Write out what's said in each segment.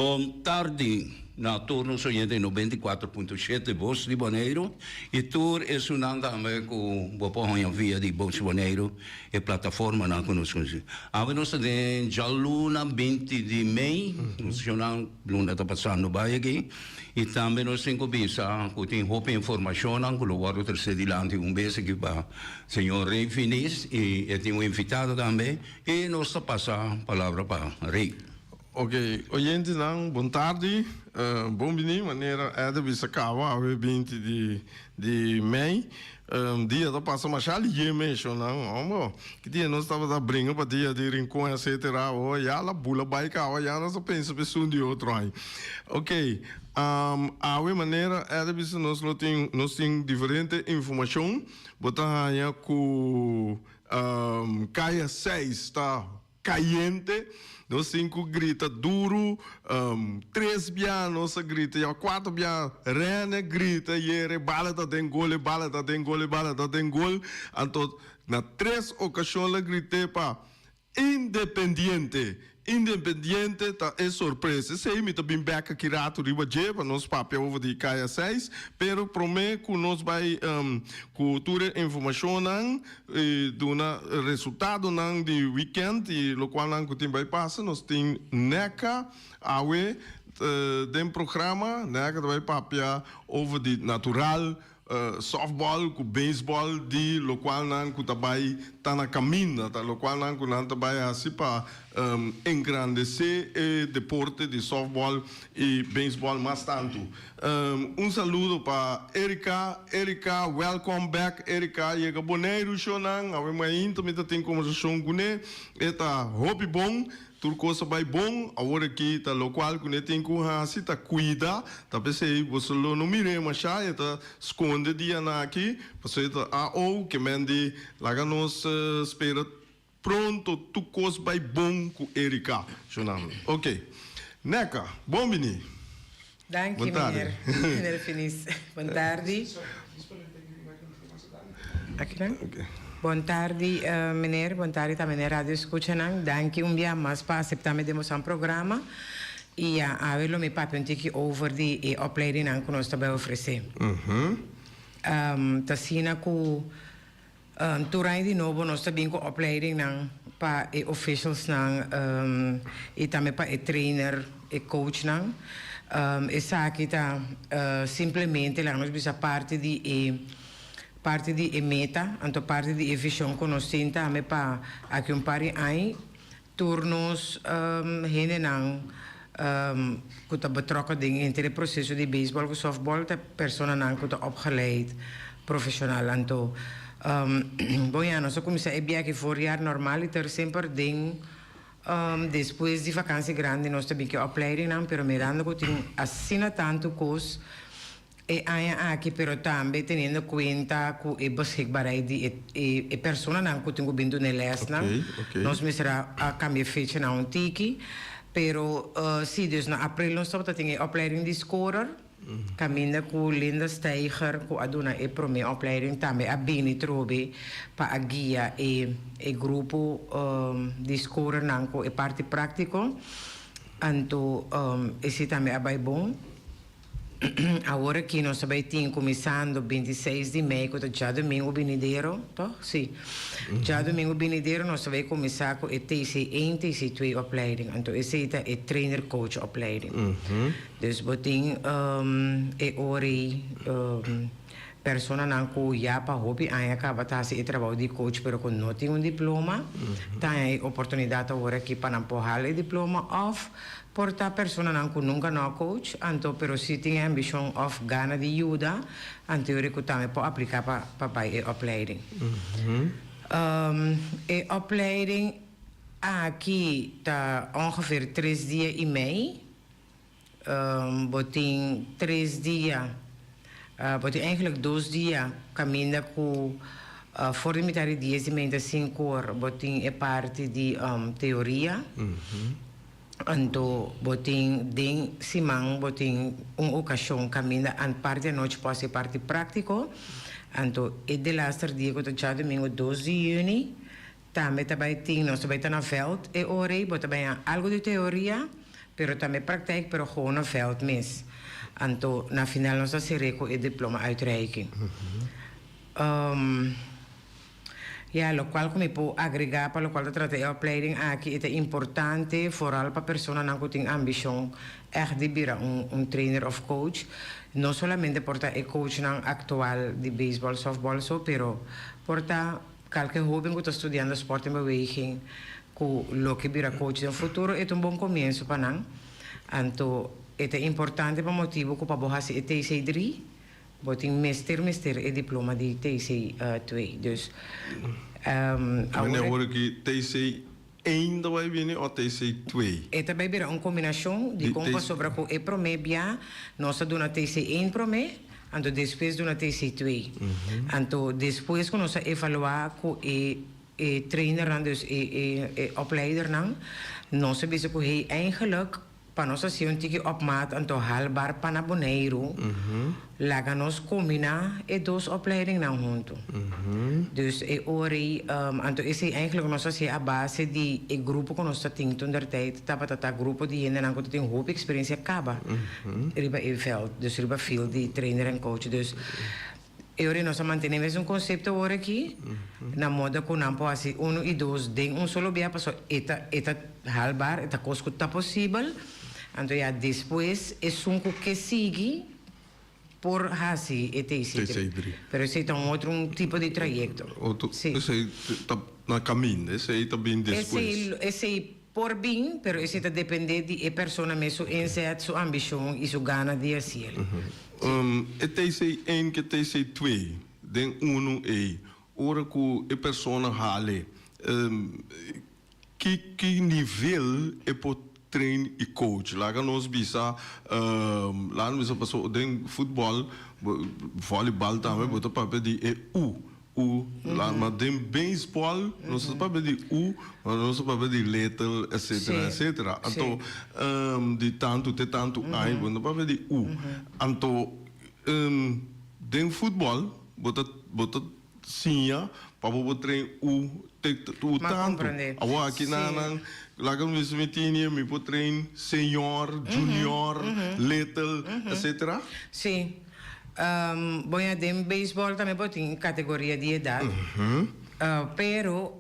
Bon tardi na tur nos oyente 94.7 Bos di Boneiru y tur esunnan tambe cu bo por hoña via di Bos di Boneiru e plataformanan cu nos conoci. Awe nos ta den djaluna 20 di mei, nos shownan luna ta pasando bai aki y tambe nos tin cu bisa cu tin hopi informacionnan cu lo wordo trece dilanti un bes aki pa señor Rey Finis y e tin un invitado tambe y nos ta pasa palabra pa Rey. Ok, oyentenan, bon tardi. Bon bini, manera Ed a bisa caba awe 20 di di mei. Dia ta pasa masha lihe menshonan, hombo. Ki dia nos tabata bringa pa dia di Rincon etcetera, oh ya la bula bai caba, ya nos ta pensa pa esun di otro aña. Ok, awe manera Ed a bisa nos lo tin, nos tin diferente informacion. Bo ta haña cu Kaya seis ta Cayente, nos tin cu grita duru, tres bia nos a grita, ya cuatro bia Rene grita yere bala ta den gol, e bala ta den gol, e bala ta den gol, anto na tres ocasion la grite pa Independiente, Independiente ta e sorpresa, esey mi ta bin bek aki rato riba dje pa nos papia over di Kaya seis, pero prome cu nos bay cu tur e informacionnan. E duna resultadonan di weekend y locualnan cu tin bay pasa. Nos tin Neca awe den programa. Neca ta bay papia over di natural softball cu baseball di locualnan cu ta bay ta na caminda, ta locualnan cu nan ta bay haci pa engrandece e deporte di softball y baseball mas tanto. Un saludo pa Erika. Erika, welcome back Erika. Yega Boneiru shonan. Awe mainta mi ta tin conversacion cune. E ta hopi bon. Tur cos a bay bon. Awor aki ta locual cune tin cu haci ta cuida. Ta pesey boso lo no mire masha. E ta sconde dianan aki. Pasobra e ta AO ke men di laga nos spera. Pronto tur kos bai bon ku Erika. Shonando. Ok. Neka, bon bini. Danki Bon tardi. meneer. Meneer Finis. Bon tardi. Aki nan. Ok. Bon tardi meneer, bon tardi tambe na e radio escuchanan. Danki un bia mas pa acepta mi den boso programa. Y ya awe lo mi papia un tiki over di e opleidingnan ku nos ta bai ofrece. Ta asina ku. Tur aña di nobo nos ta bin ku opleidingnan pa e officialsnan i tambe pa e trainer, e coachnan. Esaki ta simplemente laga nos bisa parti di e parti di e meta, anto parti di e vision ku nos tin tambe pa aki un par di aña Tur nos hendenan ku ta betrokken den henter e proseso di beisbòl ku sòftbòl ta personanan ku ta opgeleid profeshonal. Anto bon ya nos a kuminsá e biaha for jaar normal i ter semper den despues di vakansi grandi nos ta bin ku e opleidingnan pero mirando ku tin asina tantu kos E aña aki, pero tambe teniendo cuenta cu e beschikbaarheid di e e personanan cu tin cu bin duna e lesnan, nos mester a a cambia e fecha na un tiki. Pero si, dus na april nos tabata tin e opleiding di scorer, caminda cu Linda Steiger cu a duna e prome opleiding tambe a bini trobe pa a guia e e grupo di scorernan cu e parti practico. Anto esey tambe a bay bon. Awor aki nos ta bay tin cuminsando 26 di mei cu ta djadomingo binidero, toch? Si. Djadomingo binidero nos ta bay cuminsa cu e TC één, TC twee opleiding. Anto esey ta e trainer coach opleiding. Dus bo tin e ora ey personanan cu ya pa hopi aña caba ta haci e trabao di coach pero cu no tin un diploma, ta haña e oportunidad awor aki pa nan por hala e diploma of Por ta personanan ku nunka no a coach, anto pero si tin e ambishon òf gana di yuda, anto yo riku tambe por apliká pa pa bai e opleiding. E opleiding aki ta ongeveer tres dia i mei. Bo tin tres dia, bo tin eigenlijk dos dia kaminda ku for di mitar di dies di meinta sinku or bo tin e parti di teoria. Anto bo tin den siman bo tin un okashon kaminda an parti anochi por hasi e parti práktiko. Anto e delaster dia ku ta djadumingu dos di yüni tambe ta bai tin nos ta bai ta na vèlt e ora ei bo ta bai haña algu di teoria. pero tambe praktijk, pero gewoon na veld mes. Anto na final nos a ser'é ku e diploma uitreiking. Ya, lokual ku mi por agregá pa lokual ta trata e opleiding aki, e ta importante foral pa personanan ku tin ambishon ègt di bira un un trainer òf coach. No solamente por ta e coachnan aktual di beisbòl, sòftbòl so, pero por ta kalke hóben ku ta studiando sport en beweging ku lo ke bira coach den futuro, e ta un bon komienso pa nan. Anto e ta importante pa motibu ku pa bo hasi e TC dri, Bo tin mester mester e diploma di TC twee. Dus awor. Awor aki TC één ta bai bini o TC twee? E ta bai bira un kombinashon di kon pasobra ku e promé bia nos a duna TC één promé, anto despues duna TC twee. Anto despues ku nos a evaluá ku e e trainernan dus e e e opleidernan nos a bisa ku hey eigenlijk Pa nos hasi un tiki op maat anto haalbaar pa na Boneiru, laga nos kombiná e dos opleidingnan huntu. Dus e ora ei, anto esei eigenlijk nos hasié a base di e grupo ku nos ta tin toentertijd tabata ta grupo di hendenan ku ta tin hopi eksperensia kaba riba e veld, dus riba field di trainer en coach. Dus E ora nos a mantené mesun konsepto awor aki, na moda ku nan por hasi unu i dos den un solo bia, pasobra e ta e ta haalbaar, e ta kos ku ta posibel. Anto ya despues esun ku ke sigui por hasi e TC3. Pero esei ta un otro un tipo di trayekto. Otro, esei ta na kaminda, esei ta bin despues. Esei esei por bin, pero esei ta dependé di e persona mes su inzet, su ambishon i su gana di hasiel. E TC één ke TC twee den unu ei, ora ku e persona hale, ki ki nivel e por train i coach? Laga nos bisa, laga nos bisa pasobra den futbòl, vòlibal tambe bo ta papia di e U. U, la, ma den beisbòl nos ta papia di U, ma nos ta papia di little, etcetera, etcetera. Anto, di tantu te tantu aña bo no ta papia di U. Anto, den futbòl bo ta, bo ta siña pa bo por train U te U tantu. Awor aki nan nan laga mi bisa mi tini mi por train señor, junior, little, etcetera. Sí. Bon ya den beisbòl tambe bo tin kategoria di edat, pero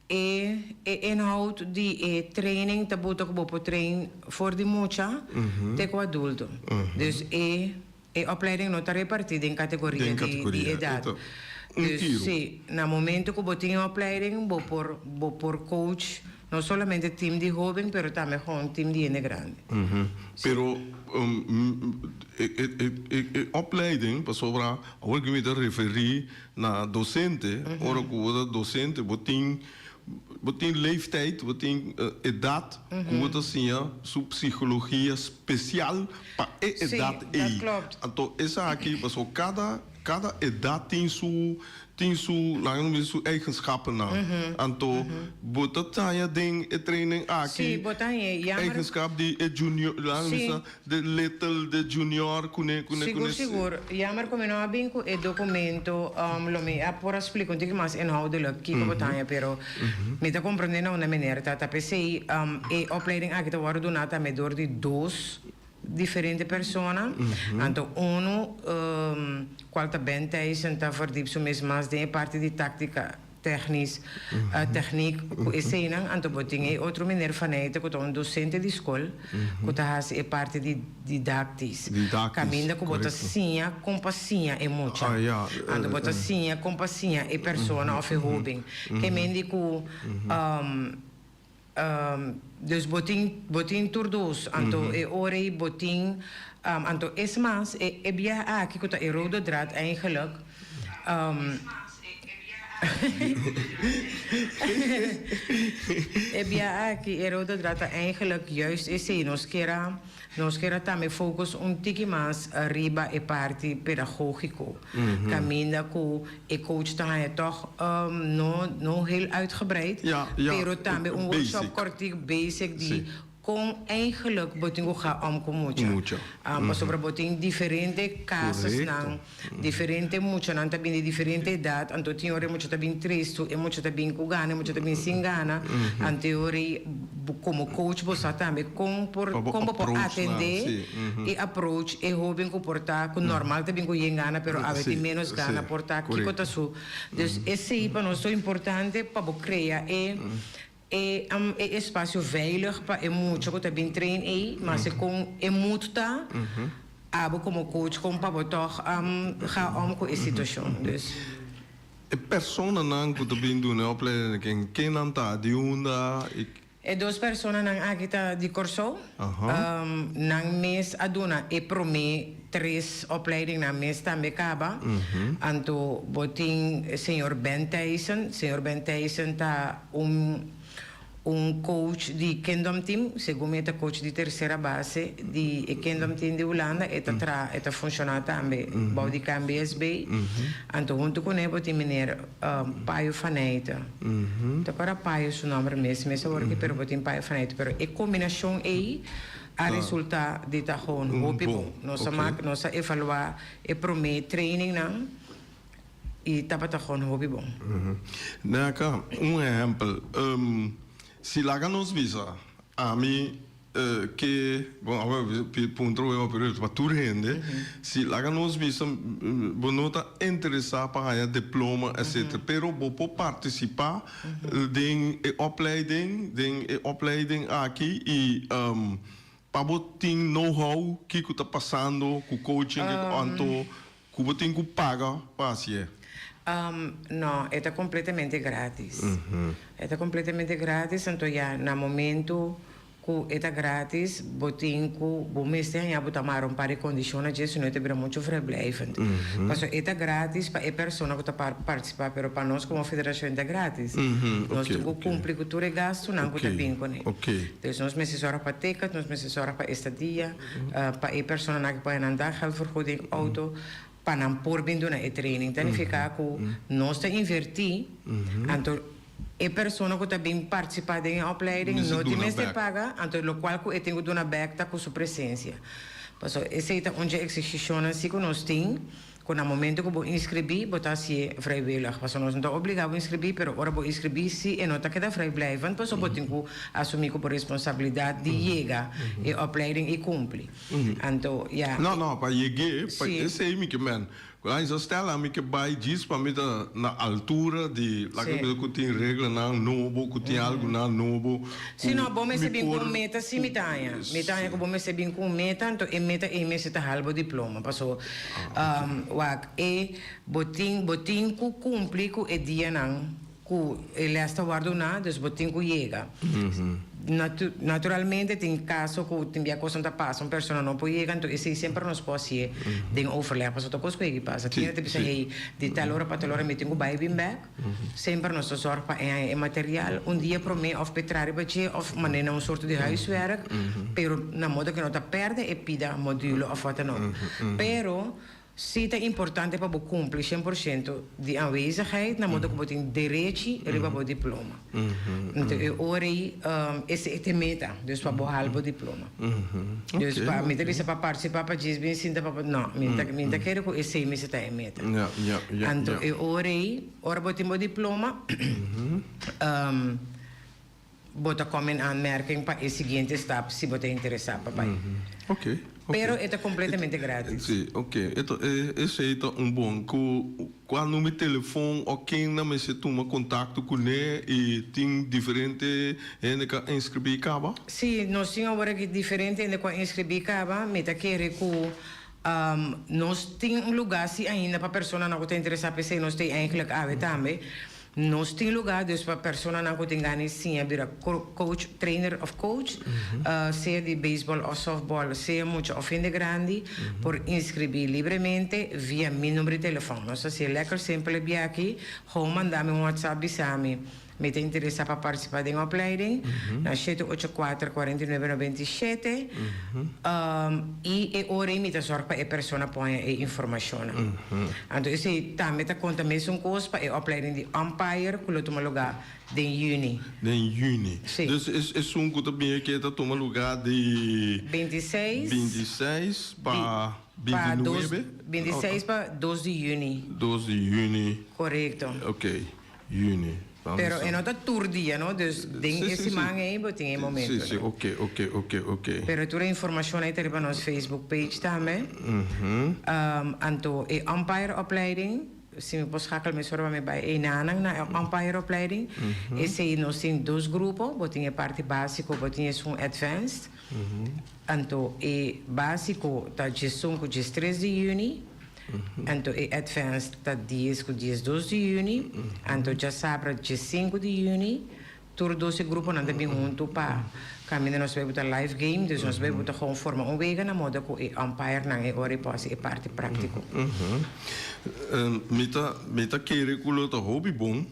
e e inhoud di e training ta buta ku bo por train for di mucha te ku adulto. Dus e e opleiding no ta repartí den kategoria di di edat. Dus si, na momento ku bo tin e opleiding bo por bo por coach No solamente team di hoben pero tambe gewoon team di hende grandi. Pero e opleiding pasobra awor ki mi ta referi na docente, ora ku bo ta docente bo tin bo tin leeftijd, bo tin edad ku bo ta siña su psicologia special pa e edad ei. Anto esaki pasobra kada kada edad tin su Tin su, laga nos bisa, su eigenschappennan. Anto bo ta haña den e training aki Sí, bo ta haña jammer. eigenschap di e junior, laga nos Sí. bisa, de little, de junior, kuné, kuné, Sigur, kuné. sigur. Jammer ku mi no a bin ku e documento, lo mi a por a splika un tiki mas inhoudelijk kiko bo ta haña, pero mi ta komprendé na unda meneer ta. Ta p'esei e opleiding aki ta wòrdu duná tambe dor di dos Diferente persona. Anto unu cual ta Ben Thijssen ta verdiep su mes mas den e parti di tactica, technisch, techniek cu eseynan. Anto bo tin e otro meneer Van Eijten cu ta un docente di scol cu ta haci e parti di didactisch. Caminda cu bo ta siña con pa siña e mucha. Anto bo ta siña con pa siña e persona of e hoben. Ke men di cu. Dus bo tin bo tin tur dos, anto e ora ei bo tin, anto es mas e e biaha aki ku ta e rode draad eigenlijk, e biaha aki e rode draad ta eigenlijk juist esei, nos kier a Nos kier a tambe focus un tiki mas riba e parti pedagogico, caminda cu e coach ta haña toch no no heel uitgebreid, pero tambe un workshop cortico basic di. Kon eigenlijk bo tin ku ga om ku mucha? Mucha. Pasobra bo tin diferente kasosnan, diferente muchanan ta bin di diferente edat, anto tin ora e mucha ta bin tristu, e mucha ta bin ku gana, e mucha ta bin sin gana, anto e ora ei bo komo coach bo sa tambe kon por Pa bo kon bo por approach nan, atendé si. i approach e hoben ku por ta ku normal ta bin ku yen gana pero awe tin ménos gana por ta kiko ta su. Dus esei pa nos ta importante pa bo krea e E e espacio veilig pa e mucha cu ta bin train ey, mas e con e mood ta, abo como coach con pa bo toch ga om cu e situacion. Dus. E personanan cu ta bin duna e opleiding ken ken nan ta, di unda y. E dos personanan aki ta di Corsou. Nan mes a duna e prome tres opleidingnan mes tambe kaba. Anto bo tin señor Ben Thijssen. Señor Ben Thijssen ta un un coach di Kingdom Team. Segun mi e ta coach di tercera base di e Kingdom Team di Hulanda. E ta traha, e ta funciona tambe bou di KNBSB. Anto hunto kuné bo tin meneer Payo van Eyte. Ta para Payo su nomber mes mes awor aki pero bo tin Payo van Eyte. Pero e combinacion ey a resulta di ta gewoon hopi bon. Nos a mak, nos a evalua e prome trainingnan y tabata gewoon hopi bon. Naka, un ehempel, si laga nos bisa, ami ke, bon awe puntra bo pero pa tur hende, si laga nos bisa bo no ta interesa pa haya diploma etcetera, pero bo por participa den e opleiding, den e opleiding aki y pa bo tin know how kico ta pasando cu coaching anto cu bo tin cu paga pa hacié. No, e ta completamente gratis. E ta completamente gratis anto ya na momento Ku e ta gratis, bo tin ku bo mester haña bo ta mara un par di kondishon na dje, sino e ta bira muchu vrijblijvend. Pasobra e ta gratis pa e persona ku ta partisipá, pero pa nos komo federashon e ta gratis. Nos tin ku kumpli ku tur e gastunan ku ta bin kuné. Dus nos mester sòrg pa ticket, nos mester sòrg pa estadia, pa e personanan ku por haña nan daggeldvergoeding, outo, pa nan por bin duna e training. Ta nifiká ku nos ta invertí, anto e persona ku ta bin partisipá den e opleiding no tin mester paga, anto lokual ku e tin ku duna bèk ta ku su presensia. Pasobra esei ta un dje eksishonnan si ku nos tin, ku na momento ku bo inskribí bo ta hasié vrijwillig. Pasobra nos no ta obligá bo inskribí, pero ora bo inskribí si e no ta keda vrijblijvend, pasobra bo tin ku asumí ku bo responsabilidat di yega e opleiding i kumpli. Anto, ya. No, no, pa yeg'é, pa Sí. esei mi ke men. Ku a hisa Stella mi ke bai djis pa mi ta na altura di laga Sí. bisa ku tin reglanan nobo, ku tin algunan nobo Si ku no, bo mester mi bin ku por un meta, sí mi ta haña. Mi ta haña ku bo mester bin ku un meta, anto e meta ei mester ta hal bo diploma. Paso, wak, e bo tin, bo tin ku kumpli ku e dianan Ku e les ta wòrdu na, dus bo tin ku yega. Naturalmente tin kaso ku tin bia kosnan ta pasa, un persona no por yega, anto esei semper nos por hasié den overleg, pasobra ta kos ku yega i pasa. Tin hende ta bisa, hey, di tal ora pa tal ora mi tin ku bai bin bèk. Semper nos ta sòrg pa e haña e material un dia promé òf pe traha riba dje òf manera na un sorto di huiswerk, pero na modo ku no ta pèrdè e pida modulo òf wat dan ook. Pero Sí ta importante pa bo cumpli 100% di aanwezigheid na modo cu bo tin derechi riba bo diploma. Enton e ora ei esei ta e meta, dus pa bo haal bo diploma. Dus pa mi ta bisa pa participa pa djis bin sinta pa bo, no, mi ta mi ta kere cu esei mester ta e meta. Anto e ora ei, ora bo tin bo diploma, Bo ta kom in aanmerking pa e siguiente stap si bo ta interesá pa bai. Oké, oké. Pero e ta kompletamente gratis. Sí, oké. E ta, e, esei ta un bon. Ku kua number di telefon o ken nan mester tuma kontakto kuné i tin diferente hende ku a inskribí kaba? Sí, nos tin awor aki diferente hende ku a inskribí kaba. Mi ta kere ku nos tin un lugá sí ainda pa personanan ku ta interesá p'esei nos ta ei eigenlijk awe tambe. Nos tin lugá dus pa personanan ku tin gana di siña bira coach, trainer òf coach, sea di beisbòl òf sòftbòl, sea mucha òf hende grandi, por inskribí libremente via mi number di telefòn. Nos ta hasié lèker simpel e biaha akí, gou manda mi un whatsapp bisa mi. Mi ta interesa pa participa den opleiding na 784 49 97 y e ora ey mi ta zorg pa e persona poña e informacionnan. Anto esey tambe ta conta mesun cos pa e opleiding di umpire cu lo tuma lugar den juni. Den juni. Si. Dus esun cu ta bini aki ta tuma lugar di. 26. 26 pa 29. 26 pa 2 di juni. 2 di juni. Corecto. Ok. Juni. Pero e no ta tur dia no, dus den e siman ei bo tin e momento. Si, si, ok, ok, ok, ok. Pero tur e informacion ei ta riba nos Facebook page tambe. Anto e umpire opleiding, si mi por schakel mesora pa mi bai einanan na e umpire opleiding, esei nos tin dos grupo, bo tin e parti basico, bo tin esun advanced. Anto e basico ta djesun cu djestres di juni. Anto e advanced ta dies ku 12 di yüni, anto djasabra 15 di yüni. Tur dos e gruponan ta bin huntu pa kaminda nos bai buta live game, dus nos bai buta gewoon forma un wega na moda ku e umpirenan e ora ei por hasi e parti práktiko. Mi ta mi ta kere ku lo ta hopi bon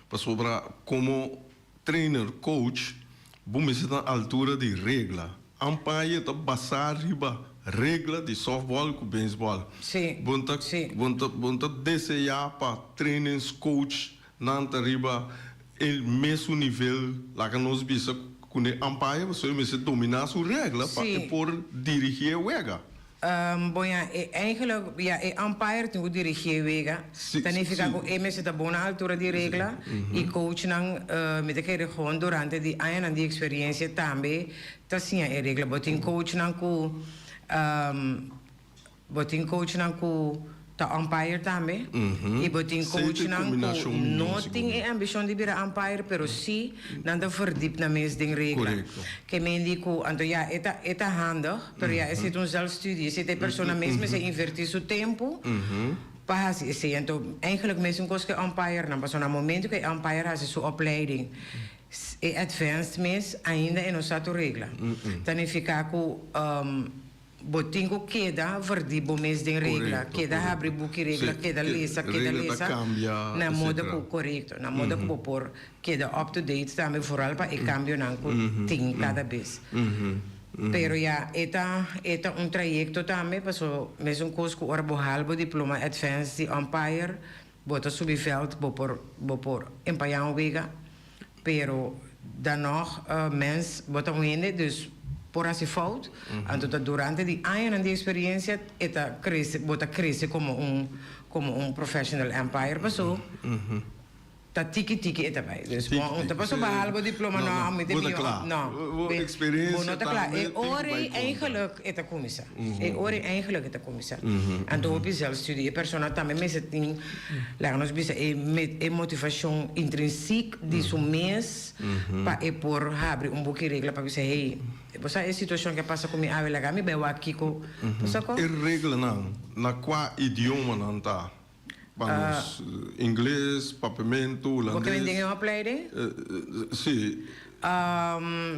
pasobra komo trainer, coach, bo mester ta na altura di regla. Umpire ta basá riba regla di softball ku baseball. Sí, Bo ta sí. bo ta bo ta deseá pa trainings coach nan ta riba e mesun nivel, laga nos bisa ku ne umpire, pasobra e mester dominá su regla pa e Sí. por dirigí e wega. Bon ya, e eigenlijk, ya e umpire tin ku dirigí e wega. Sí, Ta nifiká sí. ku e mester ta bon na altura di regla i coachnan mi ta kere gewoon durante di añanan di experiencia tambe ta siña e regla. Bo tin coachnan ku bo tin coachnan ku ta umpire tambe i bo tin Sí, tin coachnan ku combinacion mihó no sigur. tin e ambicion di bira umpire pero sí nan ta verdiep nan mes den regla. Correcto. Ke men di ku anto ya e ta e ta handig pero ya esei ta un zelfstudie esei ta e persona mes mester inverti su tempu pa hasi esei. Anto eigenlijk mesun kos ku e umpirenan pasobra na momento ku e umpire hasi su opleiding e advanced mes ainda e no sa tur regla. Ta nifiká ku Bo tin ku keda verdi bo mes den regla, Korekto, keda korekto. habri buki regla, Sí, keda ke lesa, keda regla ta lesa kambia, na moda etcetera. ku korekto, na moda ku bo por keda up to date tambe vooral pa e kambionan ku tin kada bes. Pero ya e ta e ta un trayekto tambe paso mesun kos ku ora bo hal bo diploma advanced di umpire bo ta subi veld bo por bo por empayá un wega Pero dan nog mens bo ta un hende dus por haci fout, anto ta durante di añanan di experiencia e ta crece, bo ta crece como un como un professional umpire paso ta tiki tiki e ta bay. Dus Tiki bo tiki, ta paso sí. bo hal bo diploma No, no, no, mi ta bo ta mihor, cla. no. Bo Bo experiencia no ta cla. tambe E tin cu ora bay ei conta. eigenlijk e ta cuminsa. E ora ei eigenlijk e ta cuminsa. Anto hopi zelfstudie. E persona tambe mester tin, laga nos bisa, e e motivacion intrinsiek di su mes pa e por habri un buki regla pa bisa, hey, bo sa e situacion ke a pasa cu mi awe, laga mi bai wak kico. Bo sa con? E reglanan na cua idioma nan ta? Pa nos ingles, papiamento, Bo ke hulandes. den e opleiding? Si.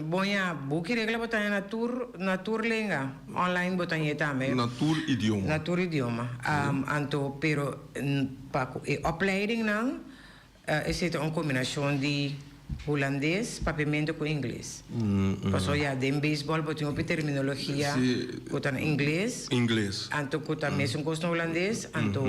Bon ya, buki regla bo ta haña na tur na tur lenga. Online bo ta hañ'é tambe. Na tur idioma. Na tur idioma. Anto, pero pa ku e opleidingnan esei ta un kombinashon di hulandes, papiamento ku ingles. Pasobra ya den beisbòl bo tin hopi terminologia ku ta na ingles. Ingles. Anto ku ta mesun kos na hulandes. Anto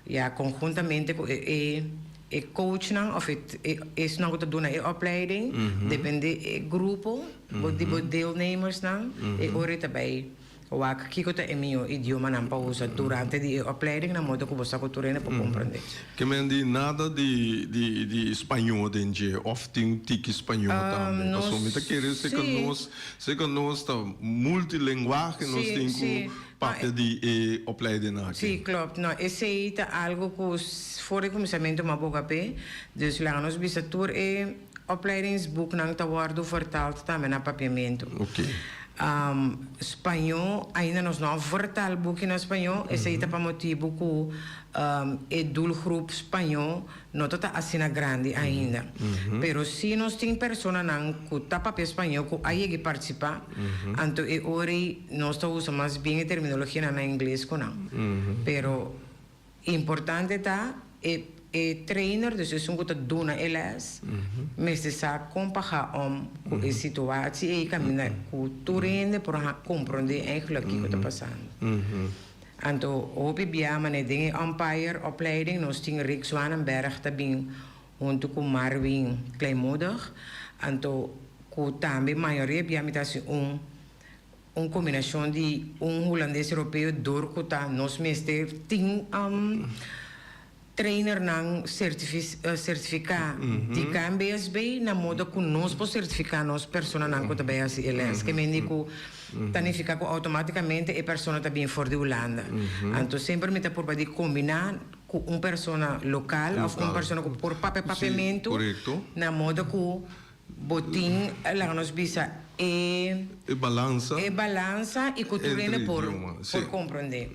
ya konhuntamente ku e e coachnan òf e esnan ku ta duna e opleiding, depende e grupo bo di bo deelnemersnan, e ora e ta bai Wak kiko ta e mihó idiomanan pa usa durante di e opleiding na modo ku bo sa ku tur hende por komprendé. Ke men di nada di di di spañó den dje òf tin un tiki spañó tambe? Nos Pasobra mi ta kere seka sí. nos seka nos ta multilenguahe nos Sí, tin ku sí. papia di e opleiding aki. Sí, klopt. No, esei ta algu ku for di kuminsamentu mi a boga p'e. Dus laga nos bisa tur e opleidingsboeknan ta wòrdu vertaald tambe na papiamentu. Oké. Spañó, ainda nos no a vertaal buki na spañó, esei ta pa motibu ku e doelgroep spañó no ta ta asina grandi ainda. Pero si nos tin personanan ku ta papia spañó ku a yega i partisipá, anto e ora ei nos ta usa mas bien e terminologianan na ingles ku nan. Pero importante ta e. E trainer, dus esun ku ta duna e les, mester sa kon pa ga om ku e situatie ei kaminda ku tur hende por komprondé eigenlijk kiko ta pasando. Anto hopi bia manera den e umpire opleiding nos tin Rick Zwanenberg ta bin huntu ku Marwin Kleinmoedig, anto ku tambe mayoria bia mi ta hasi un un kombinashon di un hulandes europeo dor ku ta nos mester tin Trainernan sertifiká di KNBSB na moda ku nos por sertifiká nos personanan ku ta bai hasi e lès. Ke mende ku ta nifiká ku outomátikamente e persona ta bin for di Hulanda. Anto semper mi ta purba di kombiná ku un persona lokal òf un persona ku por papia papiamentu na moda ku Bo tin, laga nos bisa, e. E balansa. E balansa i ku tur hende por, por komprondé.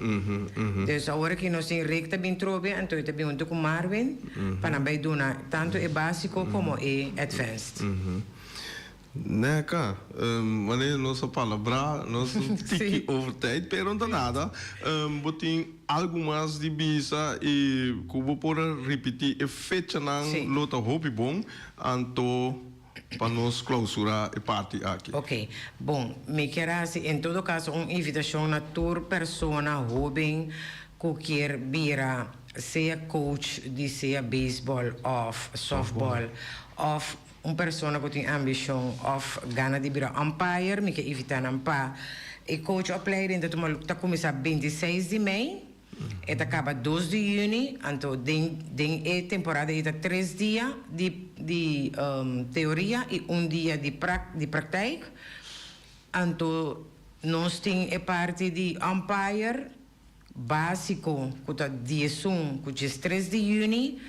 Dus awor aki nos tin Rick ta bin trobe, anto e ta bin huntu ku Marvin, pa nan bai duna tantu e básiko komo e advanced. Neka, wanneer nos a palabrá, nos un tiki over tijd, pero no ta nada. Bo tin algu mas di bisa i ku bo por a ripití e fechanan lo ta hopi bon. Anto pa nos clausura e parti aki. Ok, bon, mi kier haci en todo caso un invitacion na tur persona hoben cu kier bira sea coach di sea baseball of softball of un persona cu tin ambicion of gana di bira umpire, mi kier invita nan pa e coach opleiding ta tuma ta cuminsa 26 di mei. E ta kaba dos di yüni, anto den den e temporada ei ta tres dia di di teoria i un dia di prak di praktijk. Anto nos tin e parti di umpire básiko ku ta diesun ku diestres di yüni,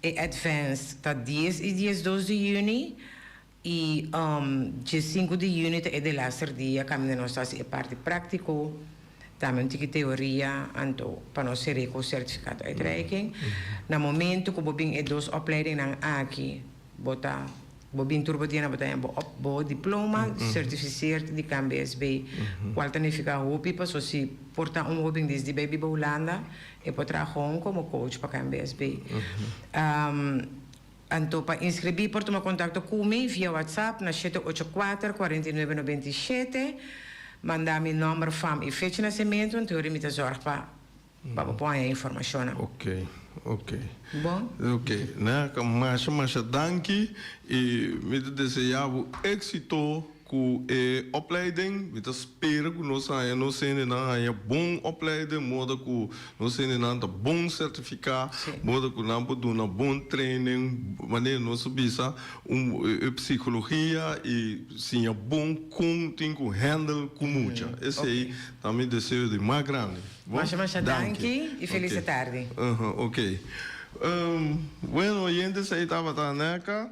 e advanced ta dies i diesdos di yüni i diesinku di yüni ta e delaster dia kaminda nos ta hasi e parti práktiko. Tambe un tiki teoria anto pa nos ser'é ku sertifikado uitreiking. Na momento ku bo bin e dos opleidingnan aki, bo ta bo bin tur bo dia na bo ta haña bo op bo diploma sertifiseerd di KNBSB, kual ta nifiká hopi paso si por ta un hóben desdi bai biba Hulanda e por traha gewoon komo coach pa KNBSB. Anto pa inskribí por tuma kontakto ku mi via WhatsApp na 784 49 97. Manda mi nòmber, fam i fecha di nasementu, anto yori mi ta zòrg pa pa bo por haña informashonnan. Ok, ok. Bon. Ok, Naka, masha masha danki i mi ta deseá bo éksito Ku e opleiding mi ta spera ku nos haña nos hendenan haña bon opleiding moda ku nos hendenan ta bon sertifiká, moda ku nan por duna bon training manera nos a bisa un e psikologia i siña bon kon tin ku handle ku mucha. Esei ta mi deseo di mas grandi. Bon? Masha masha danki i felis tardi. Ok. Bueno oyente esei tabata Neka.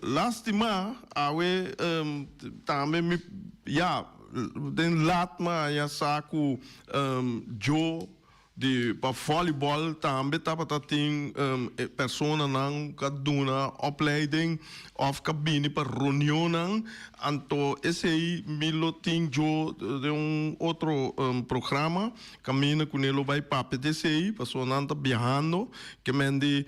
Lastima awe tambe mi ya den lat mi a sa ku Joe di pa volleyball tambe tabata tin e personanan ku a duna opleiding of ku a bini pa reunionnan anto esei mi lo tin Joe den un otro programa. Kaminda ku ne lo bai papia di esei, pasobra nan ta biahando, ke men di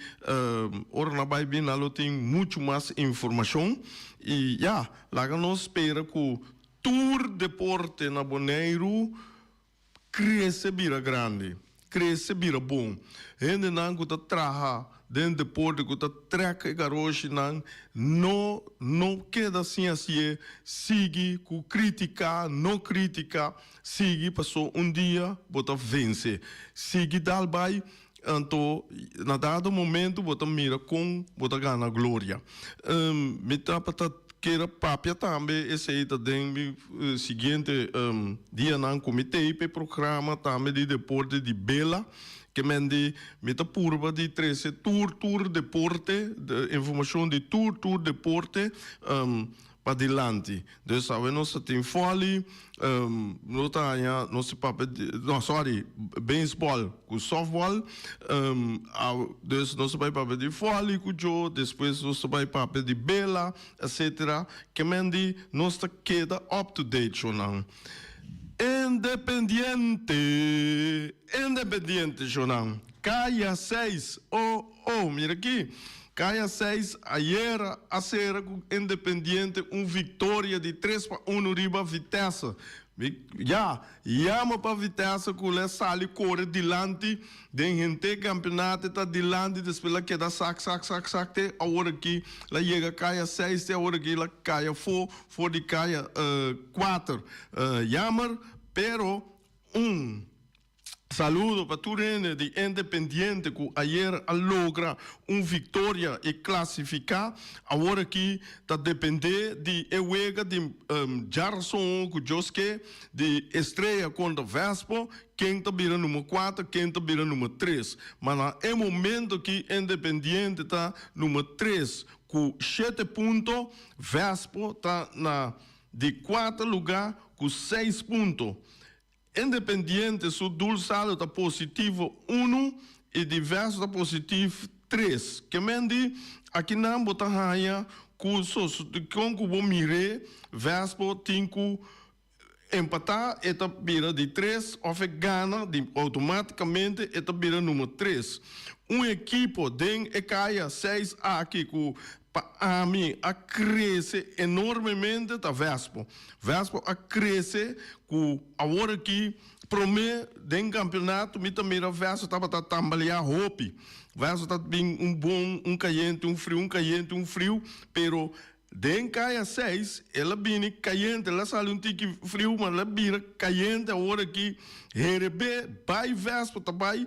ora nan bai bin nan lo tin muchu mas informashon. I ya, laga nos spera ku tur deporte na Boneiru krese bira grandi, krese bira bon. Hendenan ku ta traha den deporte, ku ta trèk e garoshinan, no no keda sin hasié, sigui ku kritika, no kritika. Sigui paso un dia bo ta vense. Sigui dal bai, anto na dado momento bo ta mira kon bo ta gana gloria. Mi tabata kere papia tambe esei ta den mi siguiente dianan ku mi tei p'e programa tambe di deporte di bela ke men di mi ta purba di trese tur tur deporte, informashon di tur tur deporte. Padilanti. Dus awe nos ta tin volley, no ta haña nos ta papia di, no sorry, baseball ku softball. Dus nos ta bai papia di volley ku Joe, despues nos ta bai papia di bela, etcetera. Ke men di nos ta keda up to date shownan. Independiente! Independiente shownan! Kaya 6, oh oh, mira aki, Kaya 6 ayera a sera ku Independiente un viktoria di 3-1 riba Vitesse. Ya, yama pa Vitesse ku le sali kore dilanti den henter kampeonato ta dilanti despues la keda sak sak sak sak te awor aki la yega kaya 6 te awor aki la kaya for for di kaya 4. Jammer pero un Saludo pa tur hende di Independiente ku ayer a logra un viktoria i klasifiká. Awor aki ta dependé di e wega di djarason ku Dios ke di Estrella kontra Vespo ken ta bira number kuater ken ta bira number tres. Ma na e momento aki Independiente ta number tres ku shete punto, Vespo ta na di kuater lugá ku seis punto. Independiente su doel saldo ta positivo unu i di Verso ta positif tres. Ke men di, akinan bo ta haña ku kon ku bo mir'é, Vespo tin ku empatá e ta bira di tres òf e gana di outomátikamente e ta bira number tres. Un ekipo den e kaya seis aki ku Pa ami a krese enormemente ta Vespo. Vespo a krese ku awor aki prome den kampionato mi ta mira Vespo tabata tambaleá hopi. Vespo ta bin un bon, un kayente, un friu, un kayente, un friu, pero den kaya seis el a bini kayente, el a sali un tiki friu ma el a bira kayente awor aki. Herebé bai Vespo ta bai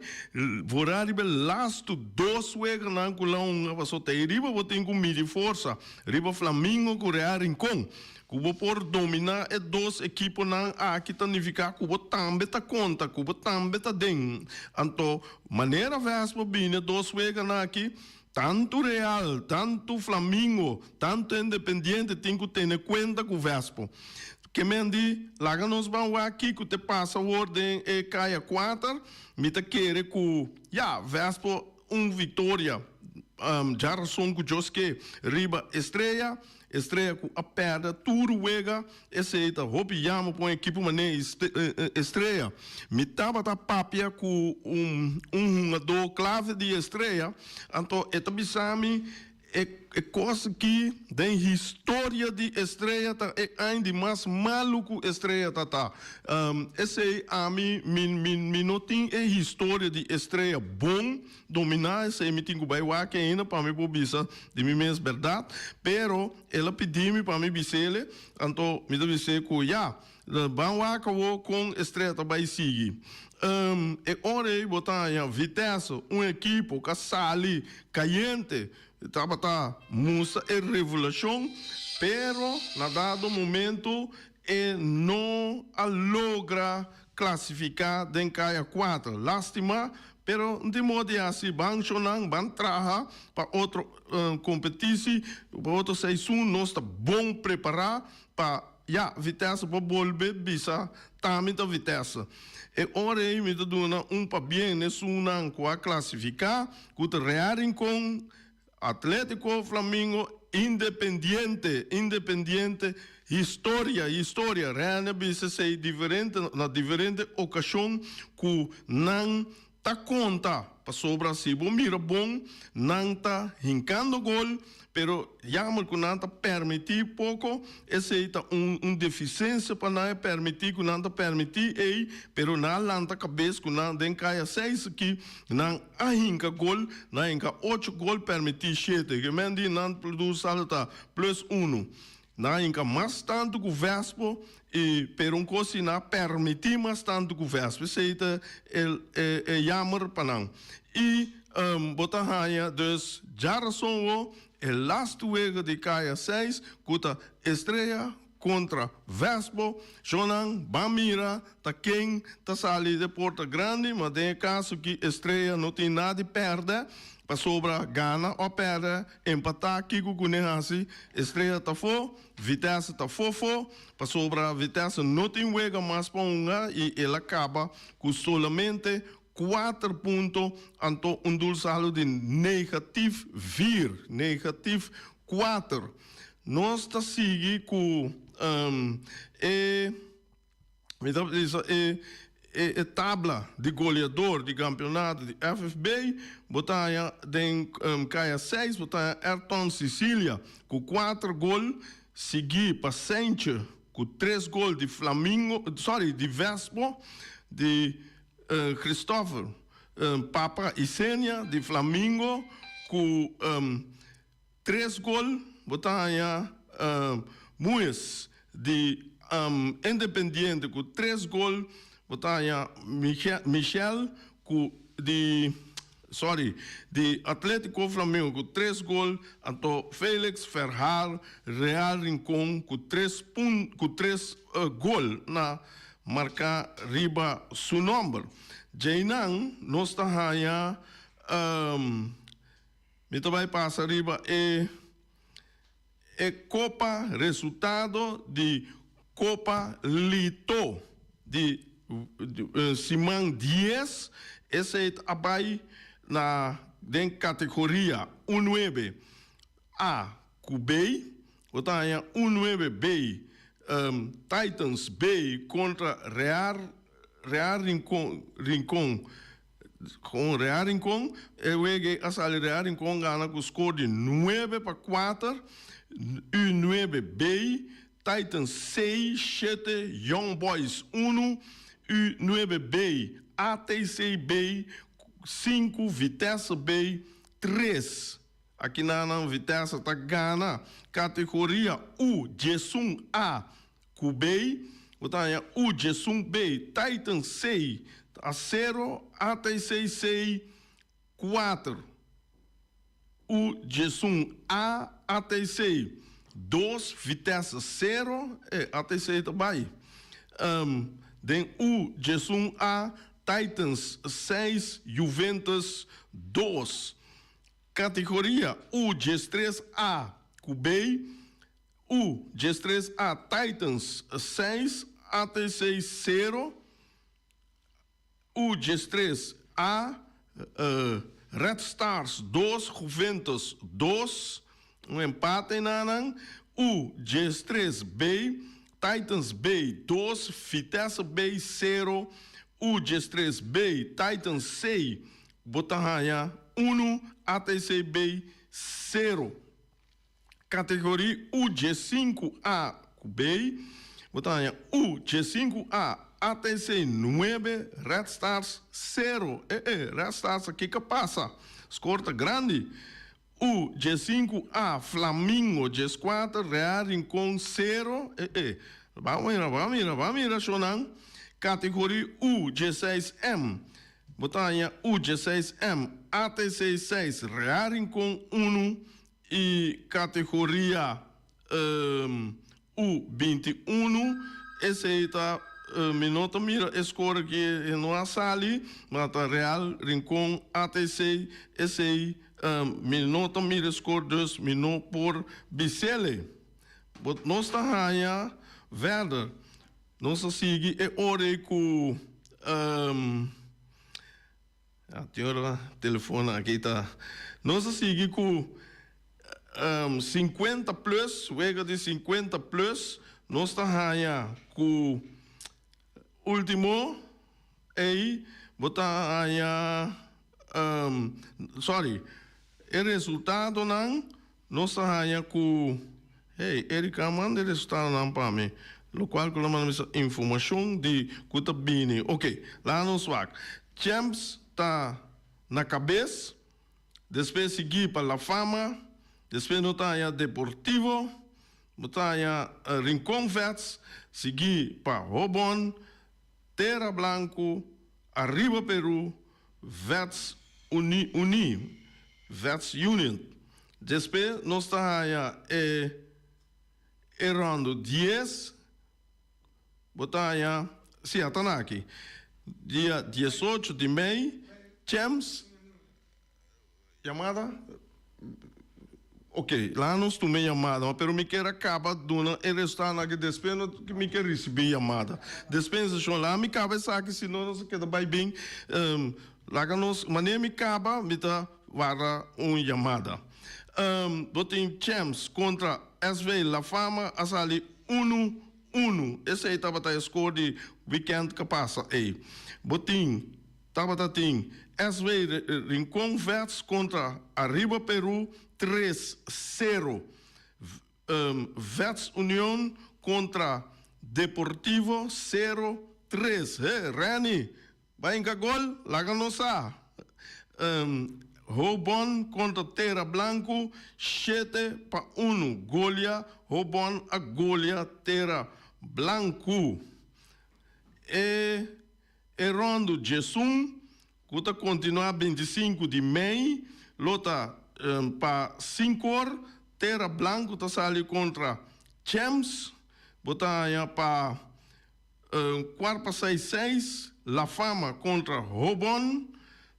vorá riba e lastu dos weganan ku la hunga paso ta ei riba bo tin ku midi forsa riba Flamingo ku Real Rincon. Ku bo por dominá e dos ekiponan aki ta nifiká ku bo tambe ta konta, ku bo tambe ta den. Anto manera Vespo bini e dos weganan aki, tantu Real, tantu Flamingo, tantu Independiente tin ku tene kuenta ku Vespo. Ke men di, Laga nos ban wak kiko te pasa awor den e kaya kuater. Mi ta kere ku, ya, Vespo un viktoria. Djarason ku Dios ke riba Estrella. Estrella ku a pèrdè tur wega. Esei ta hopi yama pa un ekipo manera Estrella. Mi tabata papia ku un hungadó klave di Estrella, anto e ta bisa mi, E kos aki den historia di Estrella ta e aña di mas malu ku Estrella ta ta. Esei ami mi mi mi no tin e historia di Estrella bon dominá, esei mi tin ku bai wak ainda pa mi por bisa di mi mes bèrdat, pero el a pidi mi pa mi bis'ele, anto mi ta bis'é ku ya, ban wak awor kon Estrella ta bai sigui. E ora ei bo ta haña Vitesse, un ekipo ku a sali kayente, tabata mustra e revelashon, pero na dado momento e no a logra klasifiká den kaya kuater. Lástima, pero no tin modo di hasi. Ban shownan, ban traha pa otro kompetisi, pa otro seizoen. Nos ta bon prepará pa. Ya, Vitesse por bolbe bisa tami ta Vitesse. E ora ei mi ta duna un pabien n'esunnan ku a klasifiká, ku ta Real Rincon, Atletico, Flamingo, Independiente, Independiente, historia, historia, Real a bisa esei diferente, na diferente okashon ku nan Ta konta, pasobra si bo mira bon, nan ta hinkando gol, pero jammer ku nan ta permití poko, esei ta un un defisensia pa nan e permití ku nan ta permití ei, pero nan a lanta kabes ku nan den kaya seis aki, nan a hinka gol, nan a hinka ocho gol, permití shete, ke men di nan produs saldo ta plus uno. Nan a hinka mas tantu ku Vespo i pero un kos si nan a permití mas tantu ku Vespo. Esei ta e e yamer pa nan. I bo ta haña dus djarason wo e lastu wega di kaya seis ku ta Estrella kontra Vespo. Shonnan ban mira ta ken ta sali de porta grandi ma den e kaso ki Estrella no tin nada di pèrdè pasobra gana o pèrdè Empatá kiko ku ne hasi, Estrella ta fo, Vitesse ta fofo, pasobra Vitesse no tin wega mas pa hunga i el a kaba ku solamente kuater punto, anto un dulsalo di negatif vier, negatif kuater. Nos ta sigui ku e. Mi ta bisa e. E tabla di goleador di campeonato di FFB, bo ta haña den kaya seis bo ta haña Ayrton Cicilia ku kuater gol, sigui pa Seintje ku tres gol di Flamingo, sorry, di Vespo, di Christopher Papa Isenia di Flamingo ku Tres gol bo ta haña Mues di Independiente ku tres gol, bo ta haña Michel ku di sorry di Atletico Flamengo ku tres gol, anto Felix Verhaar Real Rincon ku tres pun ku tres gol na marka riba su nomber. Djeinan nos ta haña. Mi ta bai pasa riba e e kopa resultado di Kopa Lito di siman dies, esei ta bai na den kategoria U nuebe A ku B, bo ta haña U nuebe B Titans B kontra Real Real Rincon Rincon. Kon Real Rincon, e wega a sali Real Rincon gana ku skor di 9-4, U nuebe B, Titans seis, shete, Young Boys unu, U nuebe B, ATC B sinku, Vitesse B tres. Aki nan Vitesse ta gana kategoria U 11 A. Ku B, bo ta haña U 11 B, Titan C ta sero, ATC C kuater, U 11 A, ATC dos, Vitesse sero, e ATC ta bai. Den U 11 A, Titans seis, Juventus dos. Kategoria U 13 A ku B, U 13 A Titans seis, ATC sero, U 13 A Red Stars dos, Juventus dos, un empate einan. U 13 B Titans B dos, Vitesse B sero, U 13 B Titans C bo ta haña unu, ATC B sero. Kategoria U 15 A ku B, bo ta haña U 15 A, ATC nuebe, Red Stars sero. E e, Red Stars a kiko pasa? Skor ta grandi. U 15 A, Flamingo 14, Real Rincon sero. E e, ban mira, ban mira, ban mira shownan. Kategoria U 16 M, bo ta haña U 16 M, ATC seis, Real Rincon unu. E categoria U 21, esey ta mi no ta mira e score aki e no a sali, ma ta Real Rincon ATC, esey mi no ta mira e score dus mi no por bisele. But nos ta haya verder, nos ta sigui e ora ey cu. Ya tin ora telefon aki ta. Nos a sigui ku 50 plus, wega di 50 plus. Nos ta haña ku ultimo ei bo ta haña sorry e resultadonan Nos ta haña ku, Hey, Erika a manda e resultadonan pa mi, lokual ku lo manda mi sa informashon di ku ta bini. Oke, laga nos wak. Champs ta na kabes, despues sigui pa La Fama, despues no ta haña Deportivo, bo ta haña Rincon Vets, sigui pa Hobon, Tera Blanku, Arriba Peru, Vets Uni Uni, Vets Union. Despues nos ta haña e e rondo dies, bo ta haña, si a ta na aki, dia 18 di mei, Champs, Yamada? Ok, laga nos tuma e yamada, pero mi kier a kaba duna e resultadonan aki despues no mi ke risibi yamada. Dispensashon, laga mi kaba esaki si no nos a keda bai bin. Laga nos, manera mi kaba mi ta warda un yamada. Bo tin Champs kontra SV La Fama a sali unu. 1. Esei tabata e score di weekend ku a pasa ei. Bo tin tabata tin SV Rincon Vets kontra Arriba Peru 3, 0. Vets Union kontra Deportivo 0, 3. He, Renny, Bai hinka gol, laga nos sa. Hobon kontra Tera Blanku 7-1 golia Hobon a golia Tera Blanku. E e ròndu djesun ku ta kontinuá 25 di mei lo ta pa sinkor Tera Blanku ta sali kontra Champs bo ta haña pa Kuart pa seis seis, La Fama kontra Hobon.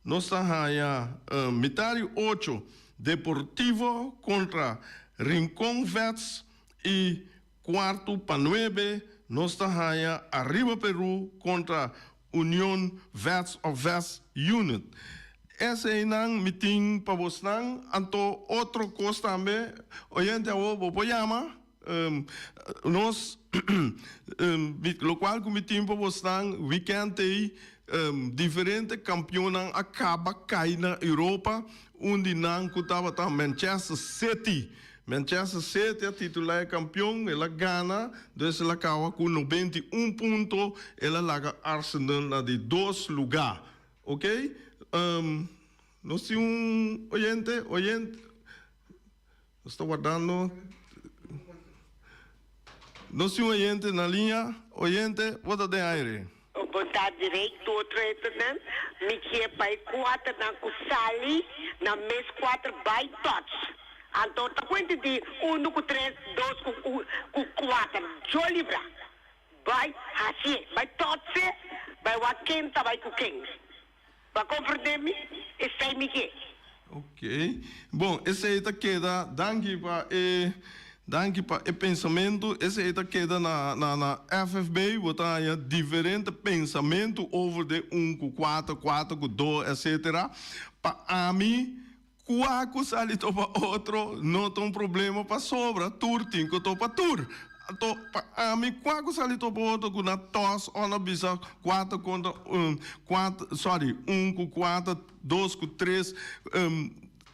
Nos ta haña mitad di ocho, Deportivo kontra Rincon Vets i kuartu pa nuebe nos ta haña Arriba Peru kontra Union Vets of Vets Unit. Eseinan mi tin pa bosnan. Anto otro kos tambe, oyente awor bo por yama. Nos, locual cu mi tin pa bosnan, weekend ey diferente campeonnan a caba cay na Europa, un di nan cu tabata Manchester City. Manchester City a titula e campeon, el a gana, dus el a caba cu 91 punto, el a laga Arsenal na di dos luga. Ok, nos tin un oyente, oyente. Nos ta wardando. Nos tin un oyente na liña. Oyente, bo ta den aire. Bo ta direct otro eternan. Mi kier pa e kuaternan ku sali na mes kuater bai tots. Anto ta kuenta di unu ku tres, dos ku ku kuater. Jolly bra. Bai hacié. Bai totse. Bai wak ken ta bai ku ken. Bo a comprende mi? Esei mi ke. Ok. Bon, esei ta keda, danki pa e, danki pa e pensamentu. Esei ta keda na, na, na FFB, bo ta haña diferente pensamentu over de un ku kuater, kuater ku dos, etcetera. Pa ami, Kua ku sali topa otro no ta un problema pasobra tur tin ku topa tur. Anto pa ami kua ku sali topa otro ku na tos o na bisa kuater kontra un, kuater sorry un ku kuater, dos ku tres,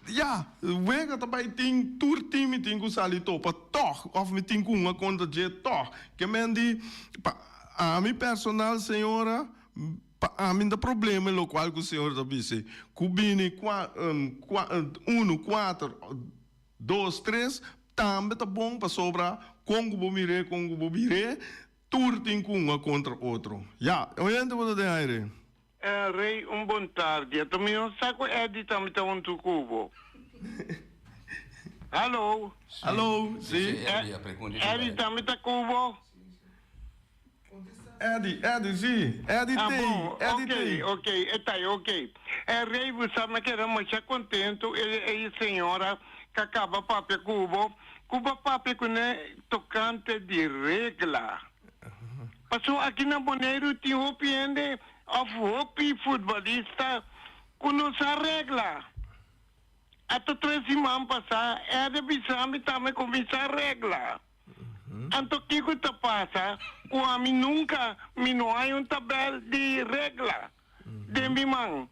ya wega ta bai tin tur tin mi tin ku sali topa tog of mi tin ku hunga kontra dje tog. Ke men di pa ami personal señora. Pa ami no ta problema e lokual ku Señor ta bisa, ku bini kua, kua, unu, kuater, dos, tres, tambe ta bon pasobra kon ku bo mir'é, kon ku bo bir'é, tur tin ku hunga kontra otro. Ya, oyente bo ta den aire. Rey, un bon tardi. Ata mi no sa ku Eddie tambe ta huntu ku bo. Hallo. Hallo, si. Eddie tambe ta ku bo? Eddie, Eddie, si. Eddie Ah, t'ei, bon, Eddie ok, t'ei. ok, e ta ok. E rey bo sa mi a keda masha contento e e señora cu a caba papia cu bo, cu bo a papia cune tocante di regla. Pasobra aki na Boneiru tin hopi hende of hopi futbolista cu no sa regla. Ata tres siman pasa Eddie a bisa mi tambe cu mi sa regla. Anto kiko ta pasa ku ami nunka mi no hay un tabel di regla den mi man?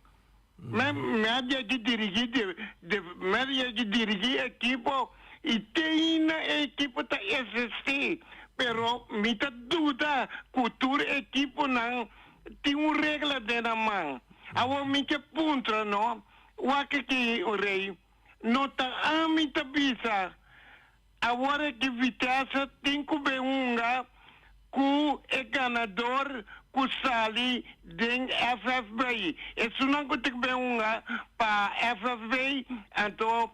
Me me a yegi dirigi de de me a yegi dirigi ekipo i te ainda e ekipo ta existi pero mi ta duda ku tur ekiponan tin un regla den nan man. Awor mi ke puntra no wak aki rey no ta ami ta bisa Awor e ki Vitesse tin ku bin hunga ku e ganador ku sali den FFB. Esunnan ku tin ku bin hunga pa FFB, anto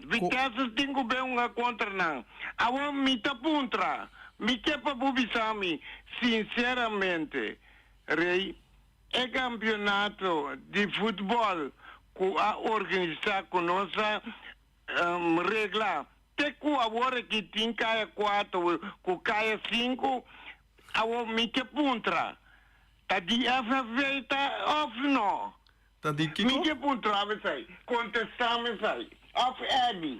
Vitesse tin ku bin hunga kontra nan. Awor mi ta puntra, mi ke pa bo bisa mi sinceramente, Rey, e kampionato di futbol ku a organisa ku nos a Regla, Te ku awor aki tin kaya kuater ku kaya sinku, awor mi ke puntra, ta di FFV ta òf no? Ta di kiko? Mi ke puntra esei, kontestá mi esei, òf Eddy.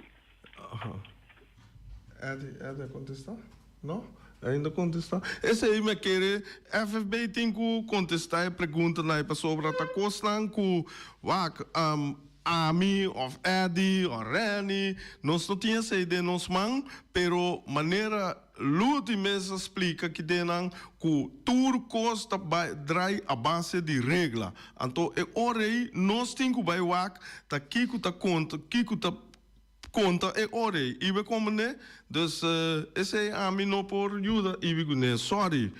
Eddy, Eddy a kontestá? No? Ainda kontestá? Esei mi a kere FFB tin ku kontestá e preguntanan ei pasobra ta kosnan ku wak ami òf Eddy òf Renny nos no tin esei den nos man pero manera Ludy mes a splika kidenan ku tur kos ta bai drai a base di regla anto e ora ei nos tin ku bai wak ta kiko ta konta kiko ta Konta e ora ei ibe komprendé, dus esei ami no por yuda ibe kuné. Sorry,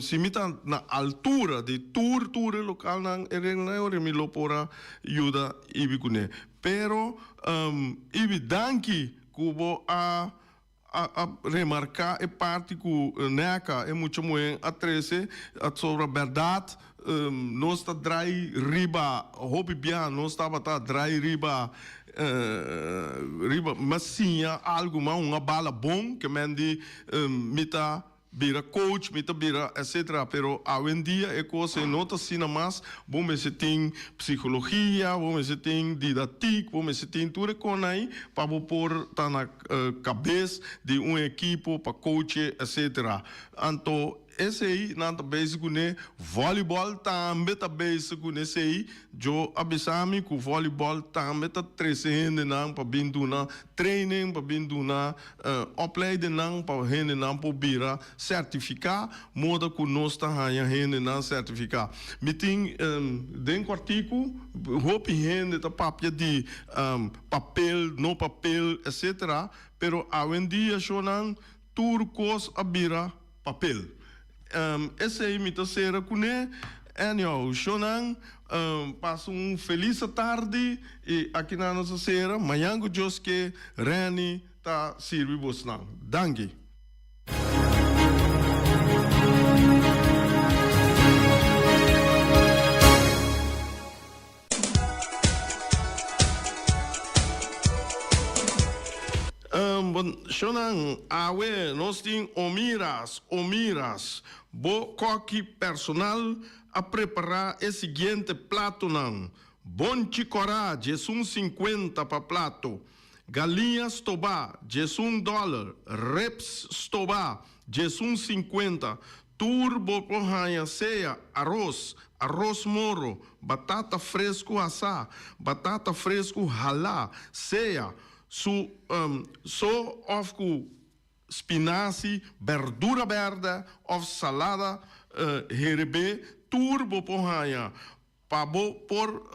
si mi ta na altura di tur tur e lokalnan e reglanan e ora mi lo por a yuda ibe kuné. Pero ibe danki ku bo a a remarká e parti ku Neka e mucha muhé a trese sobre bèrdat nos ta drai riba hopi bia nos tabata drai riba riba mi a siña algu mas un a bala bon ke men di mi ta bira coach, mi ta bira etcetera, pero awendia e cos ei no ta asina mas, bo mester tin psicologia, bo mester tin didactiek, bo mester tin tur e con ei pa bo por ta na cabes di un ekipo pa coache etcetera. Anto esei nan ta bezig cune, volleyball tambe ta bezig cune esei, Djo a bisa mi cu volleyball tambe ta trece hendenan pa bin duna training, pa bin duna opleidingnan pa hendenan por bira certifica, moda cu nos ta haña hendenan certifica. Mi tin den cuartico hopi hende ta papia di papel, no papel, etcetera, pero awendia shonan tur cos a bira papel. Esey mi ta cera cune. Anyhow, shonan, pasa un feliz atardi y aki nan nos a cera. Mañan cu Dios ke, Renny ta sirbi bosnan. Danki. Bon, shownan, awe nos tin Omiras, Omiras. Bo kòki personal a prepará e siguiente platonan, Bonchi kòrá, djesun sinkuenta pa plato, galiña stobá, djesun dòler, rips stobá, djesun sinkuenta, Tur bo por haña sea aros, aros moro, batata fresku asá, batata fresku halá, sea su so òf ku spinasi, berdura bèrdè òf salada herebé, tur bo por haña. Pa bo por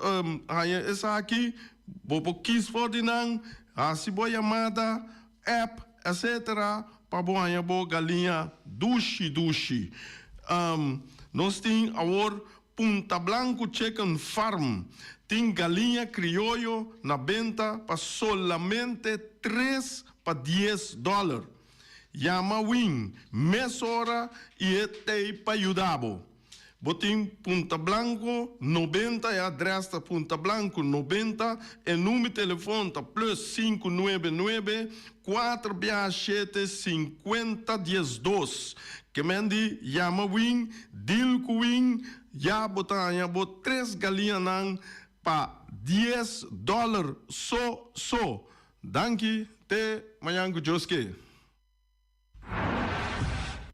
haña esaki, bo por kis for di nan, hasi bo yamada, app, etc. Pa bo haña bo galiña dushi dushi. Nos tin awor Punta Blanco Chicken Farm tin galiña krioyo na benta pa solamente tres pa dies dòler. Yama Win mesora i e t'ei pa yuda bo. Bo tin Punta Blanco 90, e adres ta Punta Blanco 90, e number telefon ta plus sinku nuebe nuebe, kuater bia shete sinkuenta diesdos. Ke men di yama win, deal ku win, ya bo ta haña bo tres galiñanan pa dies dòler so so. Danki, te mañan ku Dios ke.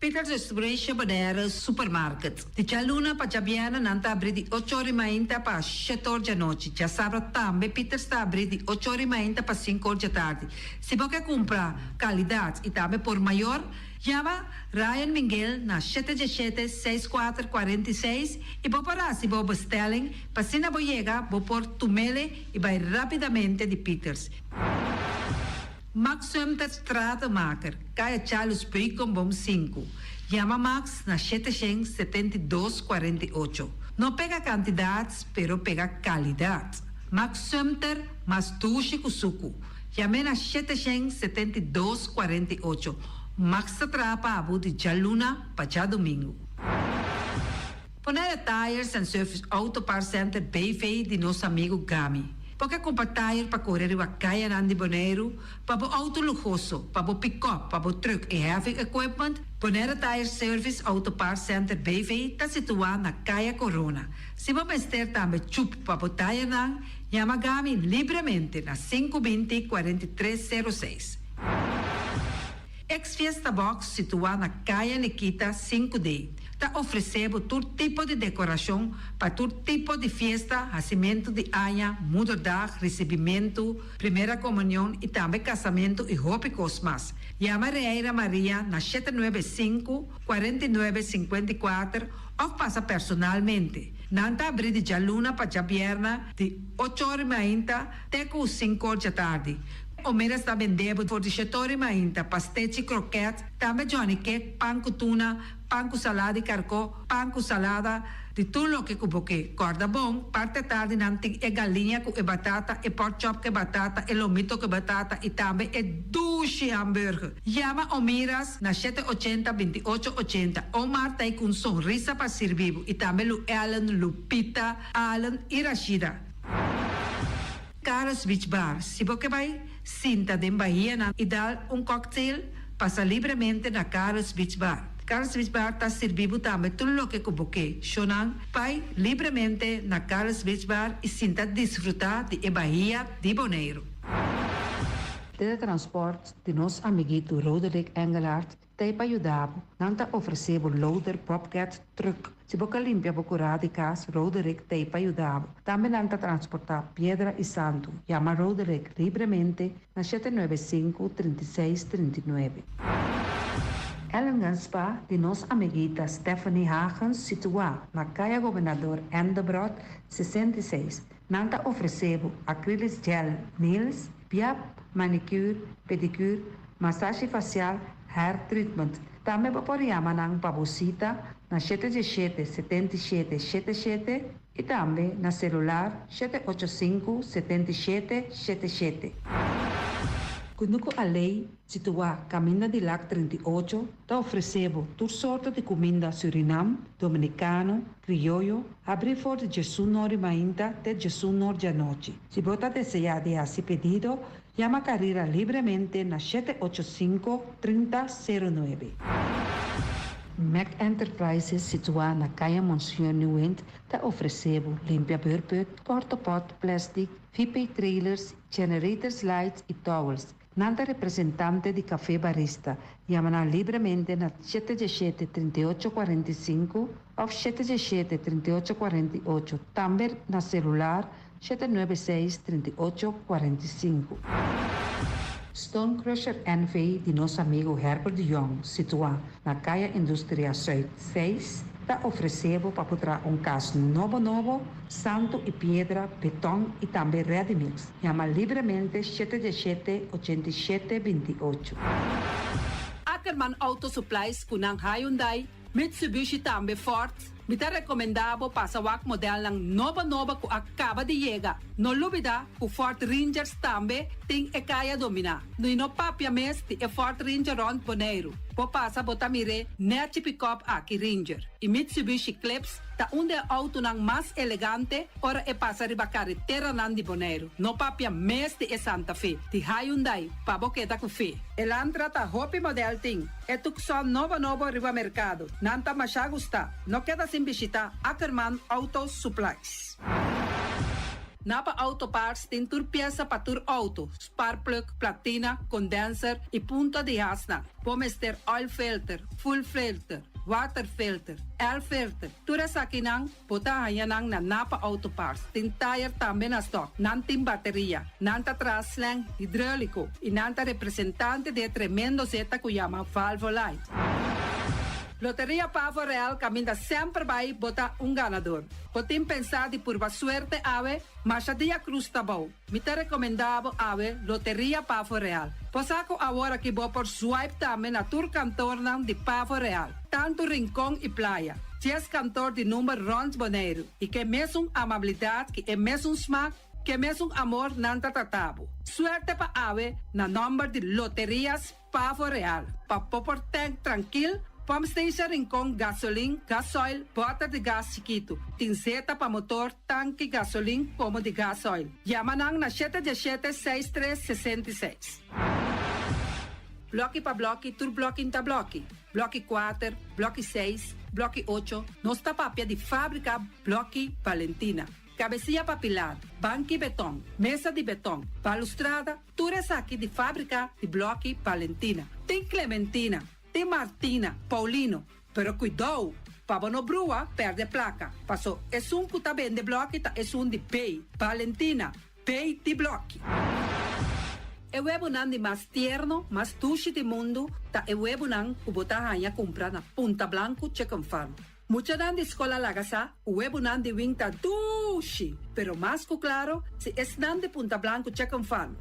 Peters Restauration Bonaire Supermarket. Di djaluna pa djabièrnè nan ta abrí di ocho ora i mainta pa shete or djanochi. Djasabra tambe Peters ta abrí di ocho ora i mainta pa sinku or djatardi. Si bo ke kumpra kalidat i tambe por mayor, yama Ryan Minguel na shete djeshete, seis kuater, 46 i bo por hasi bo bestelling pa asina bo yega bo por tumele i bai rapidamente di Peters. Max Sumter Stratenmaker, Kaya Charles Beukenboom sinku. Yama Max na 772 48. No pega kantidat, pero pega kalidat. Max Sumter mas dushi ku suku. Yam'é na 772 48. Max ta traha pa abo di djaluna pa djadumingu. Bonaire Tires and Service Auto Parts Center BV di nos amigu Gami. Bo ke kumpra tire pa kore riba kayanan di Boneiru, pa bo outo luhoso, pa bo pikòp, pa bo trùk i heavy equipment? Bonaire Tire Service Auto Parts Center BV ta situá na Kaya Korona. Si bo mester tambe chup pa bo tirenan, yama Gami libremente na 5 20 43 06. Ex Fiesta Box situá na Kaya Nikita sinku D ta ofresé bo tur tipo di dekorashon pa tur tipo di fiesta, hasimentu di aña, moederdag, risibimentu, primera komunion i tambe kasamentu i hopi kos mas. Yama Reira Maria na 795, 49, 54 òf pasa personalmente. Nan ta abrí di djaluna pa djabièrna di ocho or mainta te ku sinku or djatardi. Omeras ta bende bo for di shetori mainta, pastechi, kroket, tambe johnny cake, pan ku tuna, pan ku salada di karkó, pan ku salada, di tur loke ku bo ke. Kòrda bon, parti atardi nan tin e galiña ku e batata, e pork chop ku e batata, e lomito ku e batata i tambe e dushi hamburger. Yama Omiras na 780 28 80. Omar ta ei ku un sonrisa pa sirbi bo i tambe Lu Ellen, Lupita, Allen i Rashida. Carlos Beach Bar, Si bo ke bai sinta den bahianan i dal un cocktail, pasa libremente na Carlos Beach Bar. Carlos Beach Bar ta sirbi bo tambe tur loke ku bo ke. Shownan, bai libremente na Carlos Beach Bar i sinta disfrutá di e bahia di Boneiru. Teletransport di nos amiguito Roderick Engelhardt Ta ei pa yuda bo. Nan ta ofresé bo loader, bobcat, truck. Si bo ka limpia bo kurá di kas, Roderick ta ei pa yuda bo. Tambe nan ta transportá piedra i santu. Yama Roderick libremente na 795, 36, 39. Ellingham Spa di nos amiguita Stephanie Hagens situá na Kaya Gobernador Endebrot 66. Nan ta ofresé bo acrylic gel nails, piap, manicure, pedicure, Masashi fasial, hair treatment. Tambe bo por yama nan pa bo sita na 717 77 77 i tambe na selular 785 77 77. Kunuku Alei, situá Kaminda di Lak 38, ta ofresé bo tur sorto di kuminda Surinam, Dominikano, Krioyo, habrí for di 11 or di mainta te 11 or di anochi. Si bo ta deseá di hasi pedido, Yama Carrera libremente na 785 30 09. Mac Enterprises situá na Kaya Monsignor Nieuwind ta ofresé bo limpia beurput, portapot, plastic, VP trailers, generators lights i towels. Nan ta representante di Café Barista. Yama nan libremente na 717 38 45 òf 717 38 48, tambe na selular 796 38 45. Stone Crusher NV di nos amigu Herbert de Jong, situá na Kaya Industria Zuid 6, ta ofresé bo pa por traha un kas nobo nobo, santu i piedra, beton i tambe ready mix. Yama libremente 717 87 28. Ackerman Auto Supplies ku nan Hyundai, Mitsubishi tambe Ford. Mi ta rekomendá bo pasa wak modelnan nobo nobo ku a kaba di yega. No lubidá ku Ford Rangers tambe tin e kaya dominá. I no papia mes di e Ford Ranger rònt Boneiru. Bo pasa bo ta mir'é nèchi pikòp aki Ranger. I Mitsubishi Eclipse ta un di e outonan mas elegante ora e pasa riba kareteranan di Boneiru. No papia mes di e Santa Fe di Hyundai pa bo keda ku fe. Elantra ta hopi modèl tin. E Tucson nobo nobo riba merkado. Nan ta masha gustá. No keda sin bishitá Ackerman Auto Supplies. Napa Auto Parts tin tur piesa pa tur outo, sparkplug, platina, condenser i punta di hasnan. Bo mester oil filter, fuel filter, water filter, air filter. Tur esakinan Bo ta haña nan na Napa Auto Parts. Tin tayer tambe na stock. Nan tin bateria. Nan ta traha slang hidreulico y nan ta representante di e tremendo zeta cu yama Valvoline. Loteria Pavo Real caminda semper bay bo ta un ganador. Bo tin pensa di purba suerte awe? Masha dia cruz ta bou. Mi ta recomenda bo awe Loteria Pavo Real. Bo sa cu awor aki bo por swipe tambe na tur kantornan di Pavo Real, tantu Rincon y Playa. Dies kantor di number rond Boneiru y ke mesun amabilidad ki e mesun smak, ke mesun amor nan ta trata bo. Suerte pa awe na nomber di Loterias Pavo Real, pa bo por tank trankil, pump station Rincon, gasolin, gasoil, bòter di gas chikitu. Tin zeta pa motor, tanki gasolin komo di gasoil. Yama nan na 717 63 66. Blòki pa blòki, tur blòki n'ta blòki. Blòki kuater, blòki seis, blòki ocho, nos ta papia di Fábrika Blòki Valentina. Kabesia pa pilar, banki beton, mesa di beton, balustrada, tur esaki di fábrika di blòki Valentina. Tin Clementina, tin Martina, Paulino, pero kuidou pa bo no brua pèrdè plaka, paso esun ku ta bende blòki ta esun di B, Valentina, B di blòki. E webunan di mas tierno, mas dushi di mundu ta e webunan ku bo ta haña kumpra na Punta Blanku Chicken Farm. Muchanan di skol a laga sa ku webunan di wing ta dushi, pero mas ku klaro si esnan di Punta Blanku Chicken Farm.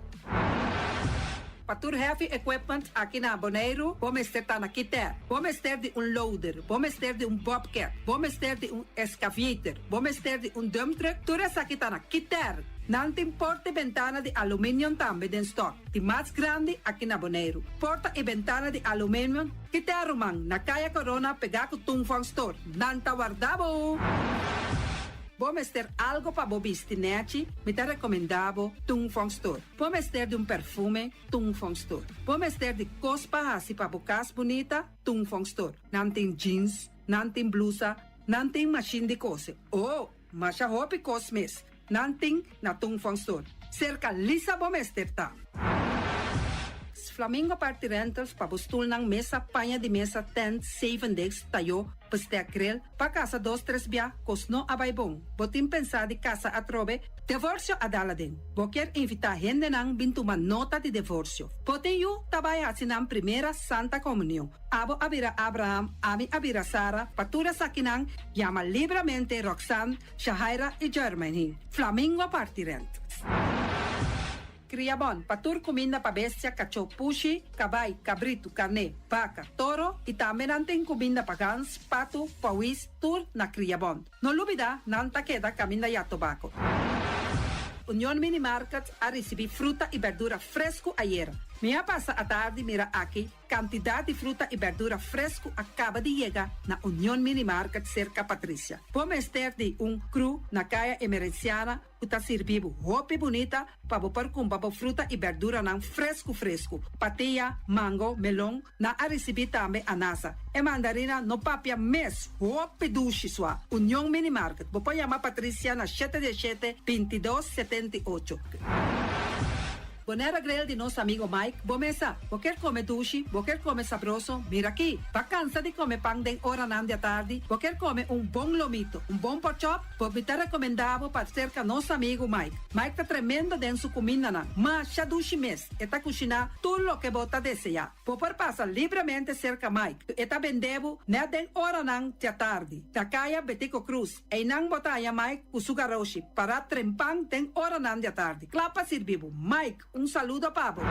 Pa tur heavy equipment aki na Boneiru bo mester ta na Kiter. Bo mester di un loader, bo mester di un bobcat, bo mester di un excavator, bo mester di un dump truck, tur esaki ta na Kiter. Nan tin porta i bentana di aluminium tambe den stock, di mas grandi aki na Boneiru. Porta i bentana di aluminium Kita ruman, na Kaya Corona pegá ku Tung Fong Store. Nan ta warda bo! Bo mester algo pa bo bisti nèchi? Mi ta rekomendá bo Tung Fong Store. Bo mester di un perfume? Tung Fong Store. Bo mester di kos pa hasi pa bo kas bunita? Tung Fong Store. Nan tin jeans, nan tin blusa, nan tin mashin di kose. Oh! Masha hopi kos mes. Nan tin na Tung Fong Store. Serka Lisa bo mester ta. Flamingo Party Rentals pa bo stulnan, mesa, paña di mesa, tent, zevendegs, tayó, bestek, grill, pa kasa dos tres bia, kos no a bai bon. Bo tin pensá di kasa atrobe? Devorsio a dal aden. Bo kier invitá hendenan bin tuma nota di devorsio. Bo tin yu ta bai hasi nan primera Santa Komunion. Abo a bira Abraham, ami a bira Sara, pa tur esakinan yama libramente Roxanne, Shahaira i Jermaine. Flamingo parti rent. Kria bon, pa tur kuminda pa bestia, kachó, pushi, kabai, kabritu, karné, baka, toro i tambe nan tin kuminda pa gans, patu, pawis, tur na Kria Bon. No lubida, nan ta keda kaminda ya tobako. Union Mini Market a risibí fruta i berdura fresku ayera. Mi a pasa atardi mira aki Kantidat di fruta i bèrdura fresku a kaba di yega na Union Mini Market serka Patricia. Bo mester di un kru na Kaya Emerenciana ku ta sirbi bo hopi bunita pa bo por kumpra bo fruta i bèrduranan fresku fresku. Patia, mango, melon, nan a risibí tambe anasa. E mandarina no papia mes, hopi dushi sua. Union Mini Market, bo por yama Patricia na shete diesshete, bintidos, 78. Bonaire Grill di nos amigo Mike, bo mesa. Bo kier come dushi, bo kier come sabroso, mira aki. Bo cansa di come pan den oranan di atardi, bo kier come un bon lomito, un bon porkchop, bo mi ta recomenda bo pa cerca nos amigo Mike. Mike ta tremendo den su cumindanan, masha dushi mes, e ta cushina tur loke bo ta desea. Bo por pasa libremente cerca Mike, e ta bende bo net den oranan di atardi, na caya Betico Croes. Einan bo ta haña Mike ku su garoshi pará trempan den oranan di atardi, kla pa sirbi bo. Mike, un saludo pa bo.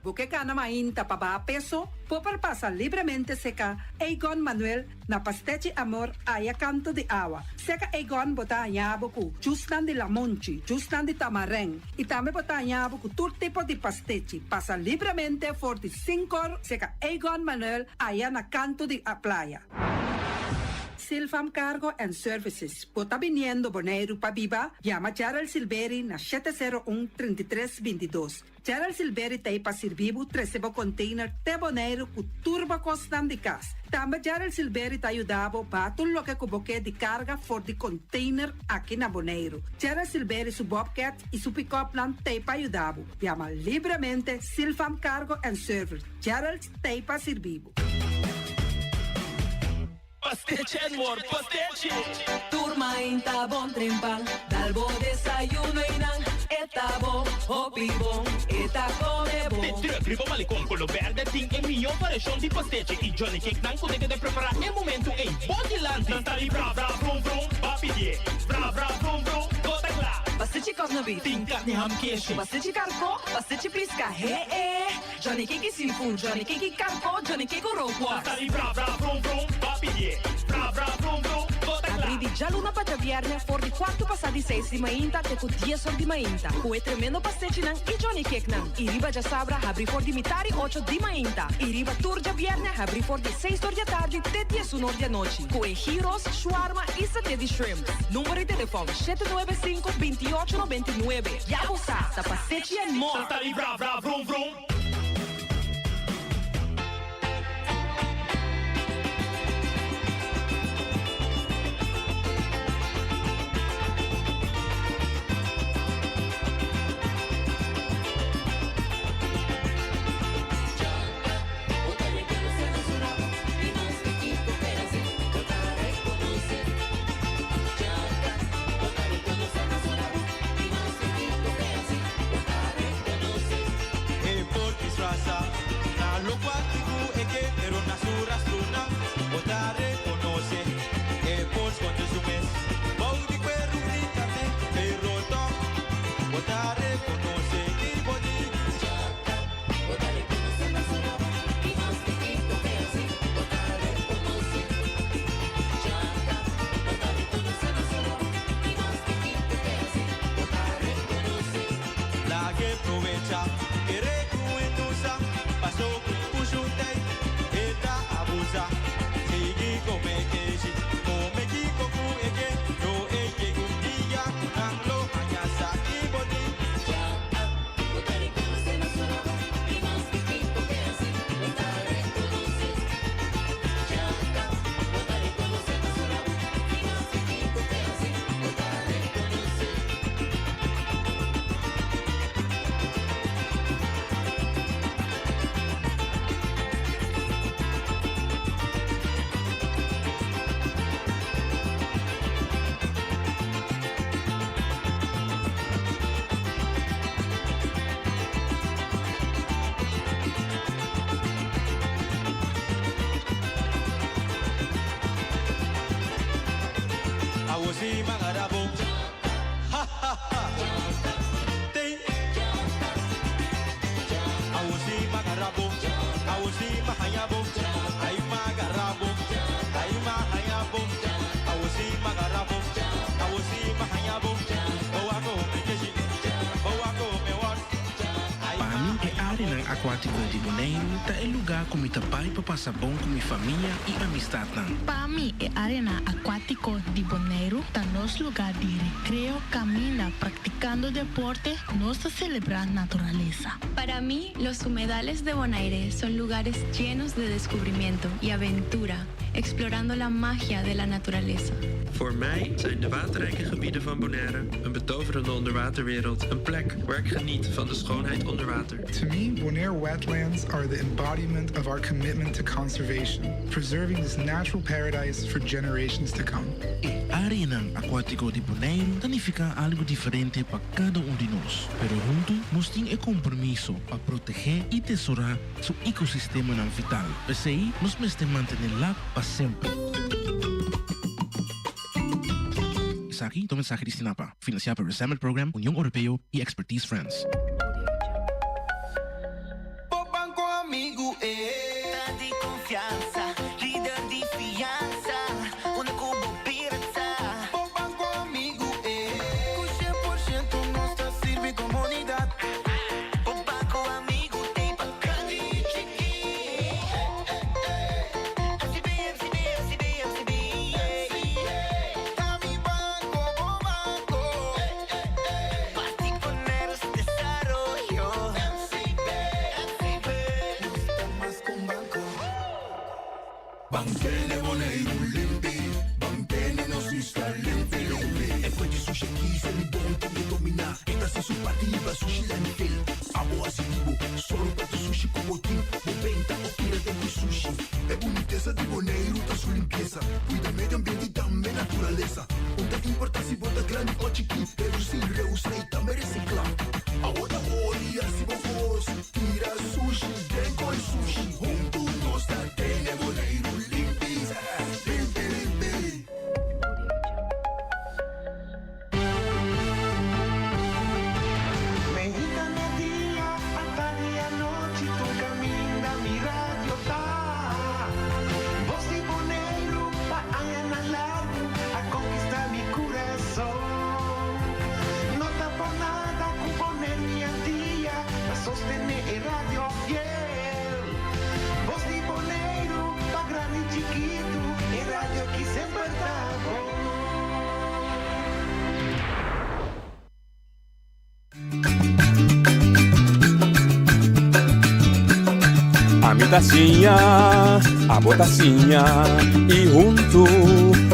Bo ke gana mainta pa baha peso? Bo por pasa libremente seka Egon Manuel na Pastechi Amor aya kanto di awa. Seka Egon bo ta haña bo ku jusnan di lamonchi, jusnan di tamarèn i tambe bo ta haña bo ku tur tipo di pastechi. Pasa libremente for di sinkor seka Egon Manuel aya na kanto di playa. Silfam Cargo and Services, Bo ta biniendo Boneiru pa biba? Yama Gerald Silberi na 701 33 22. Gerald Silberi ta ei pa sirbi bo trese bo container te Boneiru ku tur bo kosnan di kas. Tambe Gerald Silberi ta yuda bo baha tur loke ku bo ke di karga for di container aki na Boneiru. Gerald Silberi su bobcat i su pick-upnan ta ei pa yuda bo. Yama libremente Silfam Cargo and Service. Gerald ta ei pa sirbi bo. Pastechi and more pastechi! Tur mainta bon trempan, dal bo desayuno y nan e ta bo hopi bon, e ta come bon. De truck riba Malecon Colo Berde tin e mihó variashon di pastechi y Johnny Cake nan ku ta keda prepará e momentu ei bo dilanti. Nan ta di bra bra vrum vrum, ba pidié bra bra vrum vrum, bo ta kla. Pastechi kòsna beef. Tin karni ham keshi. Pastechi karkó, pastechi piska, he e. Johnny Cake seafood, Johnny Cake karko, Johnny Cake rookworst. Ta di bra bra vrum vrum, ba pidié bra bra vrum vrum, bo ta kla. Abrí di djaluna pa djabièrnè for di kuartu pasá di seis di mainta te ku dies or di mainta ku e tremendo pastechinan i Johnny Cakenan. I riba djasabra habrí for di mitar i ocho di mainta i riba tur djabièrnè habrí for di seis or di atardi te diesun or di anochi ku e gyros, shawarma i saté di shrimp. Number di telefòn, 795 28 99. Ya bo sa, ta pastechi and more! Ta di bra bra vrum vrum. Áreanan akuátiko di Boneiru ta e lugá ku mi ta bai pa pasa bon ku mi famia i amistatnan. Pa mi e áreanan akuátiko di Boneiru ta nos lugá di rekreo kaminda praktikando deporte nos ta selebrá naturalesa. Para mi los humedales de Bonaire son lugares llenos de descubrimiento y aventura, explorando la magia de la naturaleza. Voor mij zijn de waterrijke gebieden van Bonaire een betoverende onderwaterwereld, een plek waar ik geniet van de schoonheid onder water. To me, Bonaire wetlands are the embodiment of our commitment to conservation, preserving this natural paradise for generations to come. E áreanan akuátiko di Boneiru ta nifiká algu diferente pa kada un di nos, pero huntu nos tin e kompromiso pa protegé i tesorá su ekosistemanan vital. P'esei nos mester mantené Lac pa semper. Esaki ta un mensahe di Stinapa, finansiá pa Resemble Program, Union Oropeo i Expertise France. Bo banco amigu e ta di confiansa, lider di fiansa, unda cu bo bira ta. Bo banco amigu e cu 100% nos ta sirbi comunidad. Bo banco amigu t'ey pa grandi y chiki. MCB, MCB, MCB, MCB, yeah. Ta mi banco, bo banco. Parti Boneiru su desaroyo. MCB, MCB, nos ta mas cu un banco. Ban tene Boneiru limpi, ban tene nos isla limpi limpi. E fuente sushi aki Selibon tin di dominá. E ta hasi su parti hiba sushi landfill. Abo hasi di bo, sòru pa tur sushi ku bo tin. Bo benta o tira den ku sushi. E bunitesa di Boneiru ta su limpiesa. Kuida medio ambiente i tambe naturalesa. Un ta importá si bo ta grandi o chikí, redusí, reusá i tambe resiklá. Abo ta hori hasi bo kos, tira sushi den koi sushi. Huntu nos ta tene Boneiru limpi, limpi limpi. Meinta media, atardi anochi, tur caminda mi radio ta. Voz di Boneiru pa añanan largu a conquista mi curason. No ta por nada cu Boneiru y Antia ta sostene e radio fiel. Voz di Boneiru pa grandi y chikitu, e radio ki semper ta bon. Ami ta siña, abo ta siña y huntu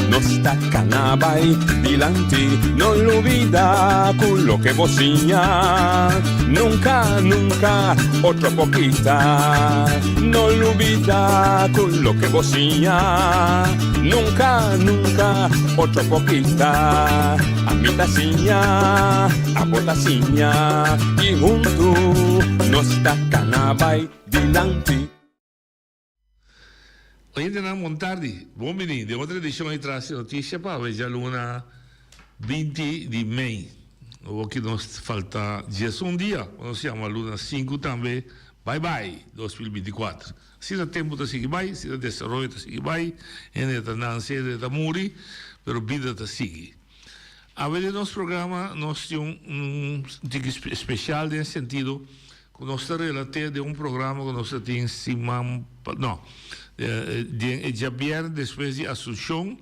nos ta cana bay dilanti. No lubida cu loke bo siña nunca, nunca otro por kita. No lubida cu loke bo siña nunca, nunca otro por kita. Ami ta siña, abo ta siña y huntu nos ta cana bay dilanti. Oyentenan bon tardi, bon bini den otro edicion di Tras di Noticia pa awe djaluna 20 di mei. Awor ki nos falta diesun dia pa nos yama luna sinku tambe bai bai 2024. Asina tempu ta sigui bai, asina desaroyo ta sigui bai, hende ta nanse, hende ta muri, pero bida ta sigui. Awe den nos programa nos tin un tiki special den sentido cu nos ta relaté den un programa cu nos ta tin siman, no, den e djabièrnè despues di Asunción,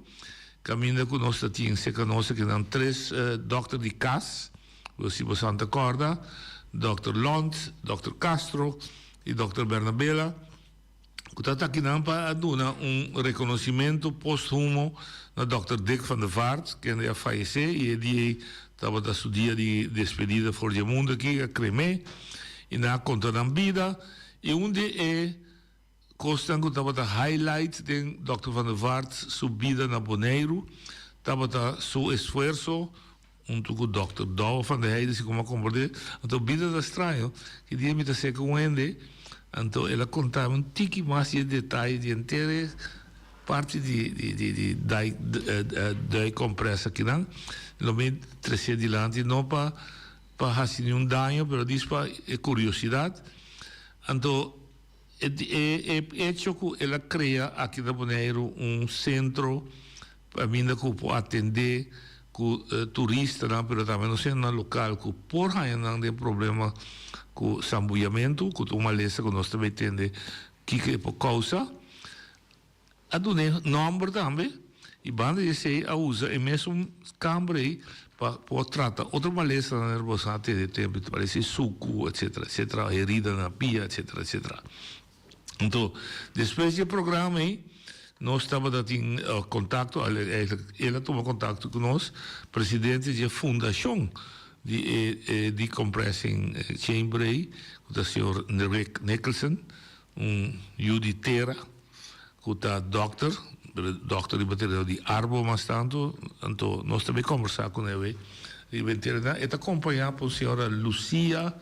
caminda cu nos ta tin cerca nos akinan tres dokter di cas, cu si boso ta corda, Dòkter Lont, Dòkter Castro y Dòkter Bernabela, cu ta takinan pa a duna un reconocimento posthumo na Dòkter Dick van der Vaart, kende a fayece y e dia ey tabata su dia di despedida for di e mundo aki, a crem'é y nan a conta nan bida y un di e Kosnan ku tabata highlight den Dòkter Van der Vaart su bida na Boneiru tabata su esfuerso huntu ku Dòkter Douwe van der Heijden si ku mi a komprendé. Anto bida ta straño, ki dia mi ta seka un hende, anto el a konta mi un tiki mas di e detaye di henter e parti di di di di dai duikkompres akinan. Lo mi tres'é dilanti no pa pa hasi niun daño pero dis pa e kuriosidat. Anto. E hecho ku el a krea aki na Boneiru un sentro kaminda ku por atendé. ku turistanan pero tambe nos hendenan lokal ku por haña nan den problema ku sambuyamentu ku ta un malesa ku nos ta bay tende kiko e por kousa. A dun'é nòmber tambe i banda di esei a usa e mesun kamber ei pa por trata otro malesanan nerbosa a tene tempu, ta parese suku etcetera etcetera, herida na pia etcetera etcetera. Anto despues di e programa ei nos tabata tin kontakto, eigenlijk el a tuma kontakto ku nos, presidente di e fundashon di e decompressing chamber ei ku ta señor Rick Nicholson, un yu di tera. Ku ta dòkter, pero dòkter riba tereno di arbo mas tantu, anto nos ta bay kombersá ku newe riba e tereno. E ta kompañá pa un señora Lucia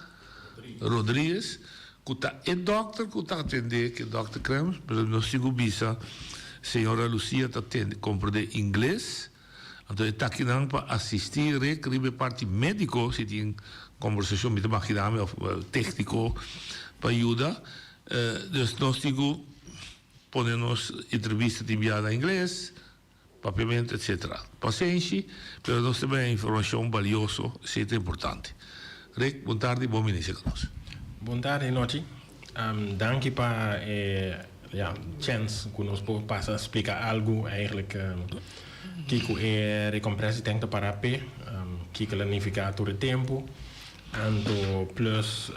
Rodriguez, ku ta e dòkter ku ta atendé ku e dòkter Krems, pero nos tin ku bisa señora Lucia ta tende komprendé ingles, anto e ta akinan pa asistí Rick riba e parti médiko si tin kombersashon, mi ta maginá mi òf tékniko pa yuda. Dus nos tin ku pone nos entrevista tin bia na ingles, papiamento etcetera. Pasenshi, pero nos ta bini informashon balioso, esei ta importante. Rick, bon tardi, bon bini serka nos. Bon tardi Nochi. Danki pa e ya chèns ku nos por pasa splika algu eigenlijk kiko e recompressie tank ta para p'e, kiko el a nifiká tur e tempu. Anto plus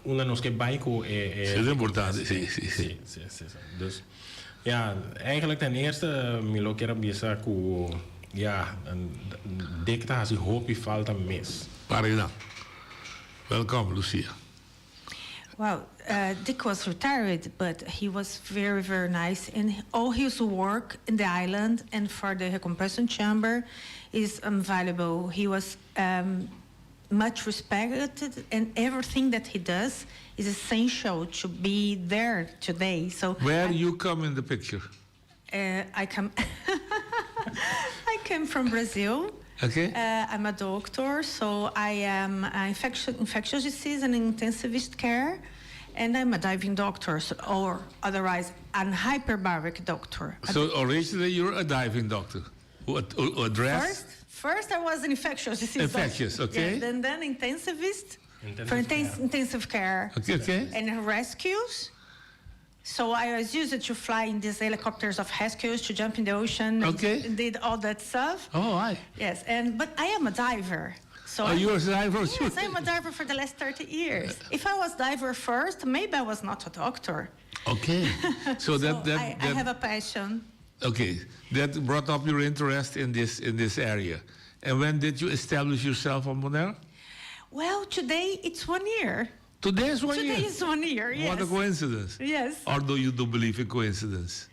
unda nos ke bai ku e. Sí, es importante, sí, sí, sí. Sí, sí, sí. Dus, ja, eigenlijk ten eerste mi lo kier a bisa ku, ja, Dick ta hasi hopi falta mes. Parina. Welkom, Lucia. Well, uh, Dick was retired, but he was very, very nice. And all his work in the island and for the recompression chamber is invaluable. He was um, much respected, and everything that he does is essential to be there today. So where I, you come in the picture? Uh, I come. I came from Brazil. Okay. Uh, I'm a doctor, so I am infectious, infectious disease and intensivist care, and I'm a diving doctor, so, or otherwise an hyperbaric doctor. So originally you're a diving doctor. Who, who address? First, first I was an infectious disease Infectious, doctor. okay. Yes, and then intensivist intensive for intens care. intensive care. Okay, okay. And rescues. So I was used to fly in these helicopters of rescues to jump in the ocean. Okay. And did all that stuff. Oh, I. Yes, and but I am a diver. So oh, you're a diver Yes, I'm a diver for the last 30 years. If I was diver first, maybe I was not a doctor. Okay. So, that, that, I, that I have a passion. Okay, that brought up your interest in this in this area. And when did you establish yourself on Bonaire? Well, today it's one year. Today is one today year. is one year. Yes. What a coincidence. Yes. Or do you do believe in coincidence?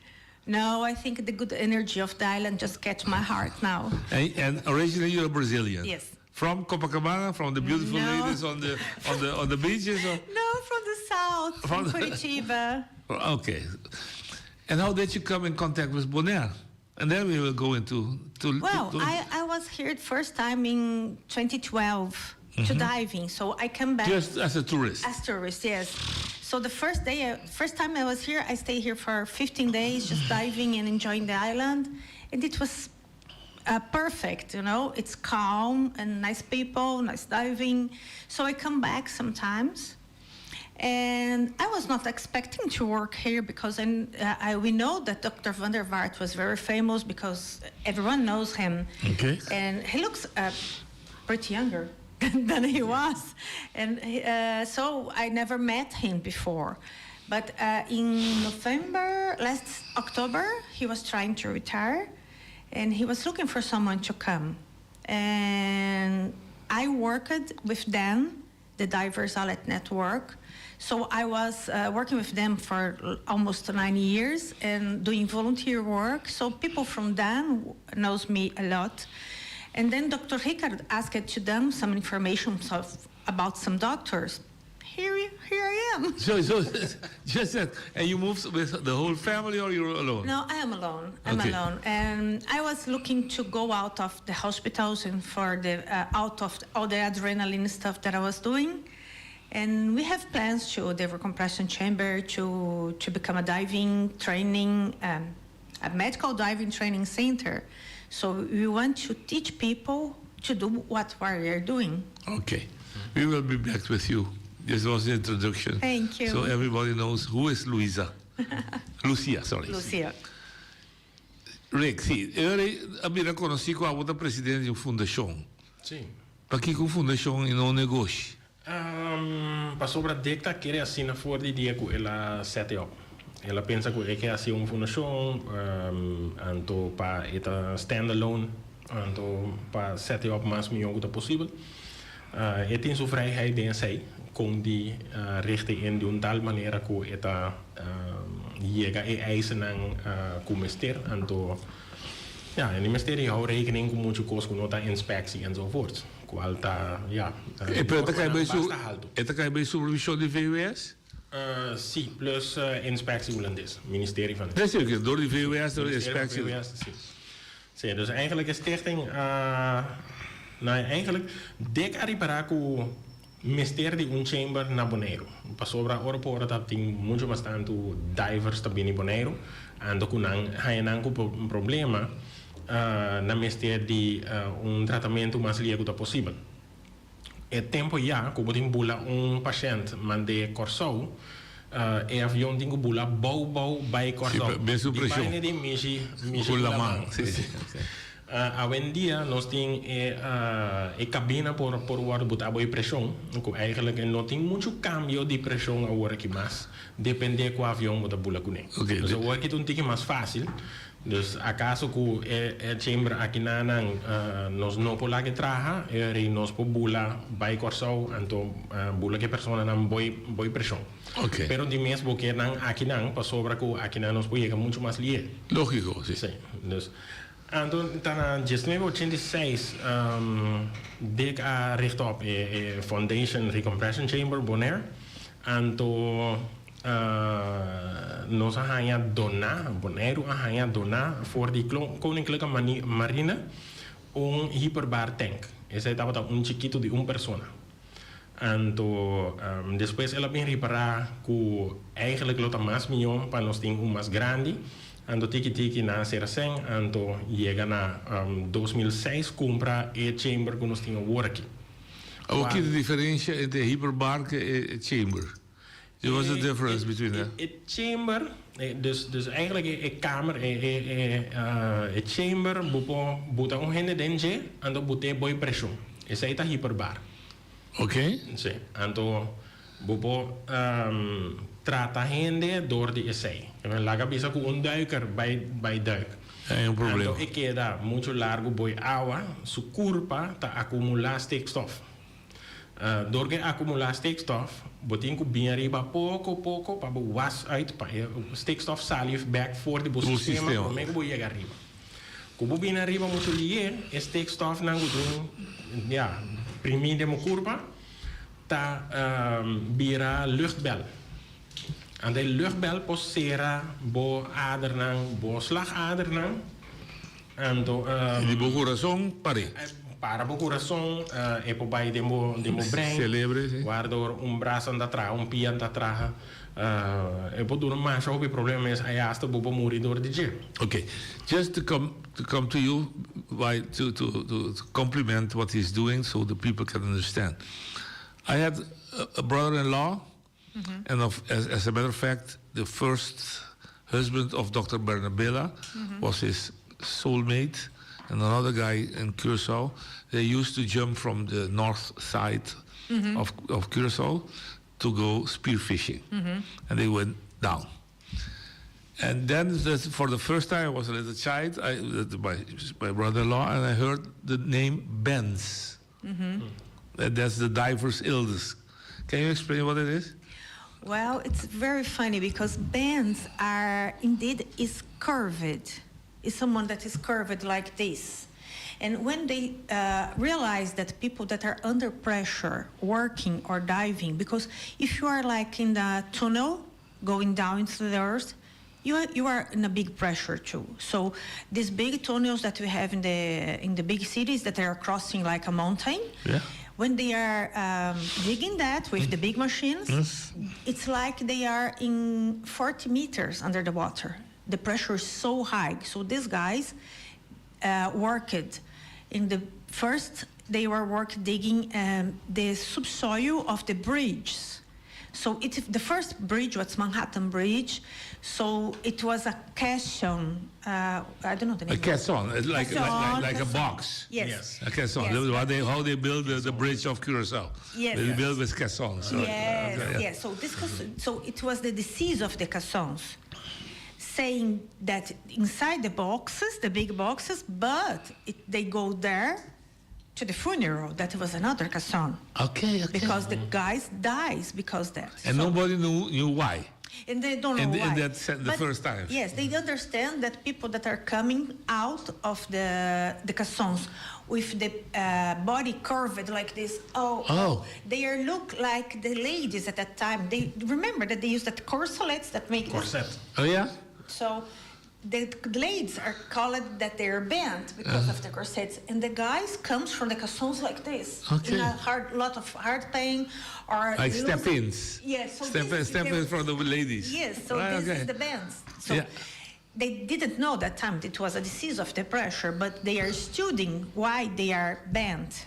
No, I think the good energy of the island just catch my heart now. And, and originally you're a Brazilian. Yes. From Copacabana, from the beautiful no. ladies on the on the on the beaches. Or? No, from the south, from, from Curitiba. Okay. And how did you come in contact with Bonaire? And then we will go into to. Well, to, I, I was here the first time in 2012 mm -hmm. to diving, so I came back just as a tourist. As tourist, yes. So the first day, first time I was here, I stayed here for 15 days, just diving and enjoying the island, and it was uh, perfect. You know, it's calm and nice people, nice diving. So I come back sometimes. And I was not expecting to work here because I, uh, I, we know that Dr. van der Vaart was very famous because everyone knows him. Okay. And he looks uh, pretty younger than he was. And uh, so I never met him before. But uh, in November, last October, he was trying to retire and he was looking for someone to come. And I worked with them, the Divers Alert Network. So I was uh, working with them for almost nine years and doing volunteer work. So people from them knows me a lot. And then Dr. Rickard asked to them some information about some doctors. Here, here I am. So, so just that. And you moved with the whole family or you're alone? No, I am alone. I'm okay. alone. And I was looking to go out of the hospitals and for the uh, out of all the adrenaline stuff that I was doing. And we have plans to the recompression chamber to, to become a diving training, um, a medical diving training center. So we want to teach people to do what we are doing. Okay. We will be back with you. This was the introduction. Thank you. So everybody knows who is Luisa. Lucia, sorry. Lucia. Rick, si, e a bira konosí ku abo ta presidente di un fundashon. Si. Pakiko un fundashon i no un negoshi? Pasobra Dick ta kere asina for di dia ku el a sete op. El a pensa ku e ke hasi un fundashon, anto pa e ta stand alone, anto pa sete op mas mihó ku ta posibel. E tin su vrijheid den esei, kon di richt e in di un tal manera ku e ta yega e eisennan ku mester, anto ya, e mester di hou rekening ku muchu kos ku no ta inspectie enzovoorts. Cual ta, ya, E pero ta kai normanan bay su, basta haltu. e ta kai bay supervision di VWS? Sí, plus inspectie Hulandes, Ministerie van. Dat is ook, door di VWS, door di Ministerie van inspectie. VWS, sí. Sí, dus eigenlijk e stichting a, nou ja, eigenlijk Dick a ripara cu mester di un chamber na Boneiru. Pasobra ora por ora ta tin mucho mas tantu divers ta bini Boneiru, anto cu nan haya nan cu problema, Nan mester di un tratamentu mas lie ku ta posibel. E tempu ya ku bo tin bula un pashènt mand'é Kòrsou, e avion tin ku bula bou bou bai Kòrsou. Di baina di mishi mishi ku laman. Awendia nos tin e kabina por por wòrdu butá bo e preshon, ku eigentlik no tin muchu kambio di preshon awor aki mas, dependé ku avion bo ta bula kuné. Dus awor aki ta un tiki mas fásil. Dus acaso cu e chamber aki na nan nos no por laga e traha, e rei nos por bula bay Corsou anto bula cu e personanan boy boy presion. Pero di mes bo kier nan aki nan pasobra cu aki nan nos por yega mucho mas lihe. Logico, si. Si. Dus anto ta na diesnuebe ochenta i seis Dick a richt op e Foundation Recompression Chamber Bonaire anto. Nos a haña doná, Boneiru a haña doná for di Koninklijke Marine un hyperbar tank. Esei tabata un chikitu di un persona. Anto despues el a bin ripará ku eigenlijk lo ta mas mihó pa nos tin un mas grandi. Anto tiki tiki nan a sera sèn, anto yega na 2006 kumpra e chamber ku nos tin awor aki. Awor ki ta diferensha entre hyperbar ku e chamber? What's the difference between that? E chamber, dus, dus eigenlijk e kamer, e, e, e, e chamber, bo por buta un hende den dje, anto but'é boi preshon. Esei ta hyperbar. Oké. Sí, anto bo por trata hende door di esei. Laga bisa ku un duiker bai, bai duik. Ei un problema. Anto e keda muchu largu boi awa, su kurpa ta akumulá stikstof. Dor ku e akumulá stikstof, bo tin ku bin ariba poko poko pa bo was uit pa e stikstof sali bèk for di bo sistema promé ku bo yega ariba. Ku bo bini ariba muchu lié, e stikstofnan ku tin ya primí den bo kurpa ta bira luchtbel. Anto e luchtbel por sera bo adernan, bo slagadernan. Anto. Di bo kurason par'é. Para bo kurason, e por bai den bo den bo brein. Selebre, si. Waardoor un brasa no ta traha, un pia no ta traha. E por duna masha hopi problema mes, ai hasta bo por muri door di dje. Ok, just to come to come to you by to to to compliment what he's doing so the people can understand. I had a brother-in-law and of as as a matter of fact the first husband of Dr. Bernabela was his soulmate and another guy in Curacao. They used to jump from the north side of of Curacao to go spearfishing. And they went down. And then for the first time I was a little child, I, my, my brother-in-law, and I heard the name Benz. That's the diver's illness. Can you explain what it is? Well, it's very funny because bands are indeed is curved. Is someone that is curved like this. And when they uh, realize that people that are under pressure, working or diving, because if you are like in the tunnel going down into the earth, you are, you are in a big pressure too. So these big tunnels that we have in the in the big cities that are crossing like a mountain, yeah. when they are um, digging that with mm. the big machines, yes. it's like they are in 40 meters under the water. The pressure is so high. So these guys, worked in the first they were work digging um, the subsoil of the bridges. So it, the first bridge was Manhattan Bridge. So it was a caisson. Uh, I don't know the name. A caisson, like, like, like, like a box. Yes. yes. A caisson. Yes. How, they, how they build the, the bridge of Curacao. Yes. They build with caissons. So yes, okay, yeah. yes. So, this, so it was the disease of the caissons saying that inside the boxes, the big boxes, but it, they go there to the funeral. That was another caisson. Okay, okay. Because the guys dies because that. And so, nobody knew, knew why. And they don't know and, why. And that's the but first time. Yes, they understand that people that are coming out of the the caissons with the uh, body curved like this. Oh, oh, they are look like the ladies at that time. They remember that they used that corselets that make corset. This. Oh yeah. So the blades are called that they are bent because uh. of the corsets, and the guys comes from the caissons like this, okay. in a hard lot of hard pain or like step-ins. Yes, so step, step ins for the ladies. Yes, so right, this okay. is the bands. So yeah. they didn't know that time it was a disease of the pressure, but they are studying why they are bent.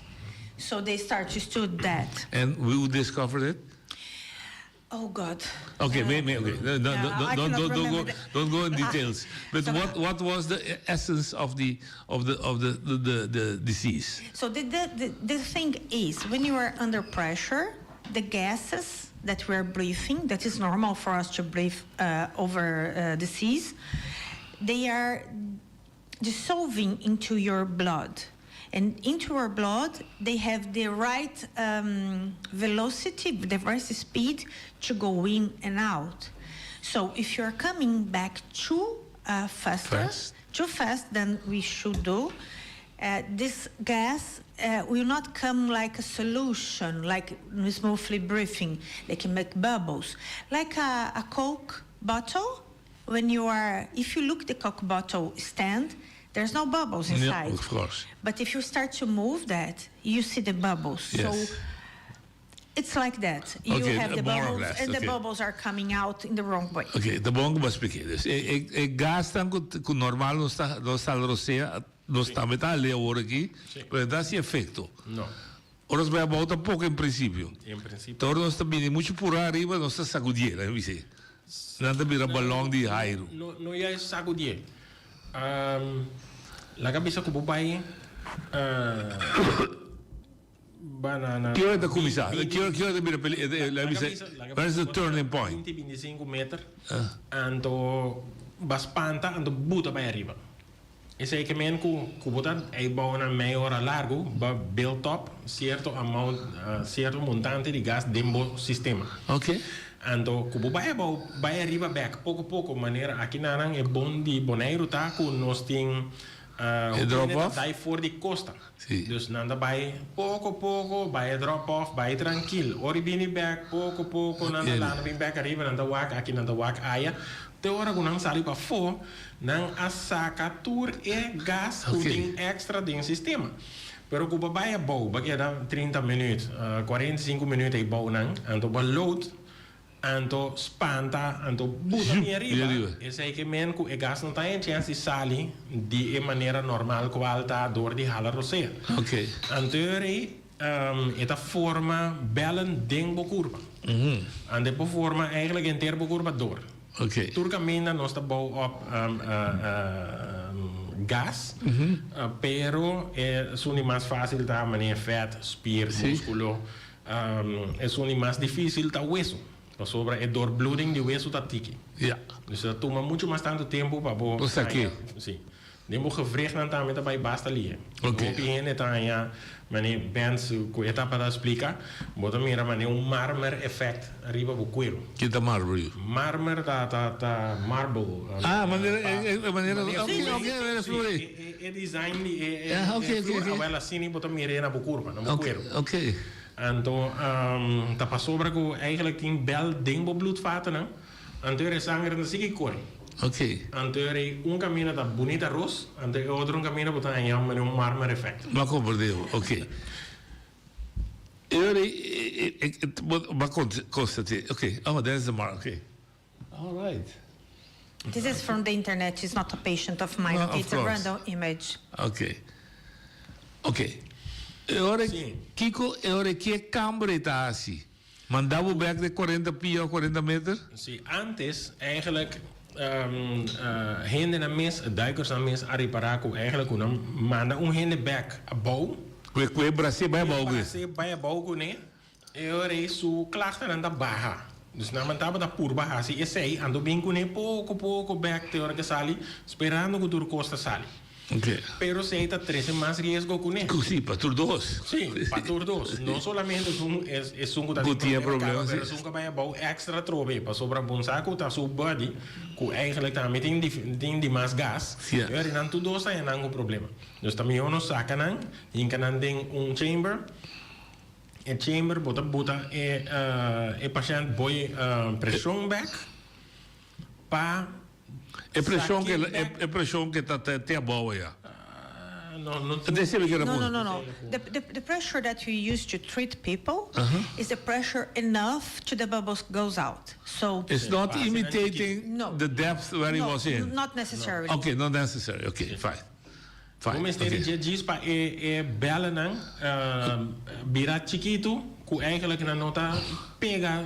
So they start to study that. And who discovered it? Oh God. Okay, uh, wait, wait, okay. No, no, no, don't, don't, don't go, don't go in details. But so what, what was the essence of the of the of the the, the, the disease? So the, the, the, the thing is, when you are under pressure, the gases that we are breathing, that is normal for us to breathe uh, over uh, the seas, they are dissolving into your blood. And into our blood, they have the right um, velocity, the right speed to go in and out. So if you're coming back too uh, faster, fast. too fast than we should do, uh, this gas uh, will not come like a solution, like smoothly breathing. They can make bubbles, like a, a Coke bottle. When you are, if you look the Coke bottle stand, there's no bubbles inside. Yeah, of course. But if you start to move that, you see the bubbles. Yes. So it's like that. You okay, have the bubbles, less, and okay. the bubbles are coming out in the wrong way. Ok, ta bon ku bo a splik'é. Dus e, e, e gasnan ku, ku normal nos ta, nos ta rosea, nos tambe ta alé awor aki, pero e ta hasi efekto. No. Ora nos bai abou tampoko en prinsipio. En prinsipio. Ta ora nos ta bini muchu purá ariba, nos ta sakudié, laga mi bis'é. Nan ta bira balòn di airu. No, no ya e sakudié. Um, laga bisa ku bo bai uh, banana. Ki ora ta kuminsá? Ki ora, ki ora ta bira peli, laga bisa, where is the turning point? 20, 25 meter. Anto ba spanta, anto buta bai ariba. Esei ke men ku ku bo ta ei bou na mei ora largu ba build up sierto amount sierto montante di gas den bo sistema. Ok. Anto ku bo bai abou bai ariba bek poko poko manera aki nanan e bon di Boneiru ta ku nos tin E drop hopi hende ta off? dai for di kosta. Si. Dus nan ta bai poko poko bai e drop off bai trankil. Ora i bini bek poko poko nan ta landa bin bek ariba nan ta wak aki nan ta wak aya. Te ora ku nan sali pafó, nan a saka tur e gas ku tin èkstra den sistema. Pero ku bo bai abou, bo keda trinta minüt, kuarenta i sinku minüt ei bou nan, anto bo load, anto spanta, anto buta mi ariba. Esei ke men ku e gas no ta haña chèns di sali di e manera normal kual ta dor di hala rosea. Anto ei e ta forma bèlen den bo kurpa. Anto e por forma eigenlijk henter bo kurpa dor. Tur kaminda nos ta bou op gas, pero esun di mas fásil ta manera fèt, spier, múskulo. Esun di mas difísil ta wesu, pasobra e doorbloeding di wesu ta tiki. Dus ta tuma muchu mas tantu tempu pa bo haña. Sí. Den bo gewrichtnan tambe ta bai basta lihe. Hopi hende ta haña manera Bens ku e tabata splika, bo ta mira manera un marmer effect riba bo kueru. Ki ta marmer yu? Marmer ta ta ta marble. Ah, manera e manera oke oke manera flor ei. E design di e e flor awel asina bo ta mir'é na bo kurpa, na bo kueru. Oke. Anto ta pasobra ku eigenlijk tin bel den bo bloedvatennan. Anto e sanger ta sigui kore. Ok. Anto e un camina ta bunita ros, anto e otro un camina bo ta haña manera un marmer effect. Bo a comprende bo, ok. E ora ei bo a constateer, ok, oh that's the mark, ok. All right. This is from the internet, it's not a patient of mine, No, okay, of it's a course. random image. Ok. Ok. E ora kiko e ora ki e kamber e ta hasi? Manda bo bek de 40 pia of 40 meter? Si, antes eigenlijk um, uh, hendenan mes, duikersnan mes a ripara ku eigenlijk ku nan manda un hende bek abou. Ku e ku e brasé bai abou ku e. Brasé bai abou kuné, e ora ei su klachtennan ta baha. Dus nan tabata purba hasi esei, anto bin kuné poko poko bek te ora ke sali, sperando ku tur kos ta sali. Pero esei ta trese mas riesgo kuné. Ku si, pa tur dos. Sí, pa tur dos. No solamente esun, esun ku ta Ku tin tin e problema problema, kaba, pero si. esun ku bai abou èkstra trobe. Pasobra bon sa ku ta su body, ku eigenlijk tambe tin di, tin di mas gas. Sí. E ora nan tur dos ta haña nan ku problema. Dus ta mihó nos saka nan, hinka nan den un chamber. E chamber bo ta buta e, e pashènt boi preshon bèk pa E preshon ke Saki bek. e preshon ke ta te abou aya. No, no. Dese mi kere No, no, puntra. no, no. The, the, the pressure that you use to treat people is the pressure enough to the bubbles goes out. So It's not imitating No. the depth where he No, was in. Not necessarily. Okay, not necessary. Okay, fine. Fine. Bo mester Okay. dje djis pa e e bèlenan bira chikitu ku eigenlijk nan no ta pega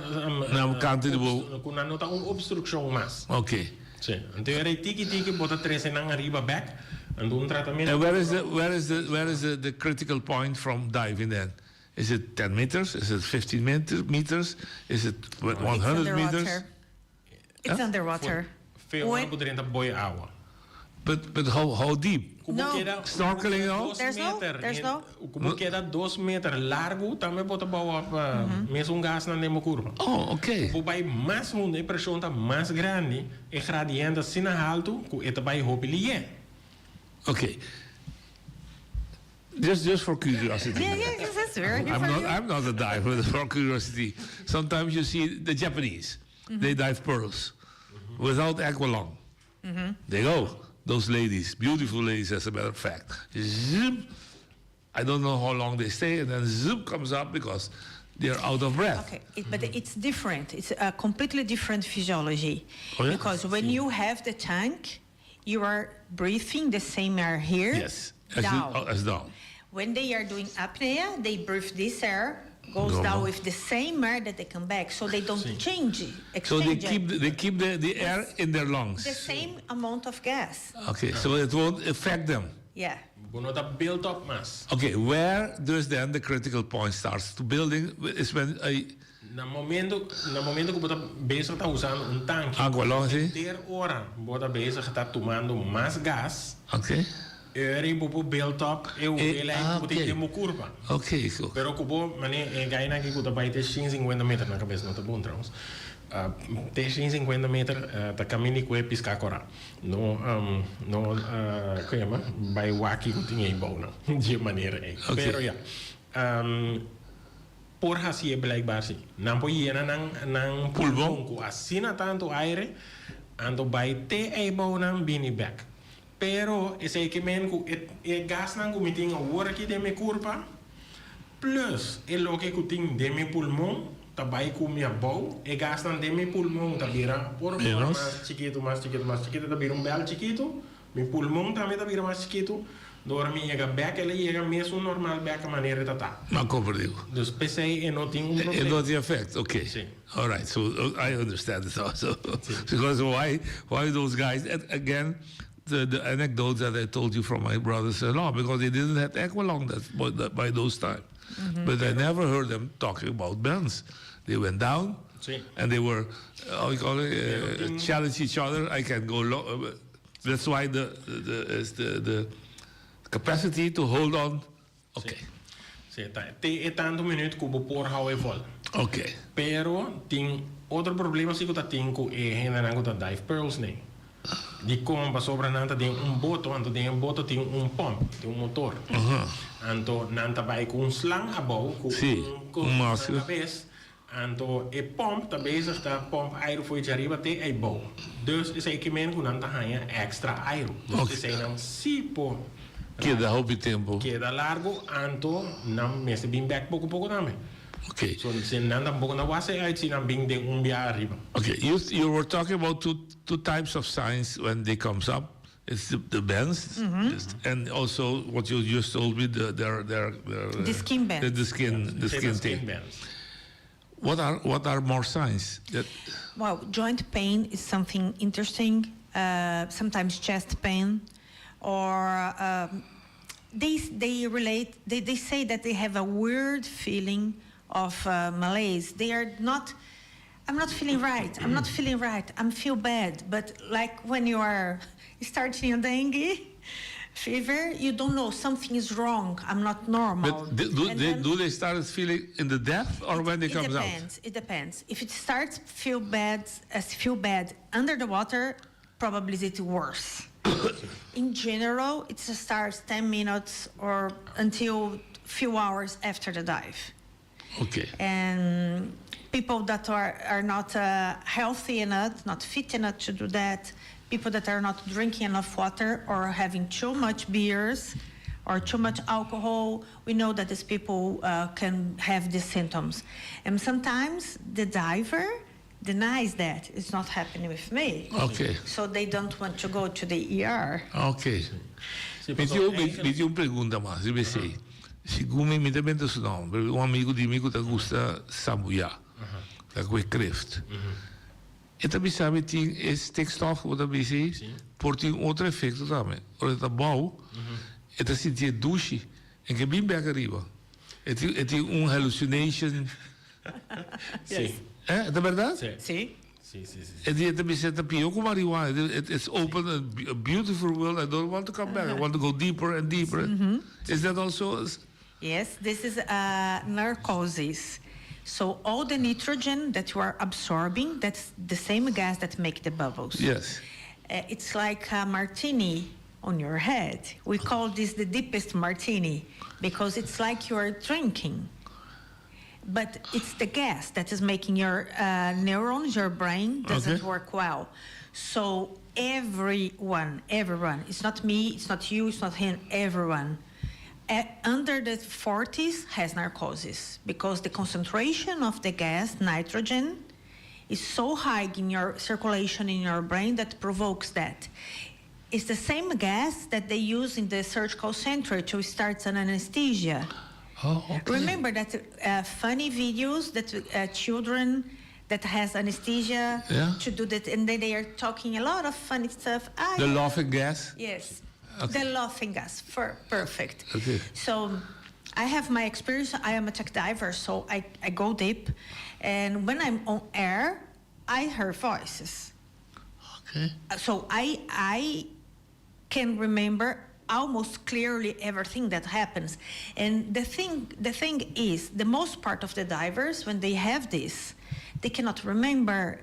Na kant di bo. Ku nan no ta un obstrukshon mas. Okay. Si. Anto e rei tiki tiki bo ta trese nan ariba bèk anto un tratamentu. And where is the where is the where is the the critical point from diving then? Is it 10 meters? Is it 15 meters? Is it 100 meters? It's underwater. Fe ora bo drenta boi awa. But but how how deep? Ku bo keda Snorkeling al? There's no, there's no. Ku bo keda dos meter largu tambe bo ta bou op mesun gasnan den bo kurpa. Oh, okay. Ku bo bai mas hundu e preshon ta mas grandi, e gradiënt ta asina haltu ku e ta bai hopi lié. Okay. Just just for curiosity. Yeah, yeah, yes, that's very I'm for not you. I'm not a diver, but for curiosity. Sometimes you see the Japanese. They dive pearls without aqualung. They go. Those ladies, beautiful ladies as a matter of fact. Zoop. I don't know how long they stay, and then zoop comes up because they're out of breath. Okay, it, but it's different. It's a completely different physiology. Oh, yeah? Because when you have the tank, you are breathing the same air here. Yes, as, Down. You, as down. When they are doing apnea, they breathe this air, goes Go down down. with the same air that they come back. So they don't change it. So they Exchange keep it. the, they keep the, the air in their lungs. the same amount of gas. Okay, so it won't affect them. Yeah. Bo no ta build up mas. Okay, where does then the critical point starts to building is when a Na momento na momento ku bo ta bezig ta usando un tanki, Aqualung, si. henter ora bo ta bezig ta tumando mas gas, Okay. eri bo por build up e hoeveelheid ah, ku bo tin okay. den bo kurpa. Okay, cool. Pero ku bo, mane e gainan aki ku ta bai te 150 meter, nan kabes no ta bon trouwens, te 150 meter ta kaminda ku e piská kòrá. No, no, ku yama, bai wak ku tin ei bou nan, di e manera ei. Okay. Pero ya. Por hacié blijkbaar si. Nan por yena nan nan pulmon cu asina tanto aire, anto bay te eibounan bini bek. Pero esey ke men cu e e gasnan cu mi tin awor aki den mi curpa, plus e loke cu tin den mi pulmon ta bay cu mi abou, e gasnan den mi pulmon ta bira ora por ora mas chikito, mas chikito, mas chikito, ta bira un bel chikito. Mi pulmon tambe ta bira mas chikitu, dor mi yega bek el a yega mesun normal bek manera e ta ta. Ma komprendí. Dus p'esei e no tin un E problema. no tin effect, oké. Sí. All right, so I understand it also. Because why, why those guys, and again, the, the anecdote that I told you from my brothers-in-law, because they didn't have Aqualung that, by, that, by those time. But I never heard them talking about bands. They went down, Sí. and they were, how you call it, challenge each other. I can go low. That's why the, the, is the, the capacity to hold on. Okay. Sí, ta te e tanto minuut ku bo por hou e vol. Okay. Pero tin otro problema si ku ta tin ku e hendenan ku ta dive pearls nee. Dikon pasobra nan ta den un boto, anto den e boto tin un pomp, tin un motor. Anto nan ta bai ku un slang abou ku Sí, un kos un na masker. kabes. Anto e pomp ta bezig ta pomp airu for dje ariba te eibou. Dus esei ke men ku nan ta haña extra airu. Dus Ok. eseinan si por Keda hopi tempu. keda largu, anto nan mester bin bek poko poko tambe. Okay. So si nan tampoco no wase uit si nan bin den un bia ariba. Okay, you you were talking about two two types of signs when they comes up. It's the, the bands, Mhm. just- and also what you just told me the their their, their The skin The, the skin the Yeah. skin Skin thing. bands. What are what are more signs that Well, joint pain is something interesting. Uh, sometimes chest pain, or um, they they relate. They, they say that they have a weird feeling of uh, malaise. They are not. I'm not feeling right. I'm not feeling right. I'm feel bad. But like when you are starting a dengue fever, you don't know something is wrong. I'm not normal. But do, do And they then- do they start feeling in the depth or when it it comes out? depends. It depends. If it starts feel bad, as feel bad under the water, probably it's worse. In general, it starts 10 minutes or until few hours after the dive. Okay. And people that are, are not uh, healthy enough, not fit enough to do that, people that are not drinking enough water or having too much beers or too much alcohol, we know that these people uh, can have these symptoms. And sometimes the diver denies that it's not happening with me. Okay. So they don't want to go to the ER. Ok. Mi tin, mi, mi tin un pregunta mas, riba esei. Segun mi, mi ta benta su nòmber, pero un amigu di mi ku ta gusta sambuyá, ta ku e kreft. E ta bisa mi tin e stikstof ku bo ta bisa ei, por tin otro efekto tambe. Ora e ta bou, e ta sinti e dushi en ke bin bèk ariba. E tin, e tin un hallucination. Sí. Eh, ta bèrdat? Sí. Sí. Sí, sí, sí. E di e ta bisa e ta pió ku marihuana. It, it's open a a beautiful world. I don't want to come back. I want to go deeper and deeper. Is that also Yes, this is uh, narcosis. So all the nitrogen that you are absorbing, that's the same gas that make the bubbles. Yes. Uh, it's like a martini on your head. We call this the deepest martini because it's like you are drinking. But it's the gas that is making your uh, neurons, your brain doesn't Okay. work well. So everyone, everyone, it's not me, it's not you, it's not him, everyone. Uh, under the 40s has narcosis because the concentration of the gas, nitrogen, is so high in your circulation in your brain that provokes that. It's the same gas that they use in the surgical center to start an anesthesia. Oh, okay. Remember that uh, funny videos that uh, children that has anesthesia Yeah. to do that, and then they are talking a lot of funny stuff. I The laughing gas? Yes, Okay. the laughing gas. For perfect. Okay. So I have my experience. I am a tech diver, so I, I go deep. And when I'm on air, I hear voices. Okay. So I I can remember almost clearly everything that happens. And the thing the thing is the most part of the divers when they have this, they cannot remember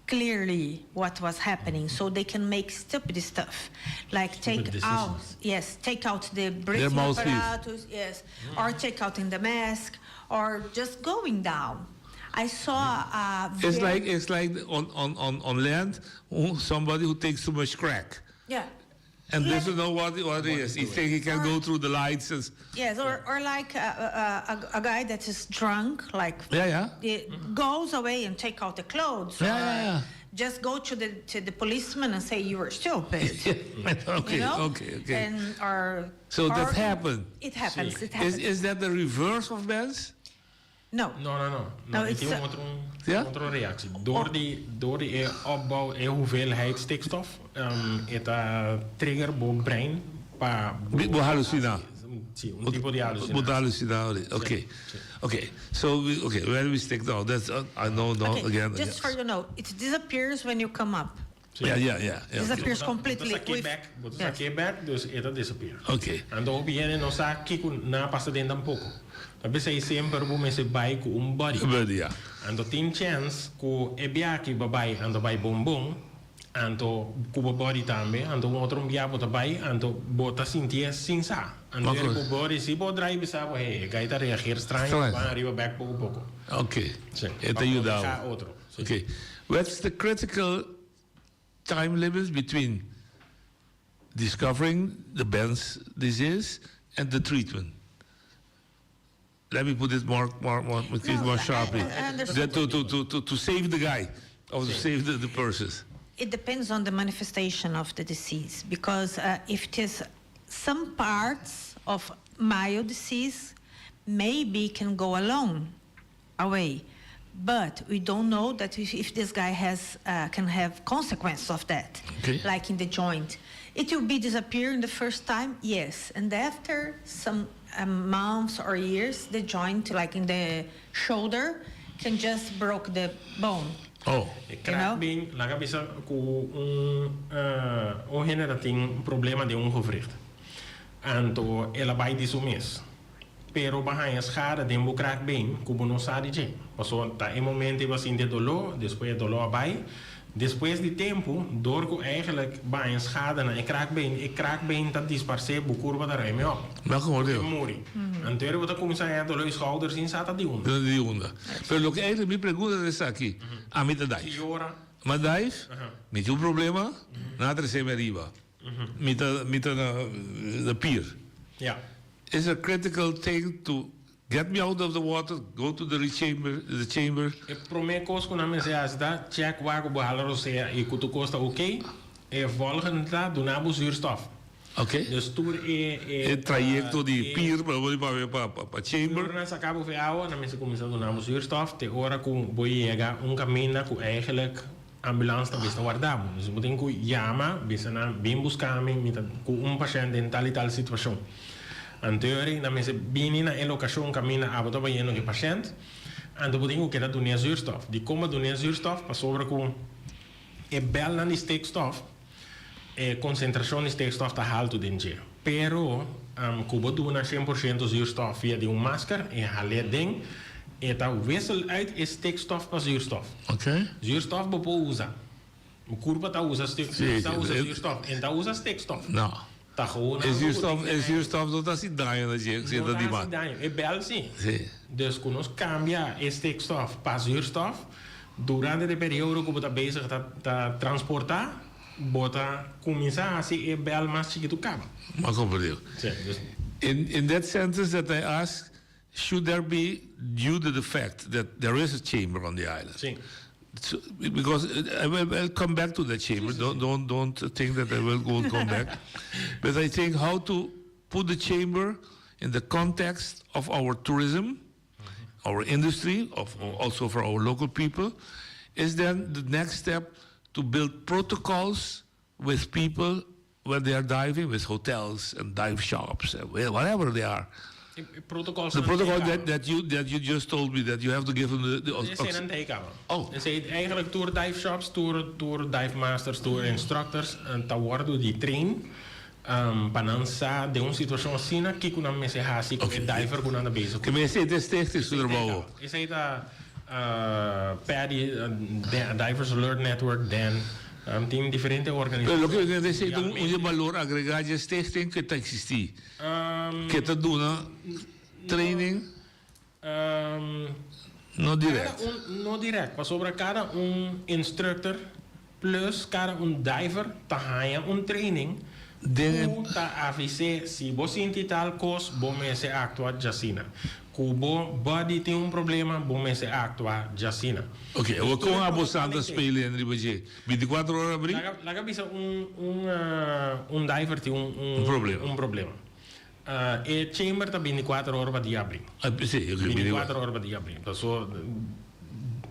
clearly what was happening so they can make stupid stuff like Stupid take out decisions. yes take out the breathing mouthpiece. apparatus yes or take out in the mask or just going down i saw a It's very- like it's like on, on, on, on land, who- somebody who takes too much crack yeah and doesn't know what, what it is. He thinks he can go through the lights and s- Yes, or, or like a, a, a, a guy that is drunk, like Yeah, yeah. it goes away and take out the clothes. Yeah, or yeah, yeah. Just go to the to the policeman and say you were stupid. okay, you know? okay, okay. And or so that or- happened. It happens. It happens. Is, is that the reverse of bands? no. No, no, no. No, No, it's tin a- un otro, Ja? otro reactie. Door die, door die e opbouw e hoeveelheid stikstof, um, e ta trigger bo brein pa... Bo hallucina. Si, un tipo di hallucinatie. Bo hallucina. Okay. Okay. So we, okay, where do we stick now? That's uh, I know now Okay, again. Just for you know, it disappears when you come up. Yeah, yeah, yeah. yeah. Disappears completely. Bo ta with- back, bo ta Yes. saké back, dus e ta disappear. Okay. Anto hopi hende no sa kiko nan a pasa den tampoco. Ta pesey semper bo mester bay cu un buddy. Buddy, ja. Anto tin chance cu e bia aki bo bay, anto bay bon bon, anto cu bo buddy tambe, anto un otro bia bo ta bay, anto bo ta sintié sin sa. Anto Oké. eri cu buddy si bo draai bisa bo, hey, e guy ta reageer straño, Straño. ban ariba bek poco poco. Okay. Si, E ta pa yuda. proteha otro. Si. Okay. What's the critical time limits between discovering the Benz disease and the treatment? Let me put it more more more no, more sharply. I, I to, to, to, to, to save the guy or to save the, the persons. It depends on the manifestation of the disease because uh, if it is some parts of mild disease maybe can go alone away. But we don't know that if, if this guy has uh, can have consequences of that, okay. like in the joint. It will be disappearing the first time, yes, and after some um, months or years, the joint, like in the shoulder, can just broke the bone. Oh. E kraakbeen, laga bisa ku un uh, un hende ta tin un problema den un gewricht. Anto el a bai di su mes. Pero bo a haña schade den bo kraakbeen ku bo no sa di dje. Pasobra ta e momento ei bo a sinti e doló, despues e doló a bai. Despues di tempu, dor ku eigenlijk bo a haña schade na e kraakbeen, e kraakbeen ta disparsé, bo kurpa ta ruim e op. Bo ta muri. Anto bo ta kuminsá haña doló di schouder sin sa ta di unda. Di unda. Pero loke eigenlijk mi pregunta ta esaki, ami ta dive. Ki ora? Mi a dive, mi tin un problema, nan a trese mi ariba. Mi ta mi ta na the pier. Ja. Is a critical thing to get me out of the water, go to the rechamber, the chamber. E prome kos ku nan mester hasi ta check wak ku bo hala rosea i ku tur kos ta ok. E volgende ta duna bo zuurstof. Ok. Dus tur e e E trayecto di pier pa bo pa pa pa chamber. Ora nan saka bo for e awa nan mester kuminsa duna bo zuurstof te ora ku bo yega un kaminda ku eigenlijk Ambulans ta bisa warda bo. Dus bo tin ku yama, bisa nan bin buska mi, mi ta ku un pashènt den tal i tal situashon. Anto nan mester bini na e lokashon kaminda abo ta bayendo ku e pashènt. Anto bo tin ku keda dun'é zuurstof. Dikon bo dun'é zuurstof? Pasobra ku e bèlnan di stikstof, e konsentrashon di stikstof ta haltu den dje. Pero ku bo duna shen por shento zuurstof via di un masker e hal'é den, e ta wissel uit e stikstof pa zuurstof. Zuurstof bo por usa. Bo kurpa ta usa ta usa zuurstof en ta usa stikstof. No. Ta gewoon E algo ku zuurstof tin e zuurstof no ta hasi daño na dje si e No ta ta di hasi mas. daño. E bèl si. Si. Dus ku nos kambia e stikstof pa zuurstof, durante di e periodo ku bo ta bezig ta ta transportá, Bo ta cuminsa haci e bel mas chikitu caba. M'a comprende. Sí, dus. In in that sentence that I ask, should there be due to the fact that there is a chamber on the island? Sí. So, because I will I'll come back to that chamber. Don't don't don't think that I will won't come back. But I think how to put the chamber in the context of our tourism, our industry, of also for our local people, is then the next step to build protocols with people when they are diving, with hotels and dive shops and whatever they are. Protocols The protocol that, that you that you just told me that you have to give them the, the Esei nan ta caba. Oh. Esei eigenlijk tur dive shops, tur tur dive masters, tur instructors ta wordo di train pa nan sa den un situacion asina kico nan mester haci cu e diver cu nan ta bezig cu. Ke mester e stichting su trabou. Esei ta PADI, Divers Alert Network, den tin diferente Pero organisacion. loke mi ta esei ta un balor agrega dje stichting ke ta existi, ke ta duna training no direct. Cada un, no direct, pasobra cada un instructor plus cada un diver ta haña un training ku ta avis'é si bo sinti tal kos bo mester aktua djasina. Ku bo body tin un problema bo mester aktua djasina. Ok, awor kon abo Santa spelen riba dje? Binticuatro ora abrí? Laga laga bisa un un un diver tin un Un problema. un problema. E chamber ta binticuater ora pa dia abrí. Sí, ok, Binticuater ora pa dia abrí. Paso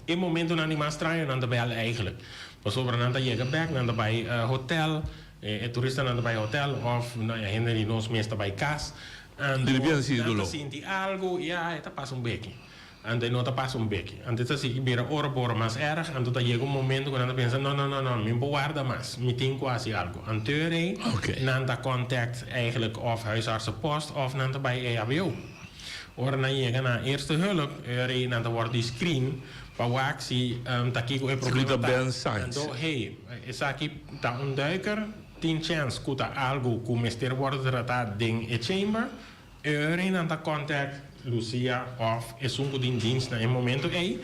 e momentonan di mas straño nan ta bel eigenlijk. Pasobra nan ta yega bek, nan ta bai hotel, e turistanan ta bai hotel of e hende di nos mes ta bai kas. Anto Di repente sinti nan ta doló. sinti algo, ya e ta pasa un beki. Anto e no ta pasa un beki. Anto e ta sigui bira ora pa ora mas erg. Anto ta yega un momento ku nan ta pensa, no, no, no, no, mi por warda mas. Mi tin ku hasi algu. Anto rei nan ta contact eigenlijk of huisartsenpost of nan ta bai EHBO. Ora nan yega na eerste hulp, e rei nan ta wòrdu di screen pa wak si ta kiko e problema ta. Anto, hey, esaki ta un duiker, tin chèns ku ta algu ku mester wòrdu tratá den e chamber. E ora nan ta contact Lucia of esun cu tin dienst na e momento ey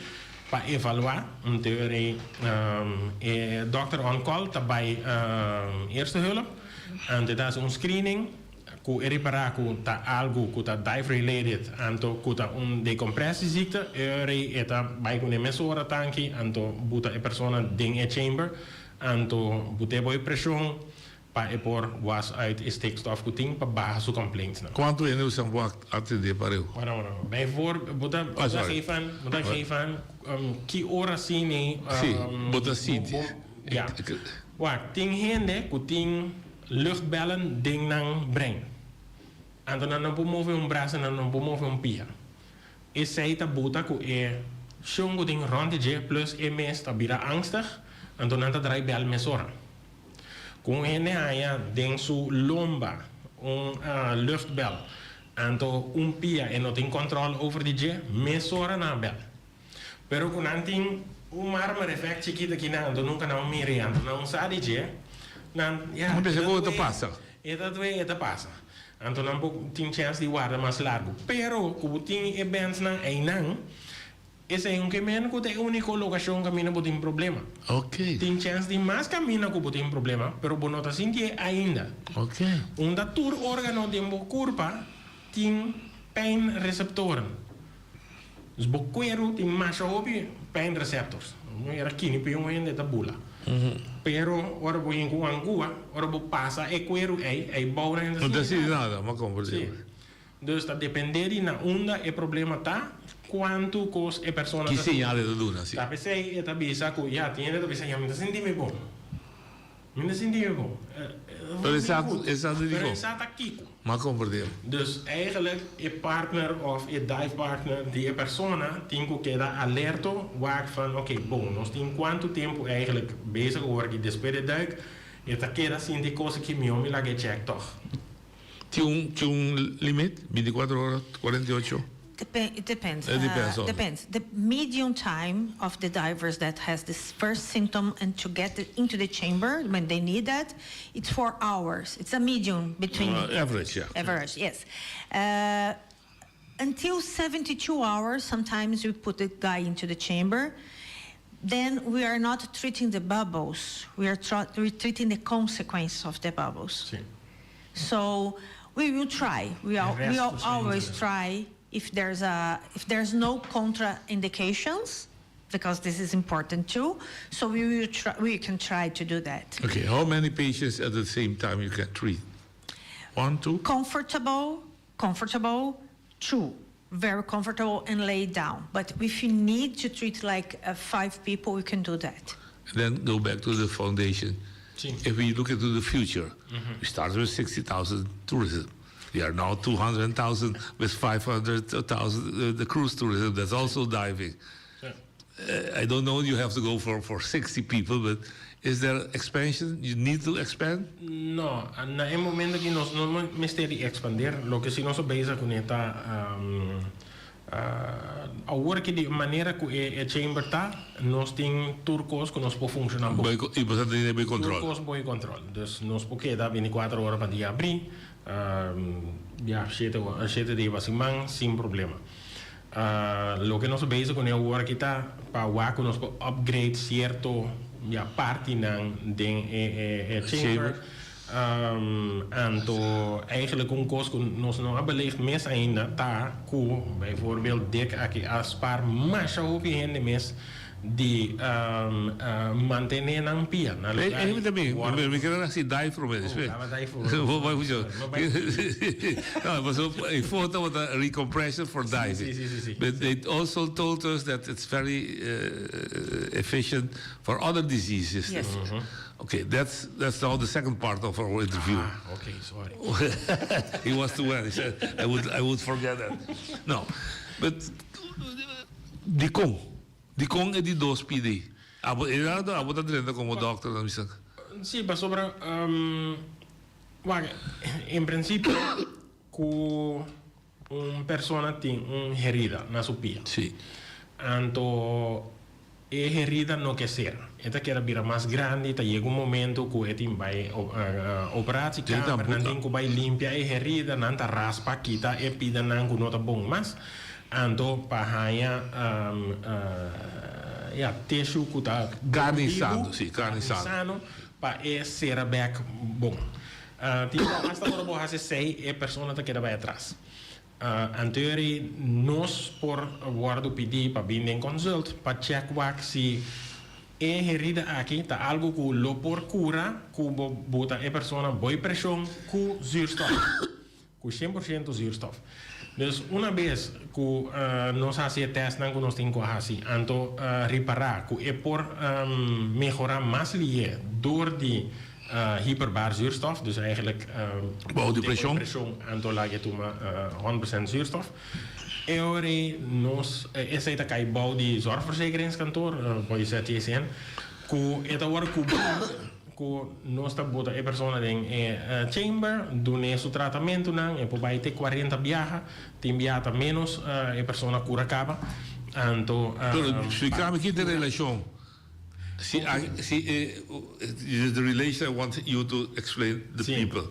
pa evalua. Te ora e dokter on call ta bay eerste hulp. Anto e ta haci un screening. Ku e ripará ku ta algu ku ta dive related anto ku ta un decompressieziekte, e ora ei e ta bai kuné mesora tanki anto buta e persona den e chamber anto but'é bo e preshon pa e por was uit e stikstof ku tin pa baha su complaintsnan. Kuantu hende bo por atendé pareu? Bueno, bueno, bijvoor, bo ta, bo ta geef aan, bo ta geef aan ki ora sini. Sí, bo ta sinti. Ja. Wak, tin hende ku tin luchtbellen den nan brein. Anto nan no por move un brasa, nan no por move un pia. Esei ta buta ku e shon ku tin rònt di dje plus e mes ta bira angstig, anto nan ta drai bèl mesora. Ku un hende haña den su lomba un luchtbel, anto un pia e no tin kòntròl over di dje, mesora nan a bèl. Pero ku nan tin un marmer effect chikito aki nan, anto nunka nan mira i anto nan sa di dje, nan, ya, Nan pensa ku e ta pasa. E ta dwe, e ta pasa. Anto nan por tin chèns di warda mas largu. Pero ku bo tin e bandsnan einan, esei un ke men ku ta e úniko lokashon kaminda bo tin problema. Ok. Tin chèns di mas kaminda ku bo tin problema, pero bo no ta sintié ainda. Ok. Unda tur órgano den bo kurpa tin pijnreceptoren. Dus bo kueru tin masha hopi pijnreceptors. Bo era kini pi un hende ta bula. Pero ora bo yin ku un angua, ora bo pasa e kueru ei, ei bou nan hende No ta sinti nada, ma komprende. Si. Dus ta depende di na unda e problema ta, kuantu kos e persona Ki ta sinti. señal e ta duna, si. Ta p'esei e ta bisa ku ya, tin hende ta bisa, ya mi ta sinti mi bon. Mi ta sinti mi bon. Pero e sa, e sa di Pero dikon. e sa ta kiko. M'a komprendé. Dus eigenlijk e partner of e dive partner di e persona tin ku keda alerto wak van oké bon nos tin kuantu tempu eigenlijk bezig awor aki despues di e duik e ta keda sinti kos aki mihó mi laga e check tòg. Tin un tin un limit? Binticuatro ora, 48? It depends. It depends also. Depends. The medium time of the divers that has this first symptom and to get into the chamber when they need that, it's four hours. It's a medium between. Average, yeah. Average, yes. Until 72 hours, sometimes we put the guy into the chamber. Then we are not treating the bubbles. We are treating the consequence of the bubbles. So we will try. We, are, we will always try if there's a if there's no contraindications because this is important too. So we will try, we can try to do that. Okay, how many patients at the same time you can treat? One, two? Comfortable, comfortable, two. Very comfortable and lay down. But if you need to treat like uh, five people, we can do that. And then go back to the foundation. If we look into the future, mm -hmm. we started with 60,000 tourism. We are now 200,000 with 500,000 uh, the cruise tourism that's also diving. Uh, I don't know, you have to go for, for 60 people, but is there expansion? You need to expand? No, na e momento aki nos no mester di expander, loke si nos a bezig cu ne ta awor aki di manera cu e chamber ta, nos tin tur cos cu nos por funciona bon. Y bo ta tene bay control? Tur cos boy control. Dus nos por keda binticuater ora pa dia abri, ya shete dia pa siman sin problema. Loke nos a bezig kuné awor aki ta pa wak ku nos por upgrade sierto ya partinan den e chamber. Anto eigenlijk un kos ku nos no a beleefd mes ainda ta ku bijvoorbeeld Dick aki a spaar masha hopi hende mes di mantené nan pia na lugar di wòrdu. Mi kere hasi dive promé despues. Oh, tabata dive promé. No, pasobra e foto tabata recompression for diving. Si, si, si, si. But they also told us that it's very efficient for other diseases. Yes. Okay, that's that's now the second part of our interview. Ah, okay, sorry. He was too well. He said I would I would forget that. No, but dikon? Dikon e di dos pidi? Abo Gerardo, abo ta drenta komo dòkter nan bisa. Sí, pasobra wak, en prinsipio ku un persona tin un herida na su pia. Sí. Anto e herida no ke ser. E ta keda bira mas grandi, ta yega un momento ku e tin bai operatie kamer, nan tin ku bai limpia e herida, nan ta raspa kita e pidanan ku no ta bon mas. Anto pa haña ya tissue ku ta Karni sano, si, karni sano. sano pa e sera bek bon. Tin bia hasta ora bo hasi esei e persona ta keda bai atras. Anterior nos por wòrdu pidí pa bin den consult pa check wak si e herida aki ta algu ku lo por kura ku bo buta e persona boi preshon ku zuurstof, ku shen por shento zuurstof. Dus una bes ku nos hasi e tèstnan ku nos tin ku hasi anto ripará ku e por mehorá mas lihé dor di Hyperbaar zuurstof, dus eigenlijk Bou di preshon. preshon anto laga e tuma 100% zuurstof. E ora ei nos, esei ta kai bou di zorgverzekeringskantoor, bou di ZJCN, ku e ta wòrdu kubrí ku nos ta bota e persona den e chamber, dun'é su tratamentunan, e por bai te kuarenta biaha, tin biaha ta ménos e persona kura kaba, anto. Pero splika mi ki ta e relashon Si si the relation I want you to explain the people.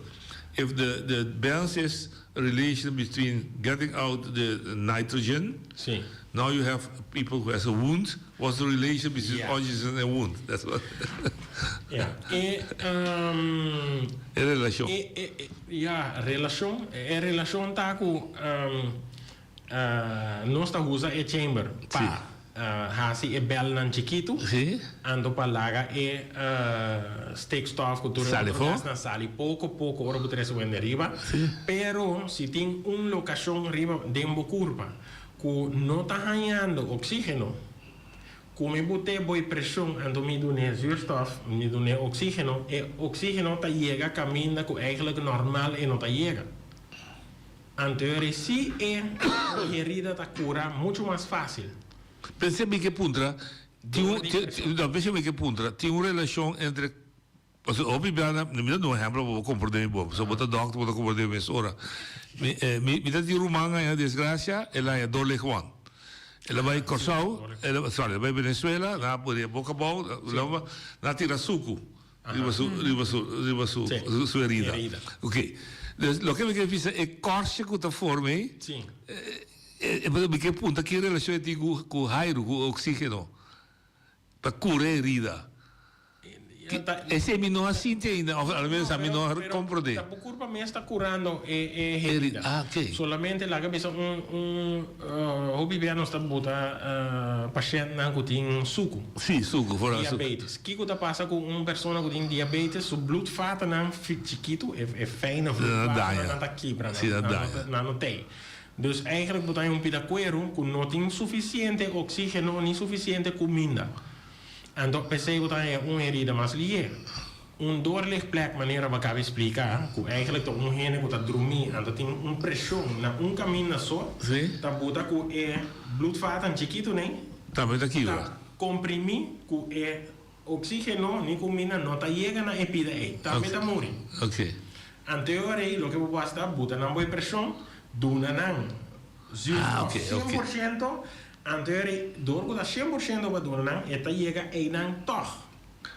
If the the balance is relation between getting out the nitrogen. Si. Now you have people who has a wound. What's the relation between Yeah. oxygen and wound? That's what. Ja. E um, E relashon. E, e, e, ja, relashon. E relashon ta ku um, Nos ta usa e chamber pa hasi e belnan chikitu, anto pa laga e stikstof ku tur e otro gasnan sali poko poko ora bo trese wende riba. Pero si tin un lokashon riba den bo kurpa ku no ta hañando oksígeno, ku mi bot'é bo e preshon anto mi dun'é zuurstof, mi dun'é oksígeno, e oksígeno ta yega kaminda ku eigentlik normal e no ta yega. Anteori si e herida ta cura mucho mas facil. P'esei mi ke puntra, tin un, no, p'esei mi ke puntra, tin un relashon entre, pasobra hopi biaha, mi ta duna un ehempel pa bo komprende mi bon, pasobra bo ta dòkter, bo ta komprende mi mesora. Mi, mi ta tin un ruman a haña desgrasia, el a haña doorlichtwond. El a bai Kòrsou, el a, sorry, el a bai Venezuela, nan a pone boka abou, nan a tira suku. Riba su, riba su, riba su, su, su herida. Herida. Ok. Dus loke mi ke bisa e kòrsje ku ta forma ei, Sí. e, e, mi ke punta ki relashon e tin ku, ku hairu, ku oksígeno, pa kura e herida. Ja, ta- Esei mi no a sinti ainda, òf al menos ami no a Pero komprondé. ta bo kurpa mes ta kurando e, e herida. Ah, ok. Solamente laga bisa un, un, hopi bia nos ta buta pashèntnan ku tin suku. Sí, suku, vooral suku. Diabetes. Kiko ta pasa ku un persona ku tin diabetes? Su bloedvatennan chikitu, e fijne bloedvatennan, nan ta kibra, nan no tei. Dus eigenlijk bo ta un pida kueru ku no tin sufisiente oksígeno ni sufisiente kuminda. Anto p'esei bo ta haña un herida mas lihe. Un doorlichtplek manera bo a kaba splika, ku eigenlijk ta un hende ku ta drumí anto tin un preshon na un kaminda so, ta buta ku e bloedvaten chikitunan Tambe ta kibra. ta komprimí ku e oksígeno ni kuminda no ta yega na e pida ei, tambe ta muri. Anto e ora ei loke bo por hasi ta buta nan bo e preshon, duna nan zuurstof 100%, anto e ora ei dor ku ta 100% bo a duna nan e ta yega einan tòg.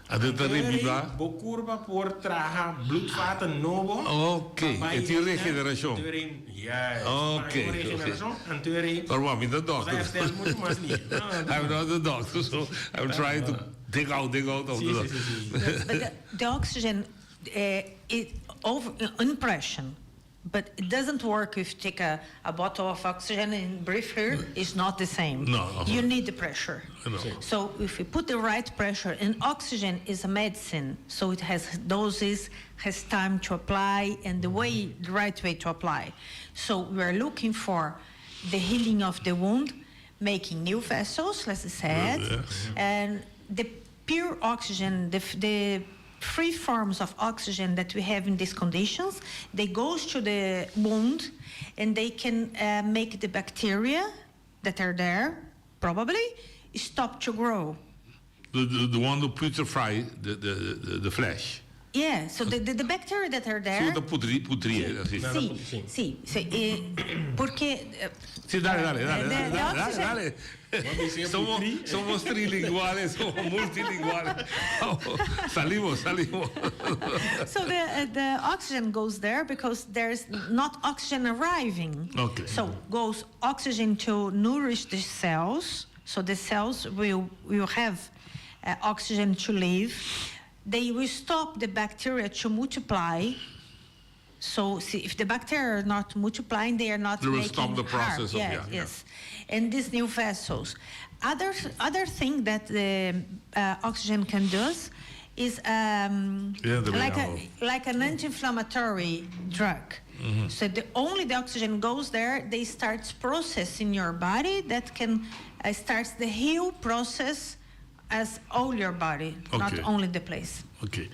Anto ta reviva. Bo curpa por traha bloedvaten nobo. Ok, e tin regeneracion. Juist, Ok, pa regeneracion, anto e rei. Pero mi ta dokter. Bo ta herstel mucho mas lihe. I'm not a doctor, so I'm trying to dig out, dig out of the. Si, si, si, si. But the oxygen, it over impression. But it doesn't work if you take a, a bottle of oxygen and breathe here, it's not the same. No. You need the pressure. No. So if you put the right pressure, and oxygen is a medicine, so it has doses, has time to apply, and the way, the right way to apply. So we are looking for the healing of the wound, making new vessels, as I said, Yes. and the pure oxygen, the, the free forms of oxygen that we have in these conditions, they goes to the wound and they can uh, make the bacteria that are there, probably, stop to grow. The, the, the one who putrefy the, the, the, the flesh. Yeah, so the, the, the bacteria that are there. Sì, da putri, putri, sì. Sì, sì, eh, porque. Eh, sì, dale, dale, dale, dale, dale, dale. Somos, somos trilinguales, somos multilinguales. salimos, salimos. so the, uh, the oxygen goes there because there's not oxygen arriving. Okay. So goes oxygen to nourish the cells. So the cells will, will have uh, oxygen to live. They will stop the bacteria to multiply. So see, if the bacteria are not multiplying, they are not They will making stop the harm. process of- Yes, yeah, yeah. yes. And these new vessels. Other other thing that the uh, oxygen can do is um, Yeah, the way like a, out. like an anti-inflammatory drug. Mhm. So the only the oxygen goes there, they starts process in your body that can uh, starts the heal process as all your body, not Okay. only the place. Ok.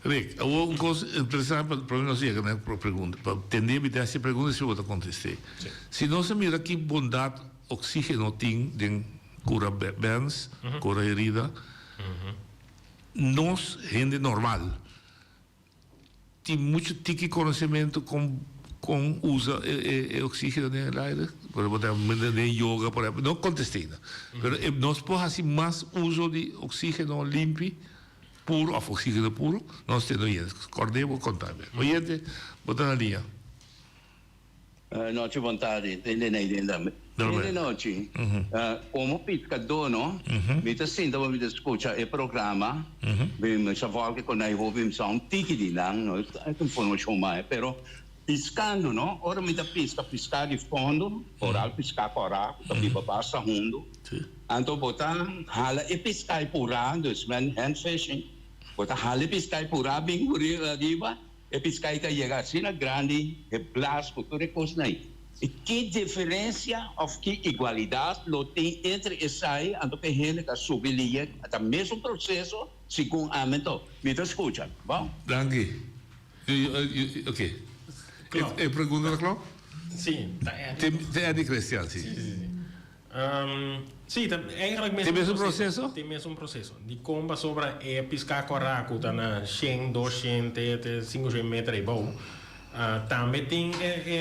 Rick, awor un kos interesante pa prome nos yega na e pregunta, pa tende mi ta hasi e pregunta si bo ta kontest'é. Si nos a mira ki bondat oxígeno tin den kura bens, kura herida, nos hende normal tin mucho tiki konosementu kon kon usa e oxígeno den el aire? Por ehempel, den yoga por ehempel, no kontest'é ainda, pero nos por hasi mas uso di oxígeno limpi? Puro of oxigeno puro, nos tende oyente. Cordé bo conta mi. Oyente, bo ta na liña. Nochi bon tardi, tende na idea tambe. Tende nochi, como piscador no, mi ta sinta bo mi ta scucha e programa, mi sa volke con nan hopi mi sa un tiki di nan, no e informacion mas, pero piscando no, ora mi ta pisca, pisca di fondo, foral pisca cora, cu ta biba basta hundo, Anto bo ta hala e piská i purá, dus men hand fishing, bo ta hala e piská i purá bin ariba, e piská i ta yega asina grandi, e blas ku tur e kosnan ei. I ki diferensia òf ki igualidat lo tin entre esei anto ku e hende ta subi liña? Ta mesun proseso segun ami anto. Mi ta skucha. Bon. Danki. Ok. E pregunta ta kla? Si, ta Eddie. Ta Eddie Christian, si. Si, si, si. Sí, ta eigenlijk Tin mesun proseso? Tin mesun proseso. Dikon pasobra e piská kòrá ku ta na shen, doshen te te sinkoshen meter ei bou, tambe tin e e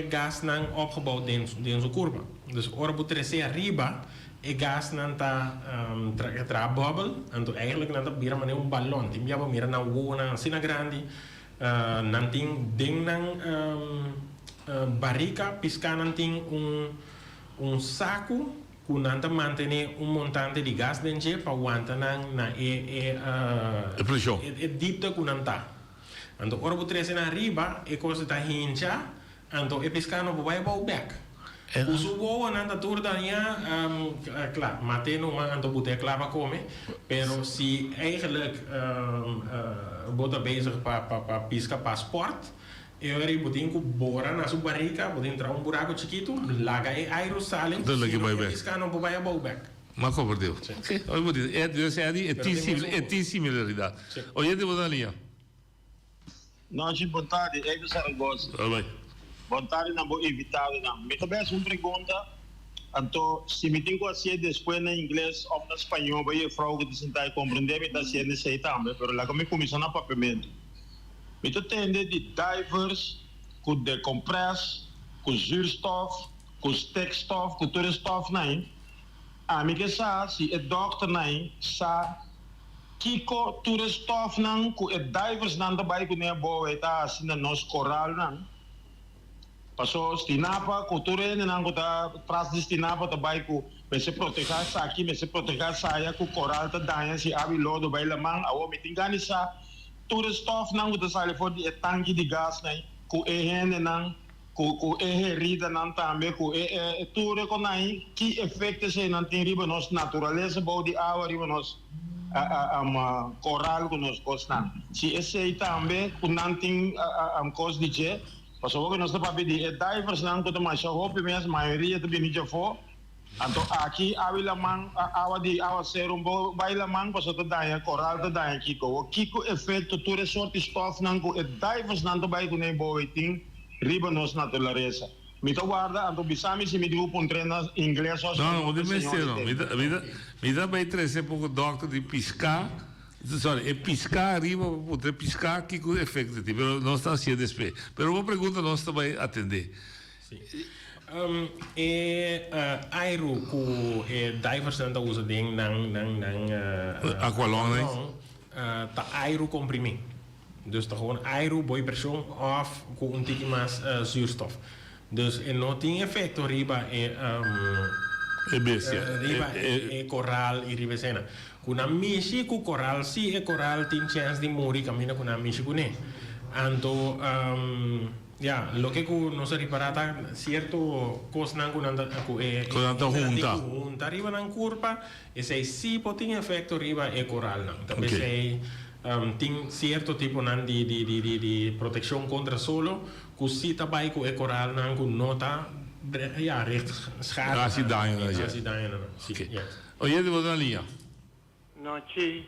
e gasnan opgebou den den su kurpa. Dus ora bo trese ariba, e gasnan ta traha bòbel, anto eigenlijk nan ta bira manera un balòn. Tin bia bo mira nan wowonan asina grandi, nan tin den nan barika piskánan tin un. Un saku ku nan ta mantené un montante di gas den dje pa wanta nan na e e E preshon. e dipte ku nan ta. Anto ora bo trese nan riba, e kos ta hincha, anto e piská no por bai abou bèk. Ku su wowonan ta tur dañá, kla, mat'é numa anto but'é kla pa kome, pero si eigenlijk bo ta bezig pa pa piska pa spòrt, E ora ei bo tin ku bora na su barika, bo tin traha un buraku chikitu, laga e airu sali, Enton si laga no bai e bek. piská no por bai abou bek. Ma komprendé. Ok, hopi bo tin. E dus Eddie, e Pero tin tin sim, mesun e tin similaridat. Sí. Oyente bo ta na liña. Nochi, bon tardi, Eddie Zaragoza. Bai bai. Bon tardi na bo invitadonan. Mi ta bai hasi un pregunta, anto si mi tin ku hasié despues na ingles òf na spañó pa jefrou ku ta sintá i komprendé mi ta hasié esei tambe, pero laga mi kuminsá na papiamentu. Mi ta tende di divers ku decompress, ku zuurstof, ku stikstof, ku tur e stofnan ei. Ami ke sa si e dòkternan ei sa kiko tur e stofnan ku e diversnan ta bai kuné abou ei ta hasi na nos koralnan. Paso Stinapa ku tur hendenan ku ta tras di Stinapa ta bai ku mester protehá esaki, mester protehá esaya ku koral ta daña si awa i lodo bai laman. Awor mi tin gana di sa tur e stòfnan ku ta sali for di e tanki di gasnan ku e hendenan ku ku e heridanan tambe ku e e tur e konai ki efekto eseinan tin riba nos naturalesa bou di awa riba nos koral ku nos kosnan. Si esei tambe ku nan tin kos di dje. Pasobra ku nos ta papia di e diversnan ku ta masha hopi mes, mayoria ta bini djafó. Anto aki awi laman, awa di awaseru un poco bai laman pasobra ta daña koral, ta daña kiko. Awor kiko efekto tur e sorti stòfnan ku e diversnan ta bai kuné boe tin riba nos naturalesa? Mi ta warda, anto bisa mi si mi dibu puntr'é na ingles òf No, no, spañó bo pa tin e señor mester no. Mi entende. ta, mi ta, mi ta bai trese poco dòkter di piská. Sorry, e piská ariba bo puntra e piská kiko efekto tin, pero nos ta hasié despues. Pero bo pregunta nos ta bai atendé. Sí. E airu ku e diversnan ta usa den nan nan nan Aqualong nee? ta airu komprimí. Dus ta gewoon airu boi preshon òf ku un tiki mas zuurstof. Dus e no tin efekto riba e E bestia. Riba e koral i riba esena. Ku nan mishi ku koral si e koral tin chèns di muri kaminda ku nan mishi kuné. Anto ya, loke ku nos a ripará ta sierto kosnan ku nan ta ku e Ku nan ta hunta. ku hunta riba nan kurpa, esei sí por tin efekto riba e koralnan. Ta p'esei tin sierto tiponan di di di di di protekshon kontra solo ku sí ta bai ku e koralnan ku no ta ya richt schade Hasi daño na dje. Hasi daño na nan, sí. Oyente bo ta na liña. Nochi,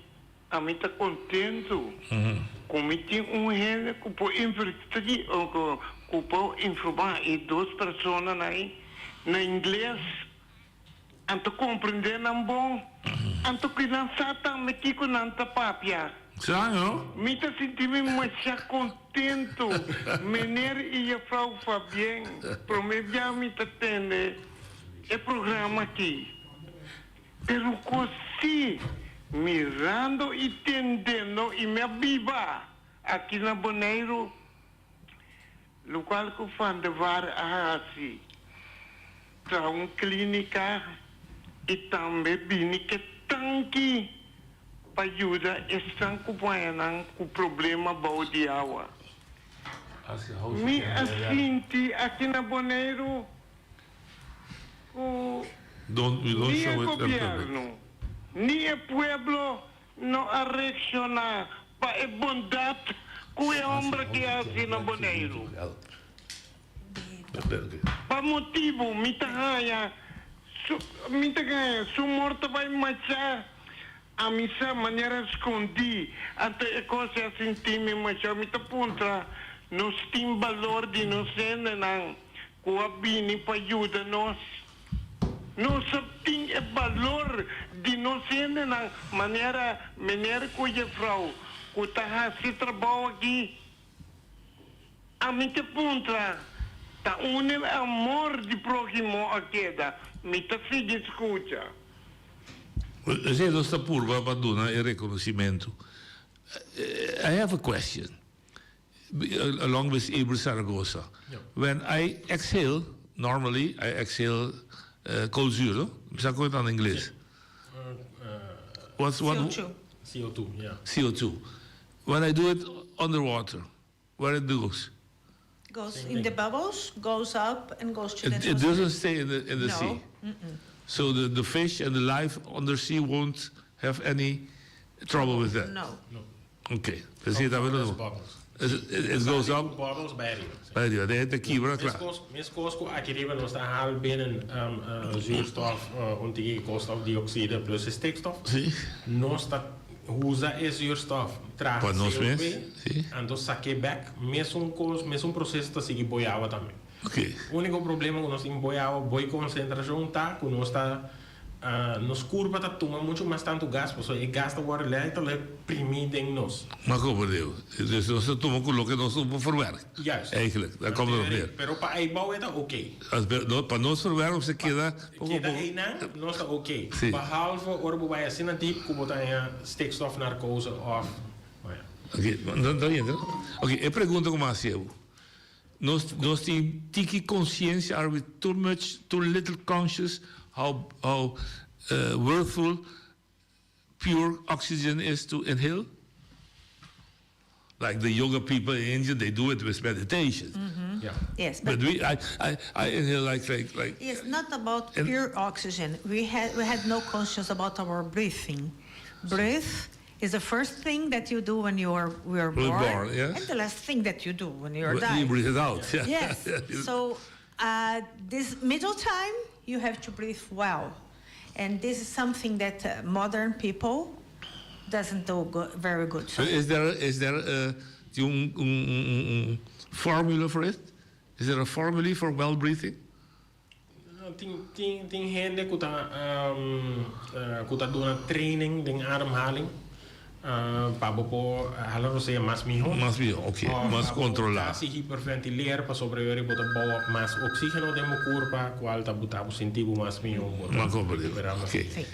ami ta kontentu ku mi tin un hende ku por invertí ku por informá e dos personanan ei na ingles, anto komprendé nan bon, anto ku nan sa tambe kiko nan ta papia. Sa, no? Mi ta sinti mi masha kontentu, meneer i juffrouw Fabien, promé bia mi ta tende e programa aki. Pero cu si, mirando y tendendo y mi a biba aki na Boneiru, locual cu Van der Vaart a haci, traha un clinica y tambe bini ke tanki pa yuda esnan cu bañanan cu problema bao di awa. Mi a sinti aki na Boneiru Ku ni e gobièrnu ni e pueblo no a reakshoná pa e bondat ku e hòmber aki a hasi na Boneiru. Pa motibu mi ta haña su mi ta haña su morto bai machá ami sa manera skondí anto e kos a sinti mi machá mi ta puntra nos tin balor di nos hendenan. Ku a bini pa yuda nos. Nos a tin e balor di nos hendenan manera meneer ku jefrou ku ta hasi trabou aki. Ami te puntra, ta unda e amor di prohimo a keda? Mi ta sigui skucha. Esei nos ta purba pa duna e rekonosimentu. I have a question. Along with Abel Saragoza. When I exhale, normally I exhale koolzuur, no? Mi sa kon e ta na ingles. What's what? CO2. CO2, yeah. CO2. When I do it underwater, where it goes? Goes in the bubbles, goes up and goes to the It, it doesn't stay in the in the no. sea. Mm -mm. So the the fish and the life undersea won't have any trouble with that. No. No. Ok, p'esei ta bira It goes up. Bubbles bai ariba. Bai ariba, den e ta kibra kla. Meskos ku aki riba nos ta haal binnen zuurstof, un tiki koolstofdioxide plus e stikstof. Si. Nos ta usa e zuurstof traha Pa nos mes, CO2, si. anto sak'é bek, mesun kos, mesun proseso ta sigui boi awa tambe. Ok. Uniko problema ku nos tin boi awa, boi konsentrashon ta ku nos ta Nos kurpa ta tuma muchu mas tantu gas, pasobra e gas ta wòrdu lèterlijk primí den nos. Ma komo Leo? Dus nos ta tuma ku loke nos no por verwerk. Juist. Eigenlijk, daar komt het op neer. Pero pa eibou e ta oké. As be, no, pa nos verwerk mester keda poko Keda poko. einan, nos ta oké. Si. Behalve ora bo bai asina diep ku bo ta haña stikstofnarkose òf, nou ja. Oké, dan ta bien, toch? Oké, e pregunta ku mi a hasi abo. Nos nos tin tiki conciencia, are we too much, too little conscious how how worthful pure oxygen is to inhale? Like the yoga people in India, they do it with meditation. Yeah. Yes, but, but we, I, I, I inhale like, like, like. It's not about pure oxygen. We had, we had no conscience about our breathing. Breath is the first thing that you do when you are we are born, born yes. and the last thing that you do when you are dying. You breathe it out. Yeah. Yes. so uh, this middle time you have to breathe well, and this is something that uh, modern people doesn't do go very good. So is there is there a, un, un, un formula for it? Is there a formula for well breathing? Tin tin tin hende ku ta ku ta duna training den ademhaling pa bo por hala rosea mas mihó. Mas mihó, oké. Mas kontrolá. Of pa bo kasi hiperventileer pasobra yori bo ta bou op mas oksígeno den bo kurpa kual ta buta bo sinti bo mas mihó, bo ta rekuperá mas mihó. Oké.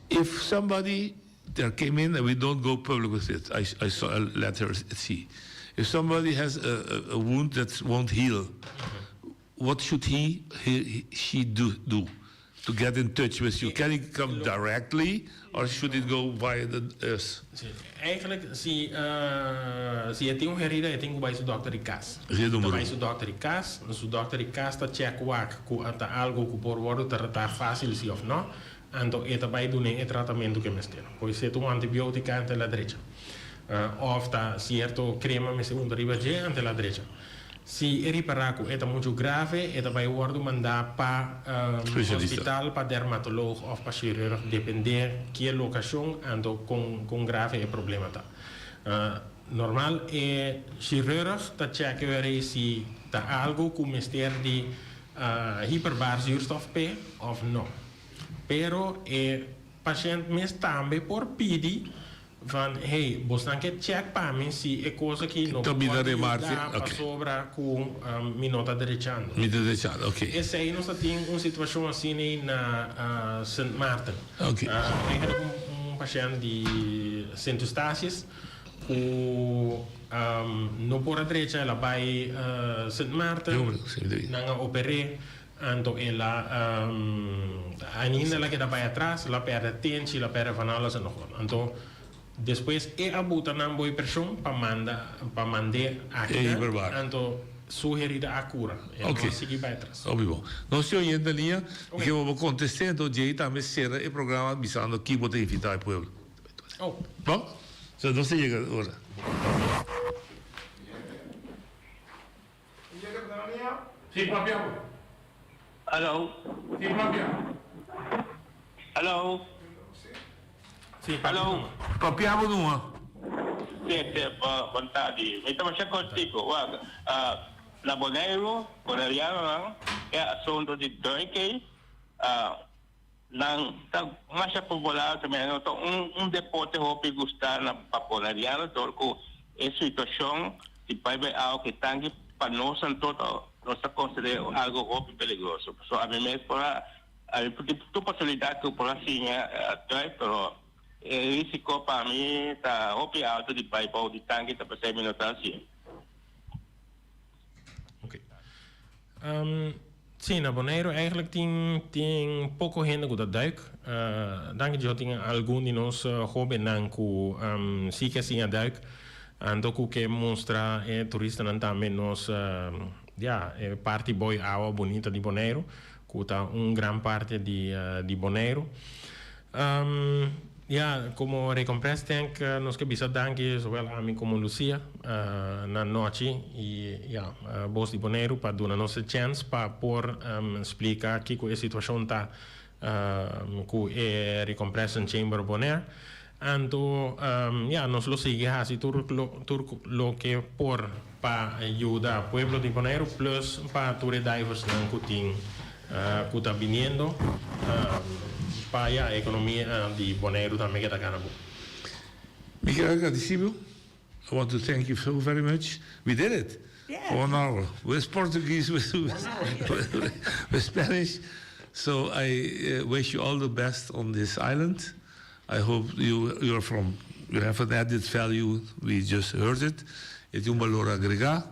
If somebody there came in and we don't go public with it, I I saw I let her see. If somebody has a a wound that won't heal, what should he, he she do do? to get in touch with you? Can he come directly or should it go via the us? Si, eigenlijk si si e tin un herida e tin ku bai su dòkter di kas. E ta bai su dòkter di kas, su dòkter di kas ta chèk wak ku ta algu ku por wòrdu tratá fásil si òf nò, anto e ta bai dun'é e tratamentu ku e mester. Por ser ta un antibiótika anto el a drecha. Òf ta sierto krema mester unta riba dje anto el a drecha. Si e ripará ku e ta muchu grave, e ta bai wòrdu mandá pa hospital, pa dermatoloog òf pa shirurg, dependé ki e lokashon anto kon kon grave e problema ta. Normal e shirurg ta chèk wèr si ta algu ku mester di hiperbaar zuurstof p'e òf no. Pero e pashènt mes tambe por pidi Van, hey, bosnan ke check pa mi si e kos aki no Ta por bira yuda remarke, ok. pasobra ku mi no ta derechando. Mi ta derechando, ok. Esei nos ta tin un situashon asina na Sint Maarten. Ok. Eigenlijk un pashènt di Sint Eustatius ku no por a drecha, el a bai Sint Maarten, nan a oper'é. Anto el a ainda el a keda bai atras, el a perde tenchi, el a perde van alles en nog wat. Anto despues e a buta nan boi preshon pa manda pa mand'é aki nan, anto su herida a kura. E no a sigui bai atras. Hopi bon. Nos tin oyente na liña i ke bo por kontest'é, anto djei tambe sera e programa bisando ki bo ta invitá e pueblo. Bon? So nos ta yega ora. Sí, papia bo. Hallo. Sí, papia. Hallo. Sí, papia. Hallo. Papia bo numa. Sí, sí, bon tardi. Mi ta masha cortico. Wak, na Boneiru, bonerianonan, e asunto di duik ei, Nan ta masha popular tambe, no ta un un deporte hopi gusta na pa boneriano dor ku e situacion di bai bai awa ku e tanki pa nos anto ta nos ta considera algo hopi peligroso. Pasobra ami mes por a ami por tin tur posibilidad ku por a siña drive pero e risico pa mi ta hopi alto di bai bou di tanki ta pasey mi no ta haci'e. Sí, na Boneiru eigenlijk tin tin poko hende ku ta duik. Danki Dios tin algun di nos hóbennan ku sí ke siña duik. Anto ku ke mustra e turistanan tambe nos ya e parti boi awa bunita di Boneiru ku ta un gran parti di di Boneiru. Ya, komo Recompress Tank nos ke bisa danki zowel ami komo Lucia na nochi i ya Bos di Boneiru pa duna nos e chèns pa por splika kiko e situashon ta ku e Recompression Chamber Bonaire. Anto ya nos lo sigui hasi tur tur loke por pa yuda pueblo di Boneiru plus pa tur e diversnan ku tin Ku ta biniendo pa ya ekonomia di Boneiru tambe keda gana bon. Mi kier agradeci bo. I want to thank you so very much. We did it! One hour. With Portuguese, with with Spanish. So I wish you all the best on this island. I hope you you are from you have an added value, we just heard it. E tin un balor agrega.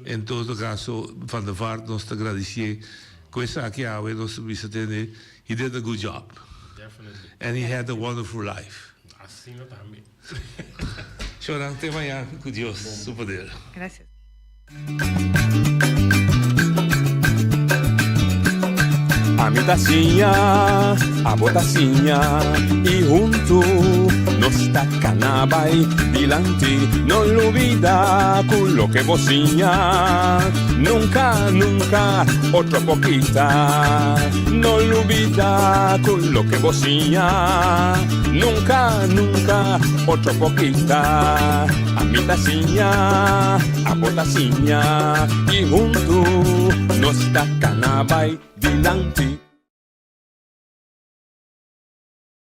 En todo caso Van der Vaart nos ta gradicié cu esaki awe nos ta bisa tende he did a good job. Definitely. And he had a wonderful life. Asina tambe. Shonan te mañan cu Dios su poder. Gracias. Ami ta siña, abo ta siña y huntu nos ta cana bay dilanti. No lubida cu loke bo siña nunca, nunca otro por kita. No lubida cu loke bo siña nunca, nunca otro por kita. Ami ta siña, abo ta siña y huntu nos ta cana bay dilanti.